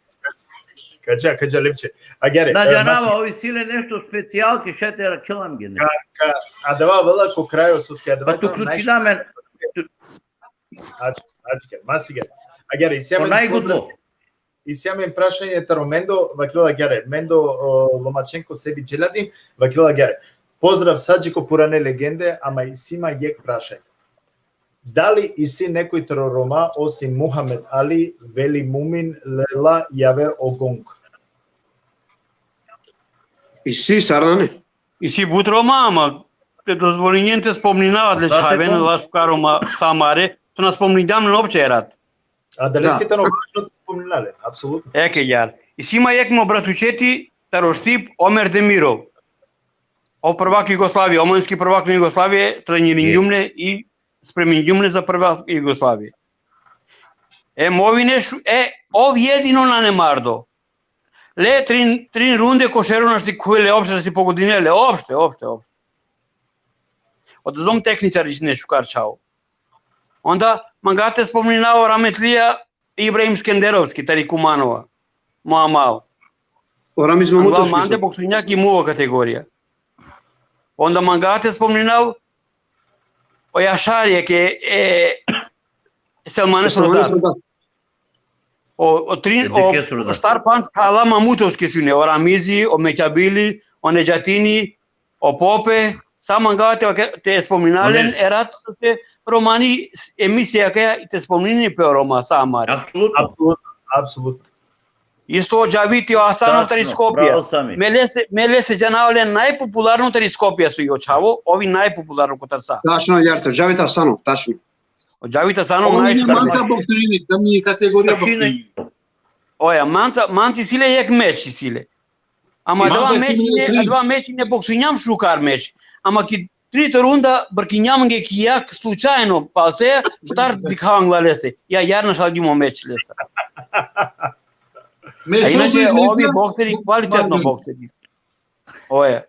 Kaja, kaja, Lepče. Agjaar, Na e, džanava, Masi, ovi si le nešto specijalki, šaj te rakhelam gene. ka, ka, adava avela ko krajo, soske adava Pa tu tano naj- ključina men, Ač, ač, gel, Masi gel. Agjaar, isi o amen najgudlo. pozdrav, isi amen prašanje taro Mendo, vakerela agjaar. Mendo, o, Lomachenko, Sebi Dželadin, vakerela agjaar. Pozdrav sa dži ko purane legende, ama isi ma jekh prašanje. Dali isi nekoj taro Roma osim Muhammed Ali, Veli Mumin, Lela, javer o Gong? Isi, sar nane. Isi but Roma, ama te dozvolinen te spomninav le Da, te čhaven, kom- laš karo ma samare, to na spomninam le opće rat. A dali Da. isi tano važno te spomnina le, apsolutno. Eke, jar. Isi ma jekh mo bratučeti, taro Štip, Omer Demirov. O prvak Jugoslavije, omladinski prvak na Jugoslavije, treniringjum le i spremingjum le za prvak Jugoslavije. E, movine šu-, e, ov jedino nane mardo. Le trin, trin runde ko šero našti khuve le, opšte našti pogodine le, opšte, opšte, opšte. Odozom tehničari sine šukar čhavo. Onda manga te spomninav o rahmetlija Ibrahim Skenderovski, tari Kumanova, mo amal. O Ramiz Mamutović. Mande boksinjak i muva kategorija. Onda manga te spomninav o Jašar, jekh e, e, Selmane Selmane Srodar. Srodar. O, o trin, E de o ke Srodar? Štar panč phala Mamutovski sine, o Ramizi, o Mekabili, o Nedžatini, o Pope, sa mangava te, te spomnina len, One- erat te romani s-, emisija ke te spomnini pe o Roma sa amare. Apsolutno. Apsolutno, apsolutno. Isto o Džaviti, o Hasanov tari Tačno, Skopje. Bravo, Sami. Me lese, me lese džanava len najpopularno tari Skopje so i o čhavo, ov i najpopularno kotar sa. Tačno, Jarto, Džavit Hasanov, tačno. O Džavit Hasanov Ovo naj je šukar manca meč. Boksovini, da mi kategorija Tačno. Boksovini. Oja, manca, manci sile jek meč sile. Ama Manca adava sile meč ine, tri. adava meč ine boksinjam šukar meč. Ama ki trito runda brkinjam nge ki jak slučajno palce, štar dikhav angla leste. Ja, jarna šal dimo meč leste. Me A inače, šovi ovi meč- bokseri, kvalitetno Marko. Bokseri. Oja.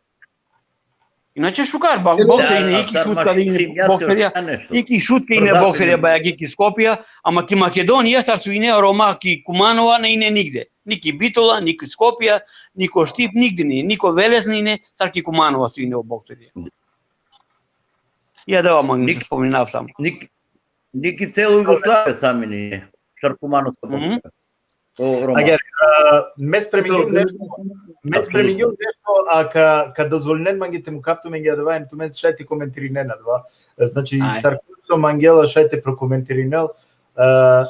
Inače, šukar, ba, Nego- bokseri, Ja, iki a šutka Sarmašin ine Simjaci bokserija, još nešto. iki šutke ine Prodati bokserija, mi. ba, iki Skopja, ama ki Makedonija, sar su ine Roma, ki Kumanova, ne ine nigde. Ni ki Bitola, ni ki Skopja, ni ko Štip, nigde ni, ni ko Veles ni ine, sar ki Kumanova su ine o bokserija. Ja, da, ma, Nik- spominav sam. Nik, niki celo Jugoslavija Sami nije. Šar Kumanovska Mhm. boksera. O Roma. Agjar, a, me spremingjum nešto, me spremingjum nešto, a ka, ka dozvolinen mange te mukav tumenge adava, em tumen šaj te komentirinen adava. Znači, Ajde. sar so mangela šaj te prokomentirinel, a,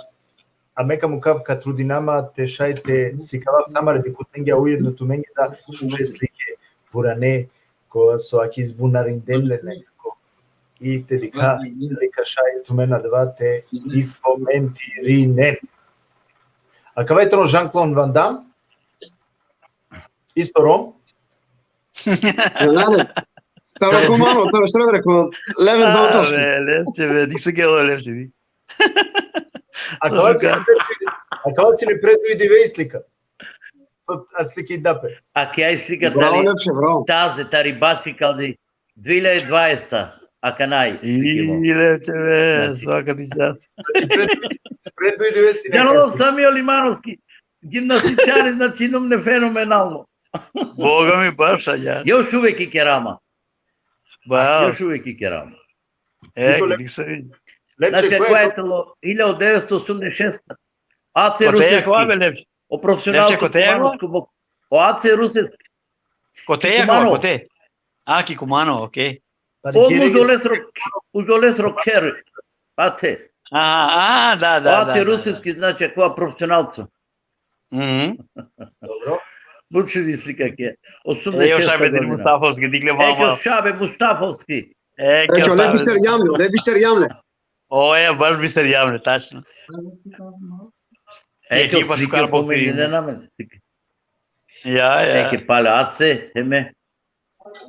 a me ka mukav ka trudinama te šaj te sikava sa amare dikhutnenge, a ujedno tumenge da šuže slike purane, ko so aki zbunarindem le nekako. I te dikha, dikha šaj tumen adava te ispomentirinen. Akava i tano Jean-Claude Van Damme, isto Rom. Trenere. Taro Kumano, taro štar rekao, Leven Dontos. Be, Levče, be, dik so gelo Levče, di. Akava sine pred, akava sine pred duj dive i slika. So, a slika i dape. A kja i slika Bravo, tari Levče, bravo. taze, tari baši kaldi. Dve hiljade dvaesta, a kanaj sliki mo. I Levče, be, Znači. Svaka ti čast. Pred, pred duj dive sine. Djelo Sami o Limanovski. Gimnastičari, znači, inum ne fenomenalno. Boga mi, baš, ja. Još uvek i kerama. Baš. Još uvek i kerama. E, Nikola- dik so vidi. Lepše, Znači, koja koja je je telo? Hiljadu devetsto osamdeset šesta. Ace Kote je akava, Ruseski. be, Levče? O profesionalno Levče, kote je akava? Kumanovsko bok-, o Ace Ruseski. Kote je Kumanovo. akava, kote? A, ki Kumanovo, okej. On uz Olesro, uz Olesro Ker. Ate. A, a, da, da, O da, Ace da, da. Ruseski, znači, akava profesionalco. Mhm. Dobro. Bučili si kak je. E, još Osamdeset šesta Abedin godina. Mustafovski, dikle Eke mama. o Šabe Mustafovski. E, Znači, ke o Lebišter Jamle, o Lebišter Jamle. O, e, baš Bister Jamle, tačno. Eke Eke o pa slike šukar o pomeni bokseri. Ne namen. Ja, ja. Eke pale Ace, heme.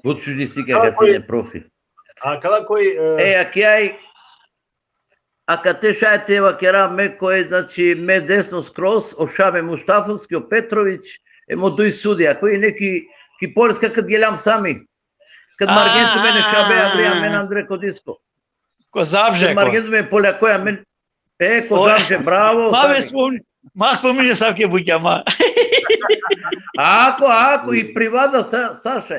Bučili si kak Kako je? Atine profi. A kala koj, e, E, a kjaj, a kate šaj te vakera me koj, znači, me desno skroz, o Šabe Mustafovski, o Petrović, em o duj sudija, koj neki, ki Poljska kad geljam Sami. Kad A, margen su mene a, Šabe, a, a vrija a. men andre ko disko. Ko Zabrze, Kad ko. margen su me Poljako, a men, e, ko O, Zabrze, bravo, Ma Sami. me spomni, ma spomni sam ke bukja, ma. Ako, ako, i privada sa, Saša.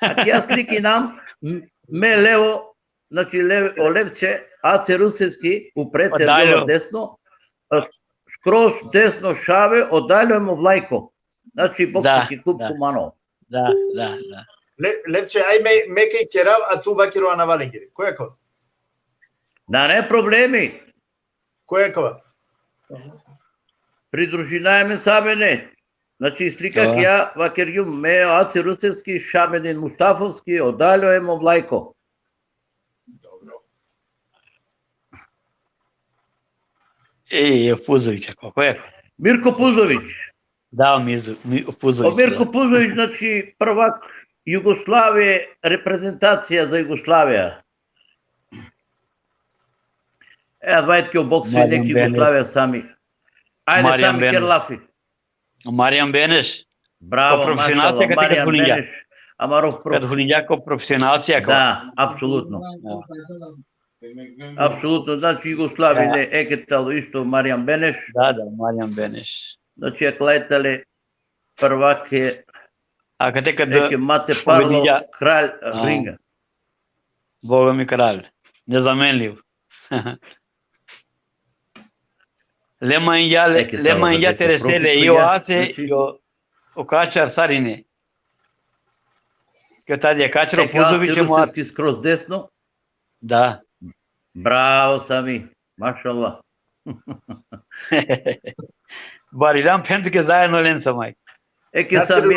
A kja sliki nam, m-, me levo, znači, lev-, o Levče, Ace Ruseski, upred, O Daljo. Terdova desno, a, skroz desno Šabe, o Daljo em o Vlajko. Znači, Da, bokseri ki klub da. Kumanovo. Da, da, da. Le, Lepče, aj me, me kaj kerav, a tu vakero anavalengiri. Koja ko? Da, ne problemi. Koja kova? Pridružinaja me sa mene. Znači, slika Da. Ja, vakergjum, me, Ace Ruseski, Šabedin Mustafovski, o Daljo em o Vlajko. Dobro. E, e, Puzović, ako, ko je? Mirko Puzović. Da, Mizu, mi, Puzović, O Mirko da. Puzović, znači, prvak Jugoslavije, reprezentacija za Jugoslavija. E, advajtke o boksi Marijan neki Beneš. Jugoslavija sami. Ajde, Marijan sami, Beneš. ker lafi. Marijan Beneš. Bravo, Ko profesionalcija mašallah, kad, kad Marijan huningja. Beneš. Amaro prof-, Kad huningja ko profesionalcija, ko. Da, apsolutno. Apsolutno, znači Jugoslavija, Da. Ne, eke talo isto Marijan Beneš. Da, da, Marijan Beneš. Znači, akala tale prvake, A kad, kad eke mate parlo, pobedinja. Kralj A. Ringa. Boga mi, kralj. Nezamenljiv. Lema Inja, Eke Lema tamo Inja da te Teresele, profil i o ja, Ace, znači- i o, o Kačar Sarine. Ke tadija Kačar o Eke Ace Puzović, mo Ace. Rusinski skroz desno. Da. Bravo, Sami. Mašallah. Barilan phendu ke zajedno lenca, maj. Eke Nasir Sami.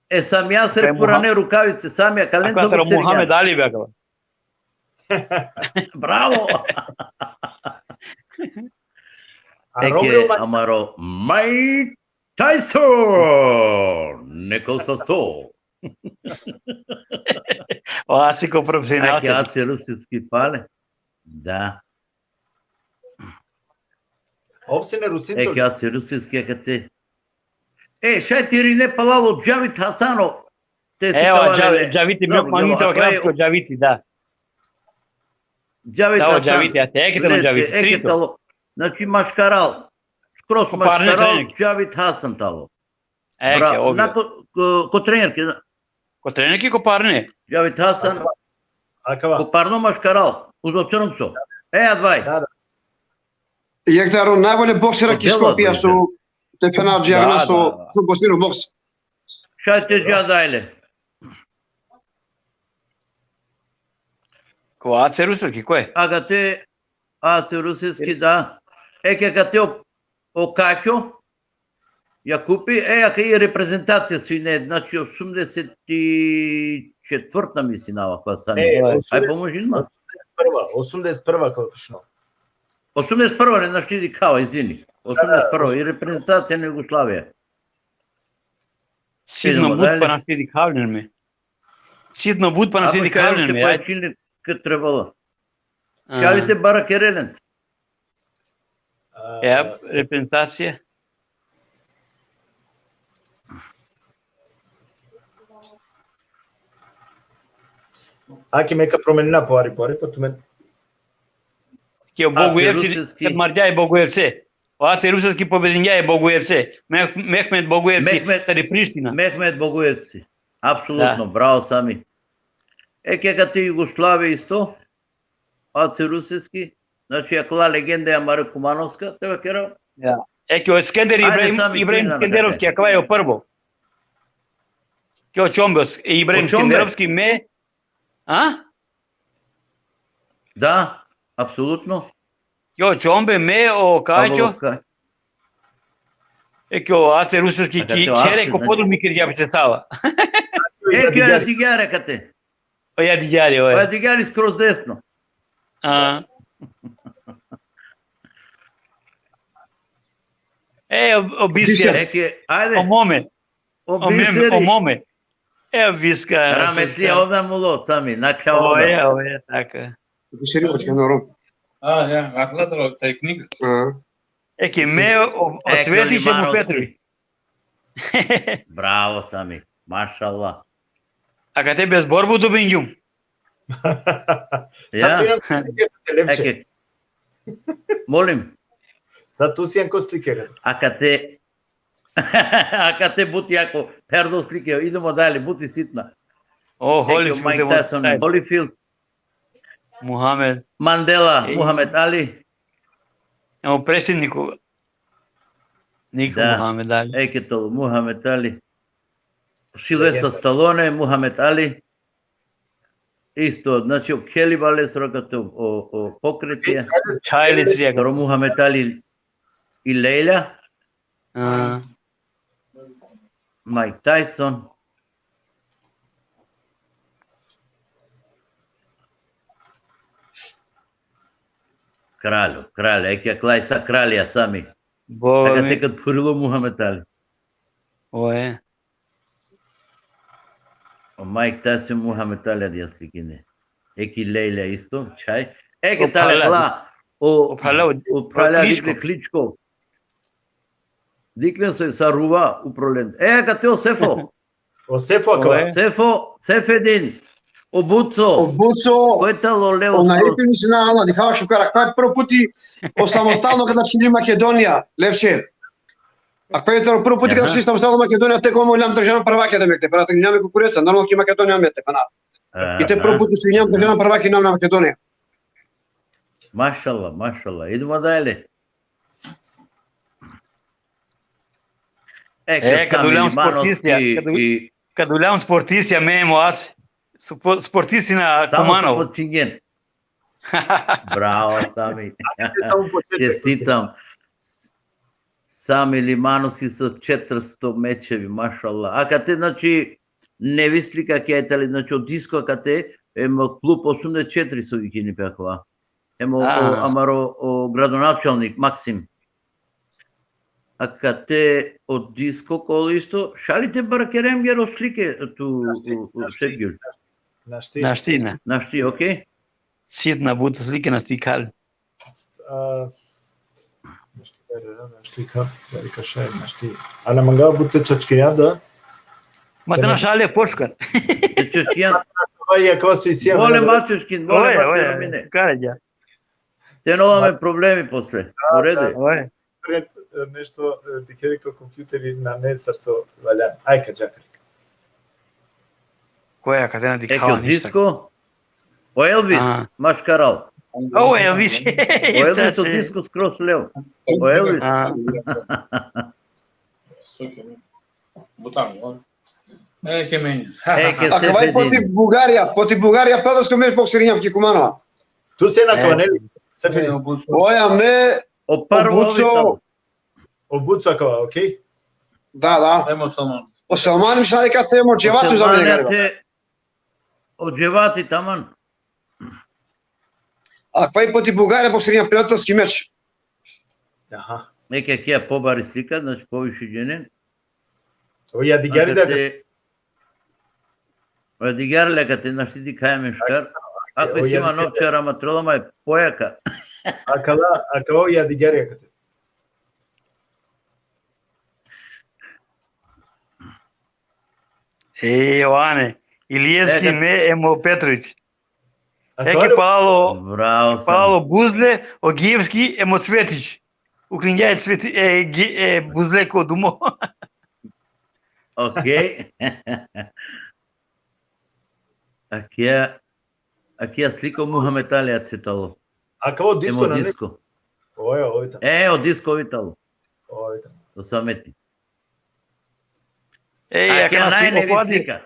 E, Sami Aser Kaj Muha- purane rukavice, Sami, a kalenca Akataro bukserigjan. Muhammed Ali be akava. Bravo. A Eke Romeo Ma- amaro Mike Tyson. Neko sa sto. O Ace ko profesionalci. Eke Ace Rusinski pale. Da. Ov sine Rusinco. Eke Ace Rusinski, eke te. E, šaj te irine palal o Džavit Hasanov. Te Evo, sikavale Džavi-, le. Džaviti, Dobro, mangite dobro, o kratko, Džaviti, da. Džavit Da, o Hasan. Džaviti, a te eke te Bre, Džaviti, eke trito. talo. Znači, maškaral. Skroz Ko parne maškaral, trenerki. Džavit Hasan talo. Eke, Bravo. obje. Na ko, ko, ko trenerki, da. Ko trenerki, ko parne. Džavit Hasan, Akava. ko parno maškaral, uz o crnco. E, advaj. Da, da. Jekh taro najbolje boksera ki Odelo Skopje bi so te phena džana Da, so, da, da. so boksiro boks. Šaj te dža dajle. Ko Ace Rusinski, ko e? Akate, Ace Rusinski, da. Eke akate o, o Kačo Jakupi, e, ake i reprezentacija sine, znači, osamdeset četvrta, mislim, na ovakva sam. E, Aj, osamdeset pomožin ma. prva, osamdeset prva kao točno. Osamdeset prva, ne, znači, dikhava, izvini. Osamdeset prva, i reprezentacija na Jugoslavija. Sitno Idemo but dalje. pa na sidi khavljen me. Sitno but pa na Ako sidi šaj khavljen te me. Aj. Počinili, kad trebalo. A. Čali te barakerelen. A, Ja, reprezentacija. Aki me ka promenina po ari, po ari, po tumen. Ki o Bogujevci, Rusinski. Kad mardja e Bogujevce. O Ace Rusinski pobedingja e Bogujevce. Meh-, Mehmet Bogujevci, Mehmet- tari Priština. Mehmet Bogujevci. Apsolutno, Da. Bravo, Sami. Eke akate Jugoslavija isto. Ace Rusinski. Znači, akala legenda e amare Kumanovska, te vakera. Ja. Eke o Skender Ajde, Ibrahim, Sami, Ibrahim krena na Skenderovski, kate. Akava e o prvo. Ki o Čombe, o Ibrahim O Čombe. Skenderovski me, a? Da, apsolutno. Ki o Čombe me, o Kačo, Ka- eke o Ace Rusinski Akate ki o khere Ace, ko znači. podrum mi kirgja se sava. Eke o Jadigjari akate. O Jadigjari, O o. Jadigjari skroz desno. A. E, o, o Bisker. Bisker. Eke, ajde. O Mome. O O Meme, Biseri. O Mome. E, o Bisker. Rahmetli, onda mulo, Sami, na čava. O, je, o, je, tako. Biseri počka na Rom. A, ja, akala taro tehnika. A. Eke me, o, o Eke, Svetić, oni o Maro- Petrović. Bravo, Sami. Mašallah. Akate bez borbu dobingjum. Sad tu Ja. imam slike, Lepče. Eke. Molim. Sad tu sijan ko slike. Akate. Akate but jako. Perdo slike. Idemo dalje. Buti sitna. O, Eke, Holyfield, Mike Mike Tyson, Tyson. Holyfield. Muhammed. Mandela, Ej. Muhammed Ali. Evo predsjedniku. Niko Da. Muhammed Ali. Eke to, Muhammed Ali. Sylvester Stallone, Muhammed Ali. Isto, znači, o Kelly Valesro, akate o, o, o pokretija. Charlie Srijaga. Taro Muhammed Ali i Lejla. A, Mike Tyson. Kraljo, kraljo, eke klaj sa kralja, Sami. Boga Taka mi. Te kad phurilo Muhammed Ali. O, e. O Mike Tyson, Muhammed Ali, adija slikine. Eke Lejla isto, čhaj. Eke O tale phrala. Kla. O, O phrala, o, o phrala o Kličko. Dikle Kličko. Dikle so sa ruva upro lende. E, akate o Sefo. O Sefo O, akava. e. Sefo, Sefedin. O Buco. O Buco, Koj talo leo? o Naipi mi sine, ala, dikhava šukar, akava prvo puti o samostalno kada čhili Makedonija, Lepče. Akava taro prvo puti kada Aha. čhili samostalno Makedonija, te komo ljam državna prvaki da mekte, pana te ljam kukureca, normalno ki Makedonija mekte, pana. I te prvo puti so ljam državna prvaki nam na Makedonija. Mašallah, mašallah. Idemo dalje. E, ka E, kad Sami uljam Limanovski sportistija, kad u- i Kad uljam sportistija, me emo as, spo-, sportistina samo Kumanovo. počinjen. Bravo, Sami. Samo početak. Čestitam. Sami Limanovski sa četiristo mečevi, mašallah. A kad te, znači, ne vi slika kaj tali, znači, o Disko, kad te, emo klub osamdeset četiri so vikini pe akava. Emo o, A. amaro, o gradonačalnik Maksim. A kad te o Disko kolo isto, šaj li te barakerem gero slike tu, Našti, u, u, našti. Šetgül? Našti. Našti na. Našti, okej? Sitna buta slike našti kal. A, našti, našti ka, ka šaj, našti. A na manga bute čačkinja da? Ma te na šale poškar. Te čačkinja. Aj, ako si sija. Vole mačuškin, vole Oje, oje, mačuškin. Karadža. Te nova me problemi posle. U redu. Oje. Pred, e, nešto, e, dikheri ko kompjuteri na ne sar so valjan. Aj, ka džakar. Koja, kad te na Eke dikhava o ništa. Disko. O Elvis, Aha. maškaral. O Elvis. O Elvis, o Disko skroz levo. O Elvis. A, Butan, on. E, ke meni. Eke A kava i Sefedin. protiv Bugarija, protiv Bugarija, Petarsko meč boksirinjam ki Kumanova. Tu se na E. Kava, neli? Sefedin. Obuso. Oja me, O prvo Obuco. Vital. Obuco akava, okej? Da, da. Emo Salman. O Salman, mislim da kad te emo Dževatu za Salman mene ja galiba. te-, o Dževati, taman. A kava i protiv Bugarija boksirinjam, Petarsko meč. Aha. Eke kija pobari slika, znači poviše dženen. O Jadigari da. Te, o Jadigari le kate, našti dikhaja me škar. Ako O si ima Jadigari. novčara, ma trola ma je pojaka. Akala, akala o Jadigari akate. E, Joane, Ilijevski E, me emo Petrović. Akala Eke palo, Bravo, Sami. palo Buzle, Ogijevski emo Cvetić. Uklingja e Cveti-, e, Gi-, e, Buzle ko dumo. Okej. Akija, akija sliko Muhammed Ali Acetalo. Akala o Disko Emo na ne? Disko. Oja, oj tamo. E, o Disko Vitalo. Oj tamo. O Sameti. E, Akija akana si najnevi okovadi, slika.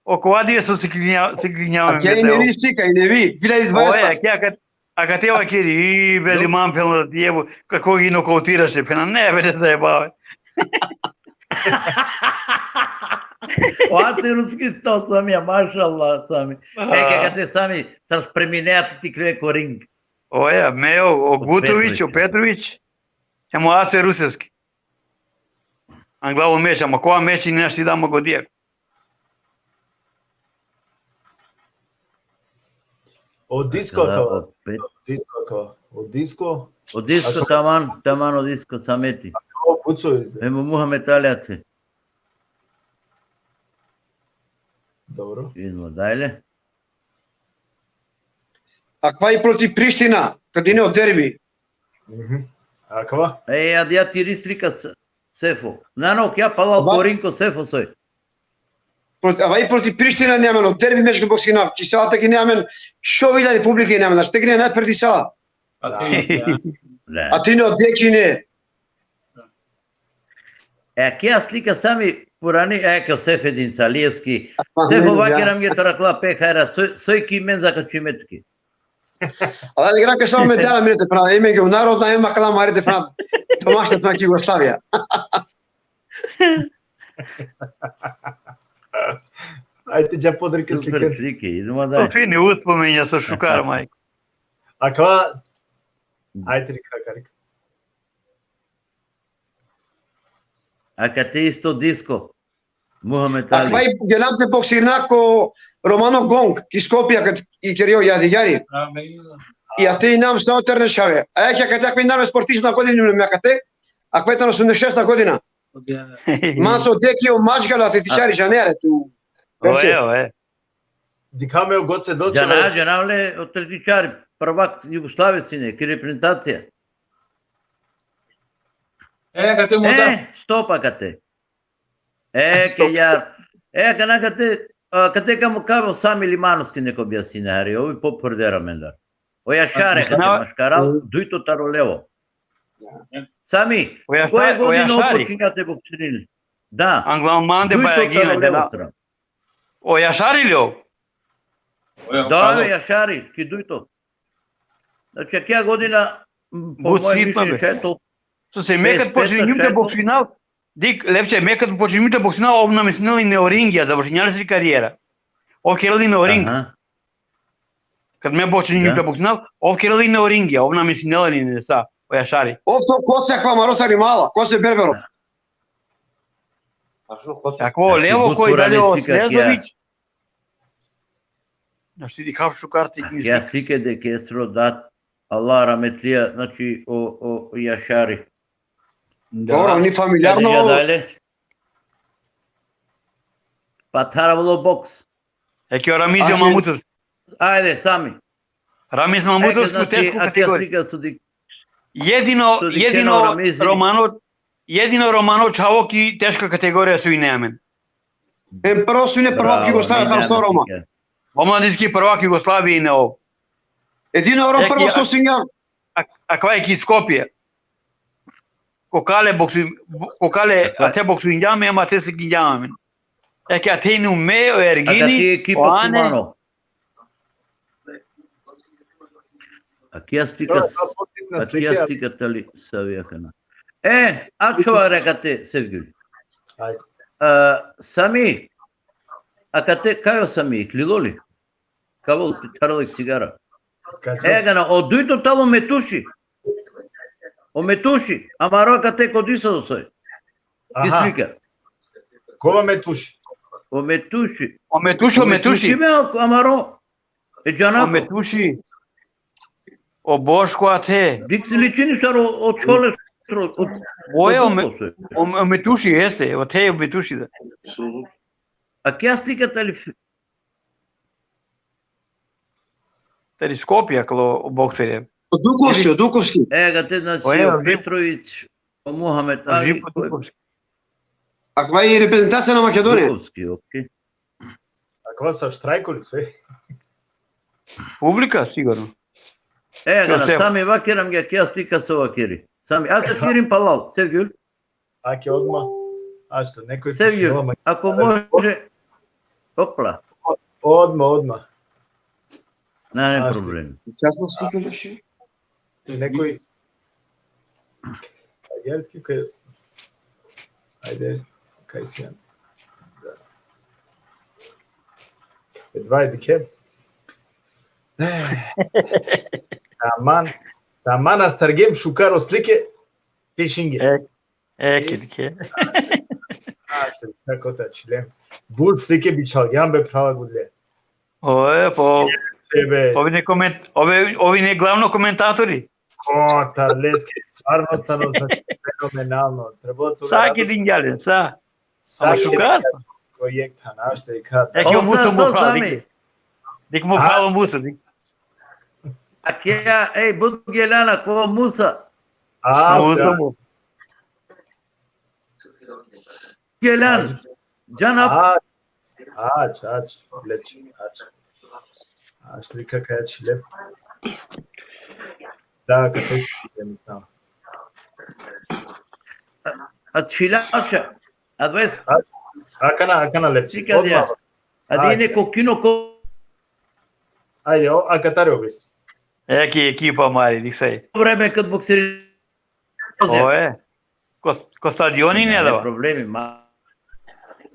okovadi so siklinja, siklinja. A kje i nevi slika, i nevi, dvije hiljade Oje, dvadeset. akija kad, a kad te vakeri, i beli man, phenela, ti evo, kako i nokautiraše, phena, ne, be, ne zajebava. O Ace Ruski sto, Sami, mašallah, Sami. E, ke kate, Sami, sar spreminea te tikle ko ring. Oja, me o, o O Gutović, o Petrović. Petrović, emo Ace Rusevski. Anglavo meč, ama kova meč i našti da ma godija. O Disko Akala, akala. o Pet-, O Disko akala. O Disko. o Disko, taman, taman o Disko, Sameti. O Buco izde. Emo Muhammed Ali Ace. Dobro. Idemo dalje. A kava i protiv Priština, kad ine o derbi. Mhm. Akava? E, ja, ja ti ri slika s-, Sefo. Na, no, kja pala Ba- o Korinko Sefo soj. Proti-, a kava i protiv Priština ine amen, o derbi meč ko boksirinjam, ki sala tek ine amen, šov hiljadi publika ine amen, znači tek ine najperdi sala. A ti, ja. Ne. A ti ne odekine. E, kja slika, Sami, purani, e, ke o Sefedin Calijevski. Aha, Sefo, ja. vakeram ge tara kla pe hajra, soj, soj ki men zakačime tuke. Ali grake samo me dala mire te phena, ime ge narodna, ime kala mare te phena, domašna te phena ki Jugoslavija. Ajde, dža podrike Super slike. slike, idemo So dalje. fini uspomenja, so šukar, majko. Akava, ajde, rika, rika. A kate isto Disko. Muhammed A Ali. kava i gelam te boksirina ko Romano Gong, ki Skopje, kad i kerio Jadigari. A, me izda. I ate inam sa o terne šave. A ja kja kate, kava inam sportista na godina me kate, a kava i tano osamdeset šesta godina. Man so deki o Mačgala, atletičari, džanea le tu. Oje, oje. Dikha me o Goce Dočeva. Džana, džana le, o atletičari, prvak Jugoslavije sine, ki reprezentacija. E, kate mo da. E, stop akate. E, Stop. ke jar. E, kana kate, a, kate kamo kavo Sami Limanovski neko objasnine, hari, ovi po prdera mendar. O Jašare, kate Na- maškaral, dujto taro levo. Ja. Sami, O Jaša-, koje o godine Jašari. počinjate boksirin? Da. Anglal mande Dujto bajagina, taro da. Levo tran. O Jašari li ov? Da, o Jašari, ki dujto. Znači, akija godina, m, po moje mišljenje, šaj to. So se me kad počinjum te boksinav, dik, lepše, me kad počinjum te boksinav, ov na mesnela ine o ringja, završinela si karijera. Ov kerela ine o ring. Aha. Kad me počinjum te boksinav, ov kerela ine o ringja, ov na mesnela ine sa, o Jašari. Ov to kose akava amaro tari mala, kose Berbero. Ako levo koj dalje o Snezović, Našti dikhav šukar slike. Akija slike deke estro dat, Allah rahmetlija, znači, o, o Jašari. Da. Dobro, ni familijarno. Ajde, dalje. Pa tharavlo boks. Eke o Ramiz Mahmutov. Ajde, Sami. Ramiz Mahmutov, znači, teško kategorija. Jedino, jedino Romano, jedino Romano čhavo ki teška kategorija so ine amen. Em prvo so ine prvak Jugoslavija, taro so Roma. Omladinski prvak Jugoslavije ine ov. Edino Roma prvo so sinja. Akava e ki Skopje. Ko kale boksu, ko kale ate boksu ingjam, em ate se ingjam amen. Eke ate inu me, o Ergini, o Ane. Akija slika, akija slika tali savi akana. E, ačhova akate, Sevgjul. Ajde. A, Sami, akate kaj o Sami, iklilo li? Kavo, tharalo cigara. E, akana, o dujto talo Metuši. O Metuši, amaro akate ko diso soj. Aha. Ki slika. Kova Metuši? O Metuši. O Metuši, o Metuši. Me, amaro. E, džana. O Metuši. O Boško ate. Dik si ličini sar o, o Čole. Oje, o Me-, o, o Metuši, jeste, o te o Metuši, da. Akija slika tali, tali Skopje, akalo o bokserja. O Dukovski, o Dukovski. E, akate, znači, o Petrović, o Muhamed Ali. Živo Dukovski. Akava i reprezentacija na Makedonija. Dukovski, okej. Akava sa štrajkoli, sve. Publika, sigurno. E, akana, Sami, vaker amge, akija slika so vakeri. Sami, a se širin palal, Sevgjul. Ake odma. Ašto, nekoj Sevgjul, ako može, opla. Odma, odma. Nema problem. Časno slika više. Nekoj. Ajde, kaj, ajde, kaj si ja. Da. Edva, edike. Taman, taman astargjem šukar o slike, pišinge. E, e, kedike. Kako ta čilem. But slike bičhalgjem be, phrala gudle. Oje, po, ovi ne koment-, ovi, ovi ne glavno komentatori. O, ta leske, stvarno stano, znači, fenomenalno. Trebalo tu. Sa ki dingjalen, sa. Sa ki šukar. Ko jek thanašte i kad. Eke o Musa, Musa, Musa, Sami. Dik mu falo Musa, dik. Akija, ej, but gelana ko Musa. A, Musa, da. Musa. Gelan. Can ap. Ač, ač, ač, lepše, ač. Ač, slika kaj ač, lep. Da, kaj si, ne znam. A čhilaša, a ves. Ač, akana, akana, lepše. Slika odma. Dija. A dija neko kino ko. Ajde, o, akatar o ves. Eki ekipa mari, disaj. Vreme kad bokseri. Oje. Ko, ko stadioni ne dava. Problemi, ma.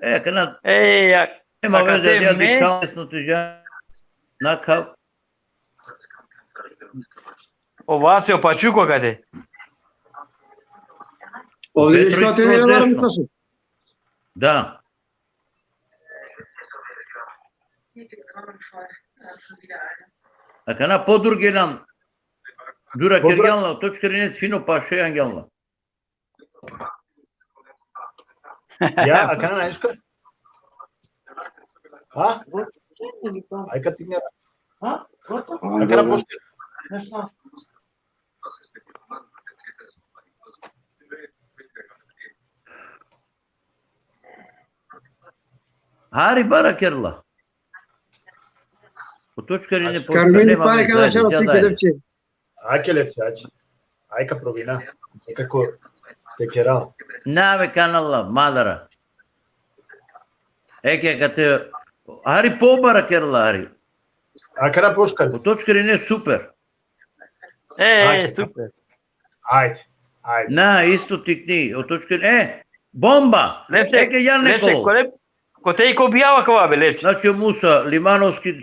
E, kana. E, ja. Nema veze, ja me. Dikam, sno tuđa. Na kao. O Vase, o Pačuko kate. Ovdje Petrović ništa, te ne. Da. Akana podruge nam. Dura kergjanla, točka rine fino paše angjanla. Ja, akana na iška? A? Aj, kad ti mjera. A? Akana pošte. Hari bara kerla. Po točka rine pošto. Karmini nema pare veze, kada ajde, šao, dža, slike dalje. Lepše. Ake lepše, ače. Aj ka provina. Nekako te keral. Na, me kanala, madara. Eke, kate, hari pobara kerla hari. Akana poškar. O točkari ne super. E, Ajde. Super. Ajde, ajde. Na, isto tikni, o točkari, e, bomba. Levče, Eke, ja Levče, nekolo. Kole, kote i ko bijava kova be, Levče? Znači, o Musa Limanovski.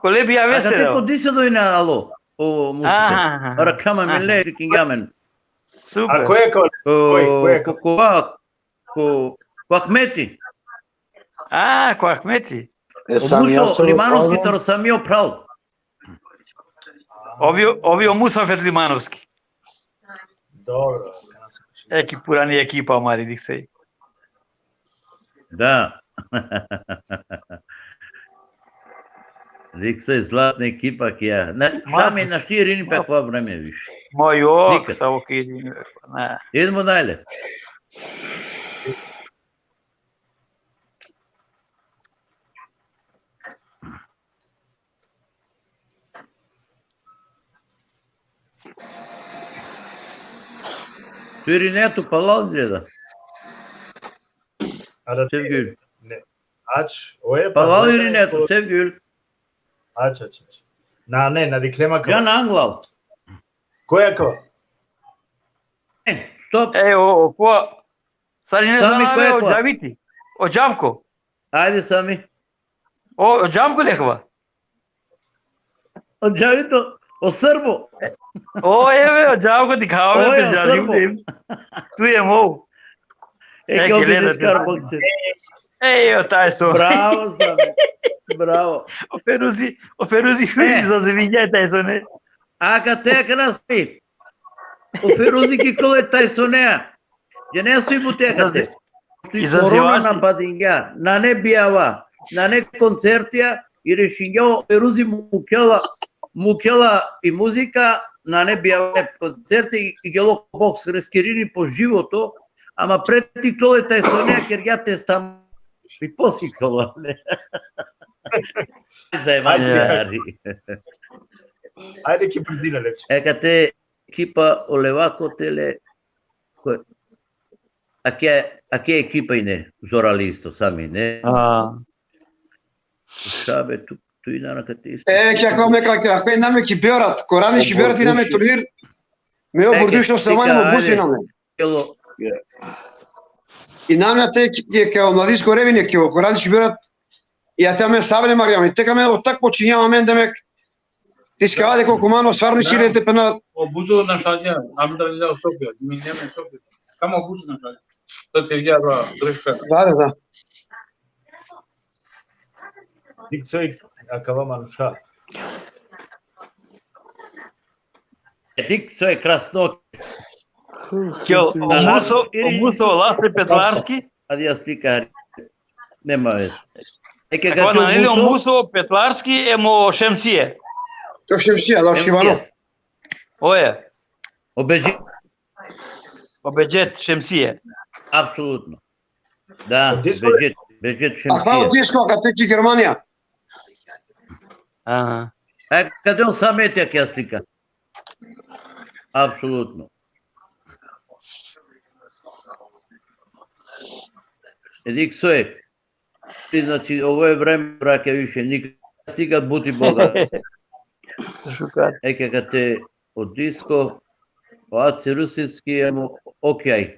Kole bijave A se kate da. Ko diso dojna, alo, o Musa. Aha, aha. Ora kama Aha. Mile, Kingamen. Super. A ko je ko? Koj, koj je ko? Ko, ko, ko Ahmeti. A, ko Ahmeti. E, O sam ja Musa sam Limanovski palo. Taro Samio pral. Ovi, ovi o Musafet Limanovski. Dobro. Eki purani ekipa amari, diksej. Da. Diksej, zlatna ekipa kija. Na, Ma- Sami našti irini pe kova vreme više. Ma jo, Nikad. Savo ki, na. Idemo dalje. Tu irine tu, palal deda. A da te Sevgül. ne. Ač, o je pa. Palal gledaj, irine tu, ko- Sevgül. Ač, ač, ač. Na, ne, na diklema kao. Jan Anglal. Ko je ko? E, stop. E, o, o, ko, sar ine Sami, za ko je o ko? Džaviti. O Džavko. Ajde, Sami. O, o Džavko lekova. O Džavito, o Srbo. O, eve, o Džavko dikhava O, me, ja, Džavko. Srbo. Tu je mo. E, E, ke ovde Helena, neskar ti- bokse. E, o taj so. Bravo, Sami. Bravo. O Feruzi, o Feruzi E. Za zevinja taj so, ne. A kate akana si? O Feruzi ki kole taj so ne. Džane so i bute kate. Izazivači. Korona na badingja, nane bijava, nane koncertija, i rešingja o Feruzi mukela, mukela i muzika, nane bijava koncerti, i gelo boks reskirini po životo, ama pred ti tole taj so ne kergja testam i posik tola. Zajebam Ajde. te, hari. Ajde ki brzina, Levče. E, kate ekipa o Levako tele, ko-, ake, ake ekipa ine, zorali isto, Sami, ne? A, Šabe, tu, tu ine na kate isto. E, kja kao me, kaka, kaka iname ki Beograd, ko Radić O Beograd iname Burduši. turnir. Me o Eke, Burduš, o Savani, tika, mo Busi ajde. iname. Kelo, Iname te ki, ki, kao mladisko Revine, ki, ko Radić Beograd. I ate me Savani Marjami, te kame o tak počinjava amen, demek. Ti skava de ko kumano, stvarno si le te pena. O Buzo našalja, am da lja Sofija, mi nema Sofija. Samo o Buzo našalja. To te ja ba greška. Da, da, da. Dik soj, akava manuša. dik so je krasno. Kjo, o Muso, o Muso Lase Petlarski. Ajde, ja slika, nema veze. E, ke Kako kate na, ili o Muso, Muso Petlarski, em o Šemsije. To Šemsija, da, Šivano. Oje, Obeđi, o Bedžet Šemsije. Apsolutno. Da, Disko- Beđet, Beđet A pa o Šemsija. Disko, kad te ki Germanija. Aha. E, kate o Sametija kja slika. Apsolutno. E, dik so je. Ti, znači, ovo je vreme, brake, više nikad, nikad buti Boga. Šukar. Eke kate o Disko, o Ace Rusinski, emo, okej.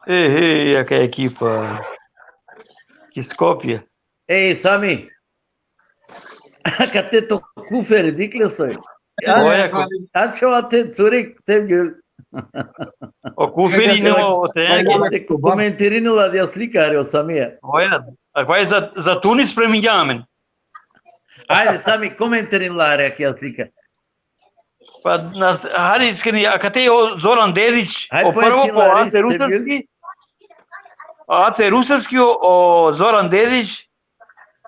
E, e, jaka ekipa. Ki Skopje. Ej, Sami. Kate to Kuferi, dikle soj. Oja, A će ova te curi, te gül. O Kuferi nema o te. Te komentirinila dja slika, ari, o Samija. Oja, a kva je za, za Tunis spremingja amen. Ajde, Sami, komentirinila, ari, akja slika. Pa, na, hari iskreni, a kate o Zoran Dedić, Hajde, o prvo poenci po lari, Ace Sevgül. Rusevski, Ace Rusevski, o, o Zoran Dedić,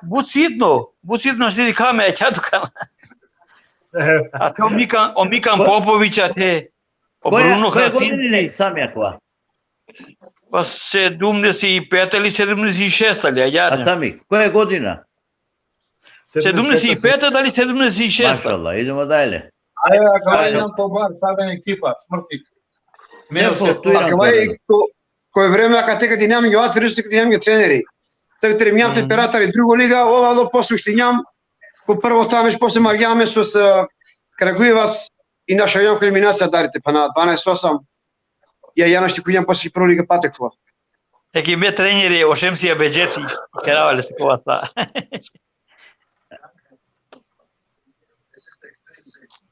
but sitno, but sitno si dikha me, kja tu kana. A te o Mikan, o Mikan Ko- Popović, a te o Koja, Bruno koja Hrasinski. Godina, Sami, akva? Pa sedumdeset i peta ili sedumdeset i šesta, ali, ja, A Sami, koja godina? sedumdeset i peta, dali sedumdeset i šesta? Mašallah, idemo dalje. Ajo, akava injam po bar, sa me ekipa, smrti. Me Sefo, tu injam akava i ko, ko e vreme akate kate injam nge, atë risi kate injam nge treneri. Të tremjam te peratari drugo liga, ova lo posle uštinjam, ko prvo thameš, posle margjam me sos, e, Kragujevac, i našavjam ko eliminacija, darite pana dvanaest osam. Ja, ja našti kunjam posle prvo liga pate kova. E ki me treneri, o Šemsija Bedžeti, kerava le se kova sa.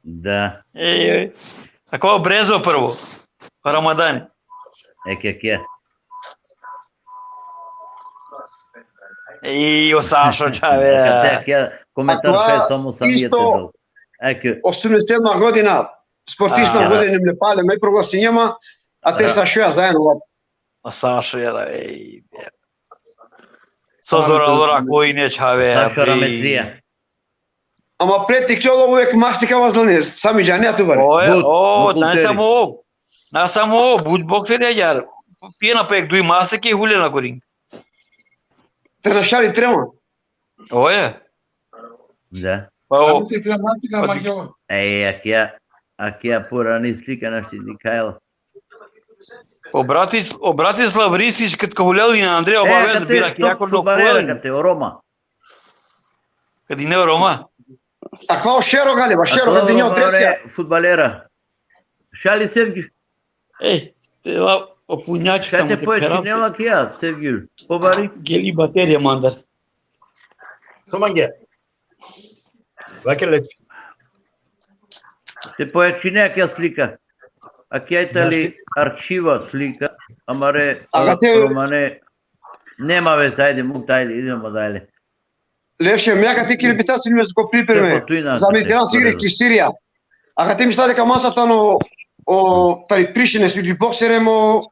Da. Ej, ej. Ako Brezo prvo. Ramadani. Eke, eke. Ej, o Sašo čhave. Eke, eke, komentar Ako, šaj samo sam isto, jete dol. Eke. Osumdeset sedma godina, sportista godina, ne pale, me proglasinjama, a te Sašo ja zajedno. O Sašo ja, ej. So zora lora koj ne čhave. Sašo Rametlija. Ama pred ti kjolo uvek mastika vazlane, sami džane tu bare. Oje, o, na samo o. Na samo o, but bokseri ajar. Pijena pe ek duj mastike, hule na ko ring. Te na šali trema. Oje. Da. Pa o. Ti pijena mastika, ma kjolo. Ej, akija, akija purani slika našti dikhaja. O Bratis-, o Bratislav Ristić kad ka hulel i na Andreja Obavez, bira ki jako fudbalera, kate, o Roma. Kad ine o Roma? Akava o Šero galiba, Šero, kad ine o Tresja. Fudbalera. Šali Sevgi. Ej, te la o punjači samo te pojačinela kija, Sevgi. Pobari. Geli baterija mandar. So mange. Vaker le. Te pojačine akija slika. Akija i tali arhiva slika. Amare, romane. Nema veze, ajde, muk tajde, idemo dalje. Leše, me akate kiri pitasi me ko pripreme. Za me tran sigri ki Sirija. Akate mi stade ka masa tano o tari Prištine, svi boksere mo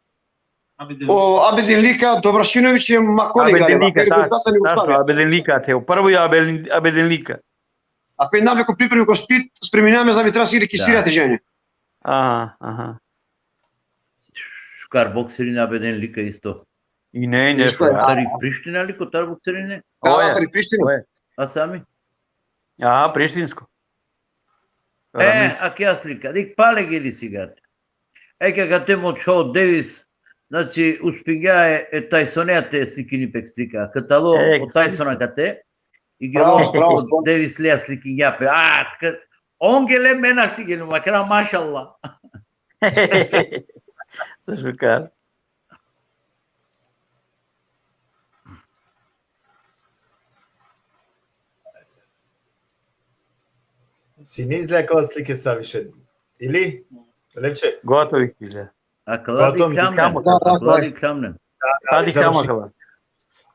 o Abedin Lika, Dobrašinović, e Makoli. Abedin Lika, tačno, Abedin Lika, te, o prvo je Abedin, Abedin Lika. Ako injam ko pripreme ko Split, spreminame za me tran sigri ki Sirija te džene. Aha, aha. Šukar bokserin Abedin Lika isto. I ne, ne, isto, tari Priština li, kotar bokserine? Da, tari Priština. A sami? Aha, prištinsko. E, akija slika, dik pale geli sigate. Eke kate mo čho Davis, znači, uspingja e, e Tysonea te slikini pek slika. Katalo o Tyson akate, i gelo o Davis lea slikingja pe. A, on gele, me našti gelo, ma kera mašallah. Sa šukar. Sine izle akala slike sa više? Ili? Levče? Gotovi izle. Akala dikhljam nen. Akala dikhljam nen. Sa dikhljam akala.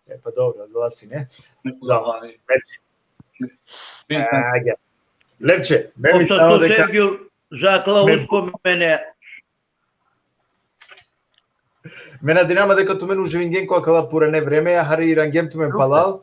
E, pa dobro, adala sine. Da. Levče, me mi samo deka Sergio, za akala uspomene. Me nadinama deka tumen uživingjen ko akala purane vreme, ja hari irangjem tumen palal.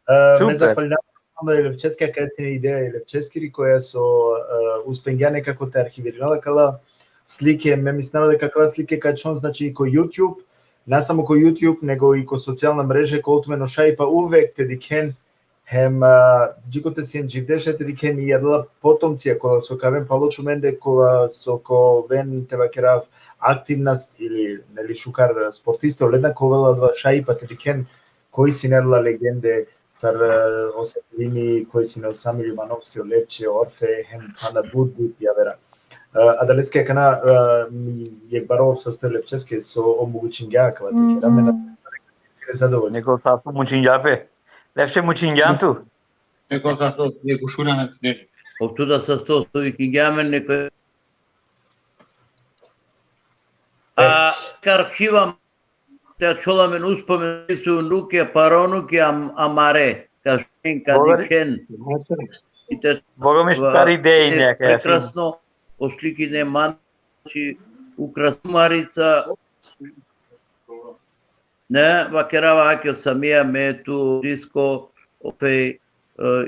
E, me zahvalinama e Levčeske, kaj sine ideja e Levčeskiri, koja so, e, uspengja nekako te arhivirinela akala slike. Me mislinava deka akala slike ka čhon, znači, i ko YouTube, na samo ko YouTube, nego i ko socijalna mreže, kol tumen o šaj, pa uvek te dikhen, hem, a, džikote sien dživde šaj te dikhen i adala potomcija, kola so ka aven palo tumende, kola so ka oven, te vakerav, aktivna s-, ili, neli, šukar sportiste, olenga ka ovel adava šaj, pa te dikhen koj sine adala legende, sar, e, o Seferini, koj sine o Sami Limanovski, o Levče, Orfe, hem pana but, but javera. E, adaleske akana, e, mi jekh baro sasto e Levčeske so omogućingja akava te kera, me na sine zadovoljno. Neko sasto mučingja pe. Levče, mučingjan tu. Neko sasto, neko šulja na sine. Ov tu da sasto so vikingja amen, neko. A, ka arhiva te ačhola amen uspomen, su unuke, parounuke, am-, amare, ka šen, ka dikhen. I te, Boga mi, šukar ideja, te neka, prekrasno, o slikine man, znači, ukrasno Marica. Ne, vakerava ake o Samija, me, tu, Disko, o Fej, e,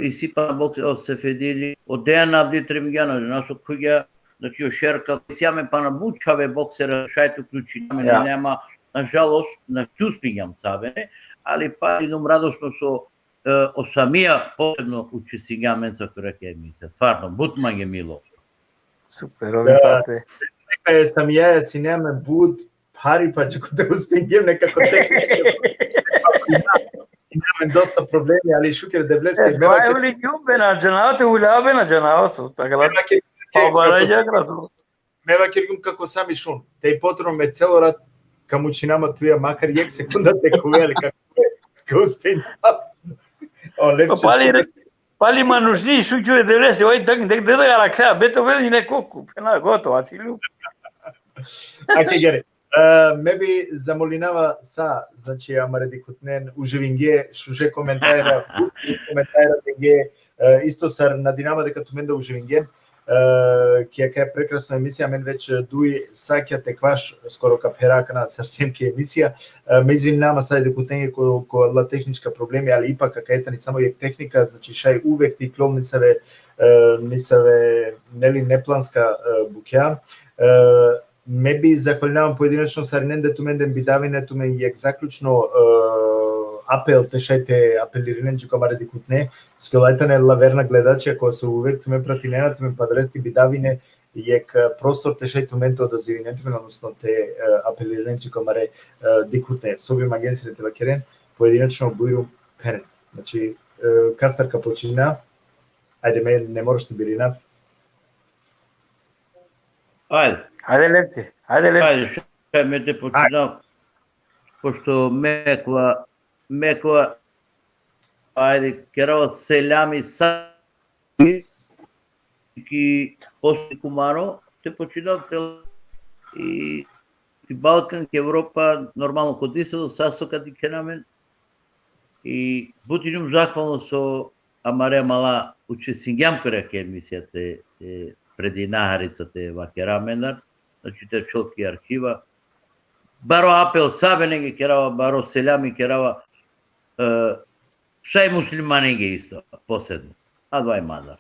isi pana boks-, o Sefedili, o Dejan Avdi tremgja, našo khugja, znači, o Šerka, isi amen pana but čhave boksera, šaj te uključina amen, nema, nažalost, našti uspingjam save, ali pa idum radosno so, e, o Samija posebno učestvingja amenca ko akija emisija. Stvarno, but mange milo. Super, ovi saste. Neka e Samija, sine amen but phari, pa dži kote uspingjem nekako tehnički. Sine amen dosta problemi, ali šuker Devleske. E, me vakergjum bena džanava te, ula bena džanava so, tako da. Pa bala ja grazu. Me vakergjum kako Sami šun. Te i potrebno me celo rat ka mučinama tuja, makar jek sekunda te khuve, ali kako ka uspingjum. O, lepče. Pali, pali manušni, šuker Devleske, oj, tak, tak, tak, tak, rakha, be to be ni neko kupe, na, gotovo, ačhilu. Ake gere. E, me bi zamolinava sa, znači, amare dikhutnen, uživinge, šuže komentara, komentara denge, e, isto sar nadinama deka tumen da uživinge, e, ki akaja prekrasno emisija, amen već duj satja te kvaš, skoro ka phera akana sar siem ki emisija, e, me izvininama sa e dikhutnenge ko, ko la tehnička problemi, ali ipak akaja tani samo jek tehnika, znači, šaj uvek te iklol nisave, e, nisave, neli, neplanska, e, bukja. E, me bi zahvalinava pojedinačno sarinende tumende, bi davine tumen jek zaključno, e, apel, te šaj te apelirinen dži ko amare dikhutne, skela tane la verna gledačija, kola so uvek tumen pratinena, tumen pa adaleske bi davine jek, e, prostor te šaj tumen te odazivinen tumen, odnosno te, e, apelirinen dži ko amare, e, dikhutne. So bi mangen sine te vakeren, pojedinačno, bujrum, pheren. Znači, e, kastar ka počina, ajde, me ne moraš te birinav. Ajde. Ajde, Lepče, ajde, Lepče. Ajde, šaj me te počinav, pošto mekva, mekva, ajde, kerava selami sa ki posle kumaro, te počinav te i, i Balkan, ki Evropa, normalno ko disel, sa so ka dikhena amen. I but injum zahvalno so amare amala učestingjam kore ki emisija te, e, predina harica te vakera amendar, znači te ačhol ki arhiva. Baro apel sabenenge kerava, baro selami kerava, e, šaj muslimanenge isto, posebno. Adava i mandar.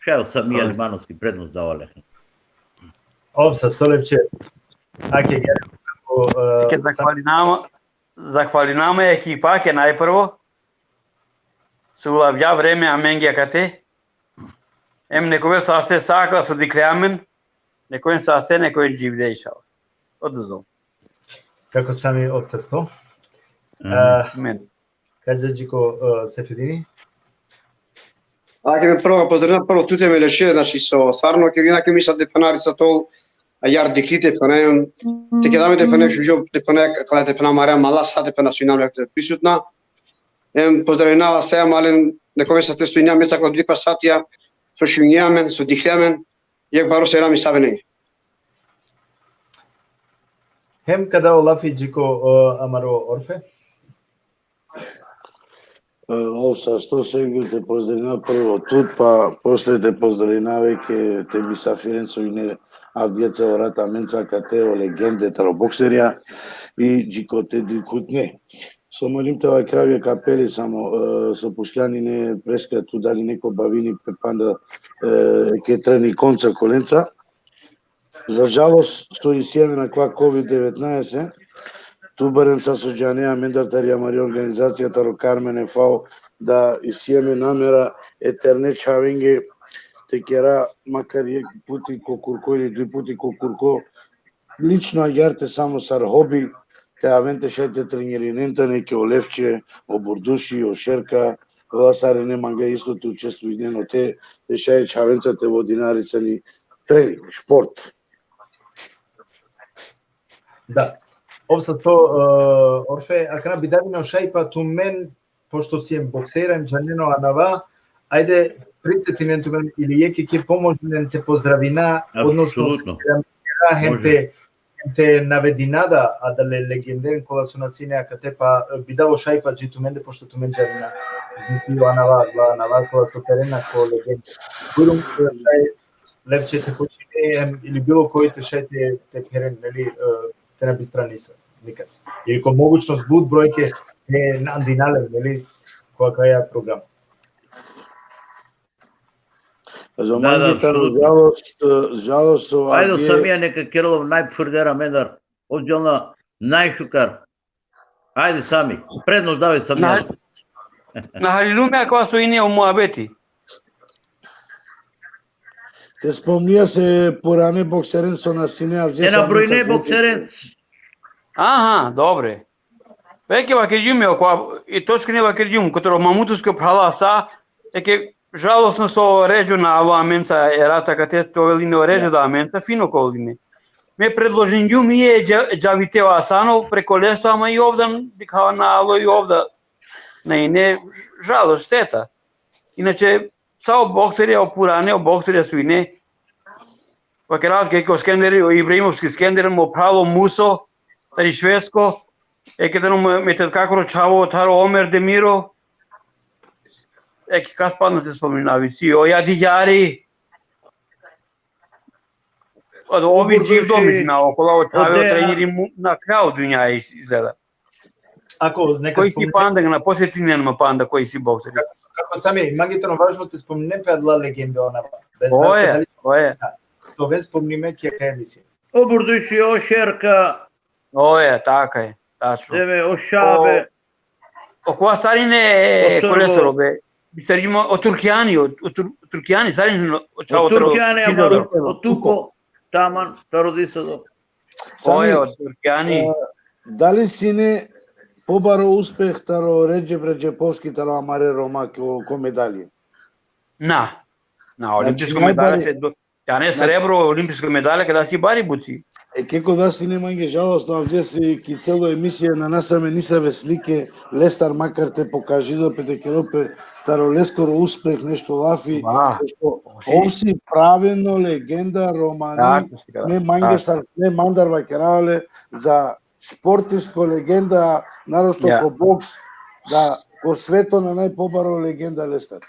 Šaj o Sami Alimanovski prednost dava le. Ov sasto, Lepče. Ake gere, o, e, Ake zahvalinama, zahvalinama ekipa ke najprvo. So ulavgja vreme amenge akate. Em nek ovel saste sa akala so dikhle amen, nek oven saste, nek oven dživde, inšallah. Odozol. Kako Sami, ov sasto. Mhm. E, Amen. Ka dža dži ko, e, Sefedini? Ake me prvo pozdravina prvo tute, me leše, znači, so stvarno ke vina ke mi sa te phena harica tol, agjaar dikhlite phena, te keda me te phena šužo, te phena, kala te phena amare amala sa, te phena so ine amen te prisutna. Em pozdravina sa amalen, nek oven saste so ine amen sa kala dikh pa satja, so šunge amen, so dikhle amen, jek baro selami sabenenge. Hem ka da o lafi dži ko, e, amaro Orfe? E, ov sasto, Sergio, te pozdravina prvo tut, pa posle te pozdravina veke te misafiren so ine avdive celo rat amenca akate, o legende taro bokserja i dži ko te dikhutne. So molim te vakerav jek apeli samo, e, so pučljan ine preska tu, dali neko bavini pe panda, e, ke trenikonca kolenca. Za žalost, so isi amen akava kovid devetnaeset, tu barem sa so džane amendar tari amari organizacija, taro Karmen F A O, da isi amen namera e terne čhavenge te kera makar jek puti ko kurko ili duj puti ko kurko, lično agjaar te samo sar hobi, te aven te šaj te trenirinen tane ke o Lefče, o Burduši, o Šerka, ola sarine manga isto te učestvujnen ote, te šaj čhavenca te vodina harica ni trening, šport. Da. Ov sasto, e, Orfe, akana bi davina o šaj pa tumen, pošto siem boksera, em džanen o anava, ajde, prisetinen tumen ili jekh, jekh pomožinen te pozdravina, odnosno, Apsolutno. Hem Može. te, hem te navedina da adale legenden kola so na sine akate, pa, e, bi da o šaj pa dži tumende, pošto tumen džanena. Znači, o anava, la anava kola so perena ko legende. Bujrum, e, šaj, Lepče, te počine, em, ili bilo koj te šaj te, te pheren, neli, e, te na bistranisa nikas. Ili ko mogućnost but brojke te na andina len, neli, ko akaja program. Za Da, da, mange tano apsolutno. Žalost, e, žalost, so Ajde, avdive Samija neka kerol najphurder amendar, ov džanela najšukar. Ajde, Sami, prednost dave, Sami. Na, na halilume akava so ine o muhabeti. Te spomnija se purane bokseren so na sine avđe. Te na brojne bokseren. Aha, dobre. Veke vakergjum, oko, i točke ne vakergjum, kotro Mamutovsko phrala sa, e ke žalostno so ređo na alo amenca, e rata kate te ovel ine o ređo da amenca, fino ko ovel ine. Me predložingjum i e Dža-, Džavite Asano preko lesto, ama i ov da dikhava na alo i ov da na ine, žalost, šteta. Inače, sa o bokserja, o purane, o bokserja so ine, vakerava ke o Skender, o Ibrahimovski Skender, mo phralo Muso, tari Švedsko, e ke tano me, me tetkakoro čhavo, taro Omer Demiro, e ke kas pana te spomninav, si o Jadigjari, o, ovi Kurduši, dživdo, mislim, na okola o čhave, o, o de-, treniri mu-, na kraj o dunja iz-, izgleda. Ako neka Koj si spomne-, panda, na posetinen ma panda, koj si bokseri. Kako Sami, mange tano važno te spomnine pe adala legende ona. Bez Oja, razlika dali oja. te oven spomnime ki akaja emisija. O Burduši, o Šerka, Oja, taka e, tačno. deve, o Šabe. O, o kova sarine O Sorbo. Kolesoro be. Bistarimo o Turkjani, o, o Tur-, Turkjani, sarine o čhavo O Turkjani, taro-, amaro, o Tuko, taman, taro Disadov. Sami, Oja, o Turkjani. e, dali sine pobaro uspeh taro Redžep Redžepovski, taro amare Roma ko, ko medalje? Na. Na, olimpijsko Znači, medalja, najbari- te do-, tane srebro, olimpijsko medalja, kada si bari buci. E, keko da sine mange žalostno, avđe si ki celo emisija na nasa amen nisave slike, lestar makar te pokažinel pe, te kerel pe taro leskoro uspeh, nešto lafi, Ba, nešto, si- ov si pravilno legenda romani, Tako si, kada. ne mange Tako. sar, ne mandar vakerava le za sportisko legenda, naročito Ja. ko boks, da ko sveto na najpobaro legenda lestar.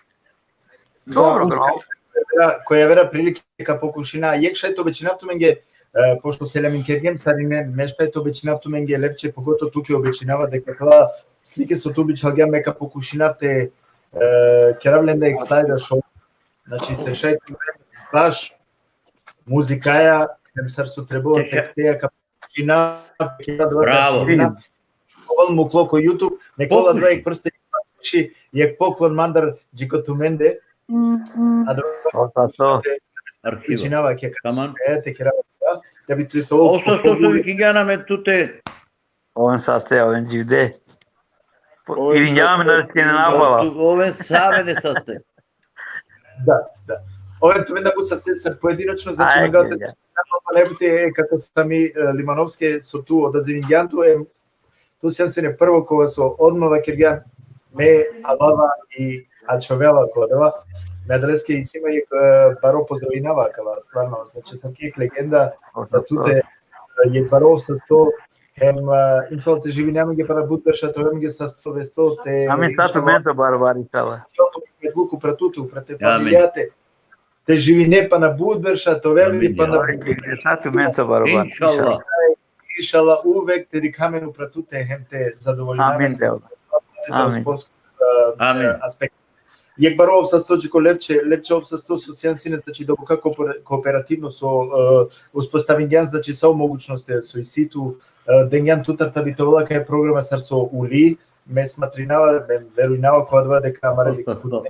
Za Dobro, uspeh. bravo. Ko javera prilike ka pokušina, jekh šaj te obećinav tumenge, e, pošto seljaminkergjem sarinen, me šaj te obećinav tumenge, Levče, pogotovo tuke obećinava deka kala slike so tu bičhalgja, me ka pokušinav te, e, kerav lende jekh slajda šou. Znači, te šaj te baš muzikaja, hem sar so trebela, Te šaj- teksteja ka pokušinav, ka pokušinav. Bravo. Ovel muklo ko YouTube, nekola Pokuši. Dva jekh vrste, jekh poklon mandar dži ko tumende. A da O, sa to. Arhiva. Činava ke Taman. E, te kerava, da bi tu to. Osta što su vikingana me tute. Oven saste, oven dživde. Oven Ili njame na skene napala. Oven save ne saste. Da, da. Oven tumenda but saste sar pojedinačno, znači, Ajde, magate, ja. pa ne bute, e, kako Sami, e, Limanovske, so tu odazivingjan tu, em, tu sian sine prvo kova so odma vakergjan, me avava i ačhovela ko adava, me adaleske isi ma jekh, e, baro pozdravinava akava, stvarno, znači, sar ki jekh legenda, O, sa sasto. tute, e, jekh baro sasto, em, e, inšallah te živine amenge pana but berša, te ove amenge sasto vesto, te, Amin, sa tu inšallah, mento barbar, inšallah. metluku upra tute, upra te Amin. familijate, te živine pana but berša, te ove amenge Amin, pana ja. but berša. Sa tu mento barbar, Inšallah. Inšallah, uvek te dikha amen upra tute hem te zadovoljina Amin, amen Deo. taro Amin. sportsko, e, Amin. aspekt. Jekh baro ov sasto dži ko Levče, Levče ov sasto so sian sine, znači, doboka kooper-, kooperativno so, e, uspostavingjan, znači, sa o mogućnosti so isi tu, e, dengjan tutar ta bi te ovel akaja programa sar so uli, me smatrinava, me verujnava ko adava deka amare Ov sasto.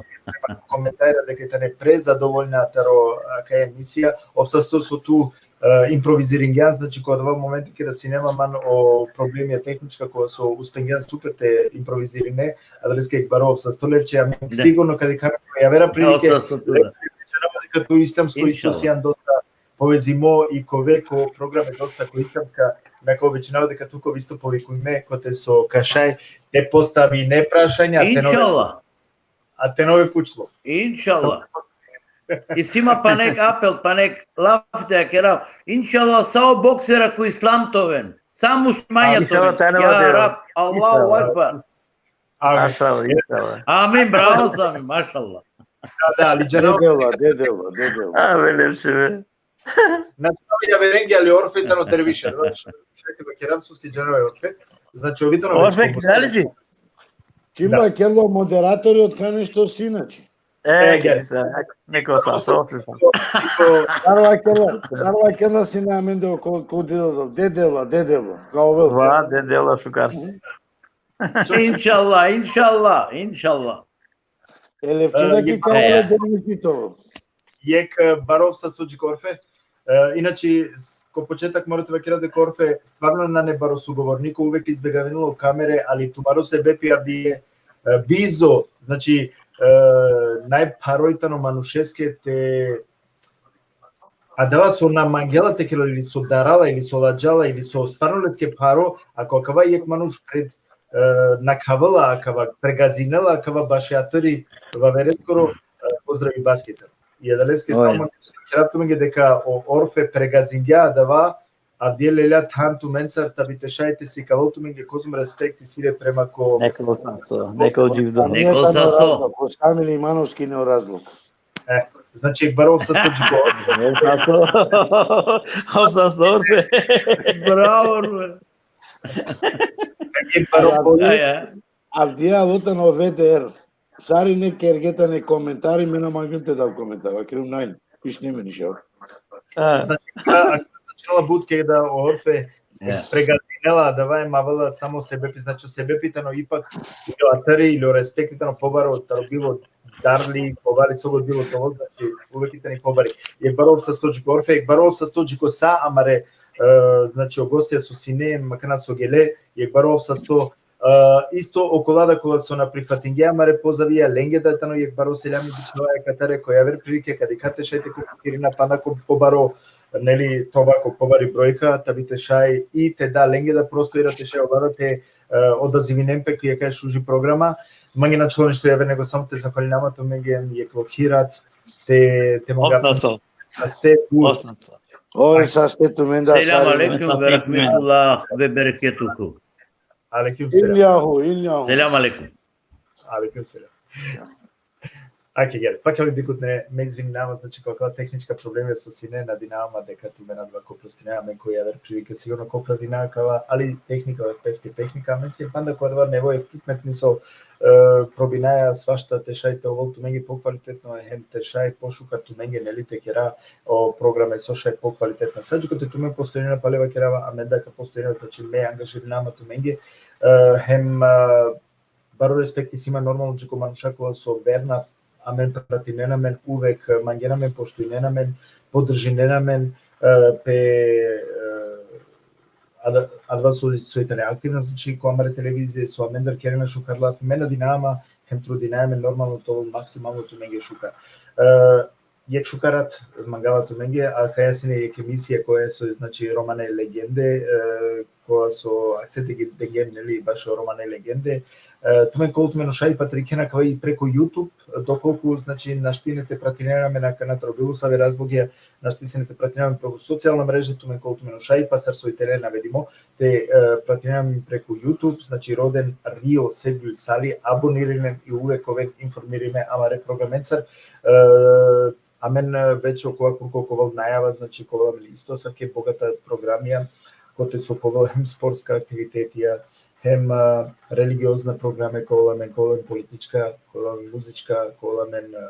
Komentara deka tane prezadovoljna taro akaja emisija, ov sasto so tu, e, improviziringjan, znači, ko adava momenti keda sine man o problemija tehnička, ko so uspengjan super te improvizirine, adaleske jekh baro ov sasto, Levče, a me Da. sigurno kad ikam javera prilike, Ov sasto tu, da. deka tu islamsko isto Inšallah. sian dosta povezimo i ko vek o programe dosta ko islamska, na ko obećinava deka tu ko isto povikujme, kote so ka šaj te postavine prašanja, te nove, Inšallah. a te nove pučlo. Inšallah. Isi ma panek apel, panek laf te kerav. Inšallah, sa o boksera ko islam te oven. Sa muslimanja te Inšallah, oven. tane Ja vade. Rab, Allahu Inšallah. Ekber. Amin. Mašallah, inšallah. Amin, bravo Sami, mašallah. Da, da, ali džanava, Dedela, dedela, dedela. A, be, lepše, be. znači, ja verenge, ali Orfe tano derviša. Znači, šajte ba kerav, soske džanava Orfe. Znači, ovi tano Orfe, ki dali si? Čim vakerla o moderatori, otkaj nešto si inače. E, E, gel. Sa, neko sa, so se sa. Sar vakerla, sar vakerla sine amende ko, ko dedela, dedela, dedela. Ka ovel. Va, dedela šukar si. Inšallah, inšallah, inšallah. E, Levče, da E, ki je- ka ovel derviši te ovel. jekh, e, baro sasto dži ko Orfe. E, inače, s-, ko početak mora te vakerav deka Orfe stvarno nane baro sugovorniko, uvek izbegavinela o kamere, ali tumaro sebepi avdive, e, bizo, znači, e, najpharo i tano manušeske te, adava so na mangela te kerel ili so darala ili so ladžala ili so stvarno leske pharo, ako akava jekh manuš pred, e, nakhavela akava, pregazinela akava bašo atari vavereskoro, e, pozdravi basketa. I adaleske samo vakerav tumenge deka o Orfe pregazingja adava, avdive lelja than tumencar, ta bi te šaj te sikavel tumenge kozom respekti sire prema ko... Neka o sasto, neka o dživdo. Neka o sasto. Ko Samil Imanovski ne o razlog. E, znači, jekh baro sasto dži ko... Sasto. Sasto, Orfe. Bravo, Orfe. Jekh baro... Ja, ja. Avdive alo tano V D R. Sarine kergje tane komentari, me na mangjum te dav komentar. Vakerum naj, piš ne meni šao. A. Znači, a, a, značinela but keda o Orfe pregazinela, adava em avela samo sebepi, znači, sebepi tano ipak, ili o atari, ili o respekti tano pobaro, taro bilo darli, pobari, so god bilo to, znači, uvek i tani pobari. Jekh baro sasto dži ko Orfe, jekh baro sasto dži ko sa amare, e, znači, o gostija so sine, akana so gele, jekh baro sasto, e, isto okola da kola so na prihvatingje amare pozavija, lenge da tano jekh baro seljami bičhavaja katare, ko javer prilike, ka dikha te šaj te kokirina pana ko pobaro, neli, te ova ko pobari brojka, ta bi te šaj i te da lenge da prostora te šaj ola da te, e, odazivinen pe ko jekh šuži programa. Mange na ačhilo ništo javer, nego samo te zahvalinama tumenge, jekh lokhi rat, te, te manga. Saste. Saste. Oj, saste tumen da. Selam alejkum ve rahmetullah ve bereketuhu. Alejkum selam. Iljahu, iljahu. Selam alejkum. Alejkum selam. Ake, gel. Pa, kali dikhutne, me izvininama, znači, ko akala tehnička problemi so sine, nadinama deka tumen adava ka oprostine, amen ko javer prilike sigurno ka opravdina akava, ali tehnika, peske tehnika, amen si panda ko adava nevo ekipment, niso, e, probinaja svašta te šaj te ovel tumenge pokvalitetno, hem te šaj pošukar tumenge, neli, te kera o programe so šaj pokvalitetna. Sa dži kote tumen postojinena, pale vakerava, amen da ka postojina, znači, me angažirinama tumenge, e, hem, e, baro respekti si ma, normalno, dži ko manuša kola so verna, amen pratinena amen uvek, mangena amen, poštujnena amen, podržinena amen, e, pe, e, ada-, adava so, so i tane aktivna, znači, ko amare televizije, so amendar kerena šukar lafi, me nadinama, hem trudinaja amen, normalno, te ovel maksimalno tumenge šukar. E, jekh šukar rat mangava tumenge, a kaja sine jekh emisija koja so, znači, Romane legende, e, koja so akcenti dengjem, neli, bašo Romane legende. E, tumen ka ovel tumen o šaj pa te dikhena akava i preko YouTube, dokolku, znači, našti sine te pratinen amen akana taro bilo save razlogija, našti sine te pratinen amen preko socijalna mreža, tumen ka ovel tumen o šaj pa sar so i tele navedimo, te, e, pratinen amen preko YouTube, znači, roden Rio Sevgjul Sali, abonirinen i uvek oven informirime amare programencar. E, amen, e, već okova kurko ka ovel najava, znači, ka ovel amen isto asavke bogata programija, kote so ka ovel hem sportska aktivitetija, hem, e, religiozna programe ka ovel amen, ka ovel amen politička, ka ovel amen muzička, ka ovel amen, e,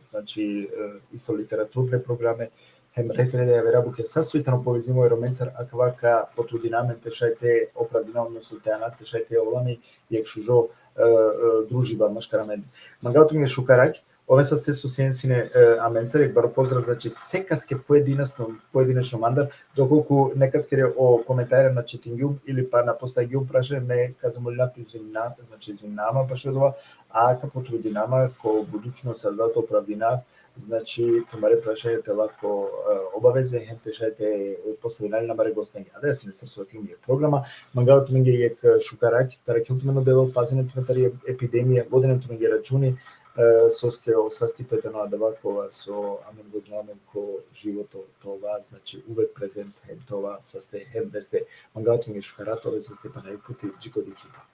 znači, e, isto literaturne programe, hem red reda javera bukja, sa so i tano povezimo e Romencar, akava ka potrudina amen te šaj te opravdina, odnosno te ana, te šaj te ovel amen jekh šužo, e, e, družiba maškar amende. Mangava tumenge šukar rakj, oven saste so sien sine, e, amencar, jekh baro pozdrav, znači, sekaske pojedinačno, pojedinačno mandar, dokolku nekaskere o komentara na čitingjum ili pa na postagjum prašanje, me ka zamolinav te izvinina, znači, izvininama bašo odova, a ka potrudinama ko budućnost adava te opravdinav, znači, tumare prašanje te lav ko, e, obaveze, hem te šaj te postavina len amare gostenge. Adava sine sar so vakergjum e programa, mangava tumenge jekh, e, šukar rakj, te arakhel tumen o Devel, pazinen tumen tari epidemija, vodinen tumenge računi, e, soske o sastipe tano adava kova so amen vodinela amen ko životo, te ova, znači, uvek prezent, hem te ova saste, hem beste. Mangava tumenge šukar rat, oven saste pana jekh puti, dži ko dikhibe.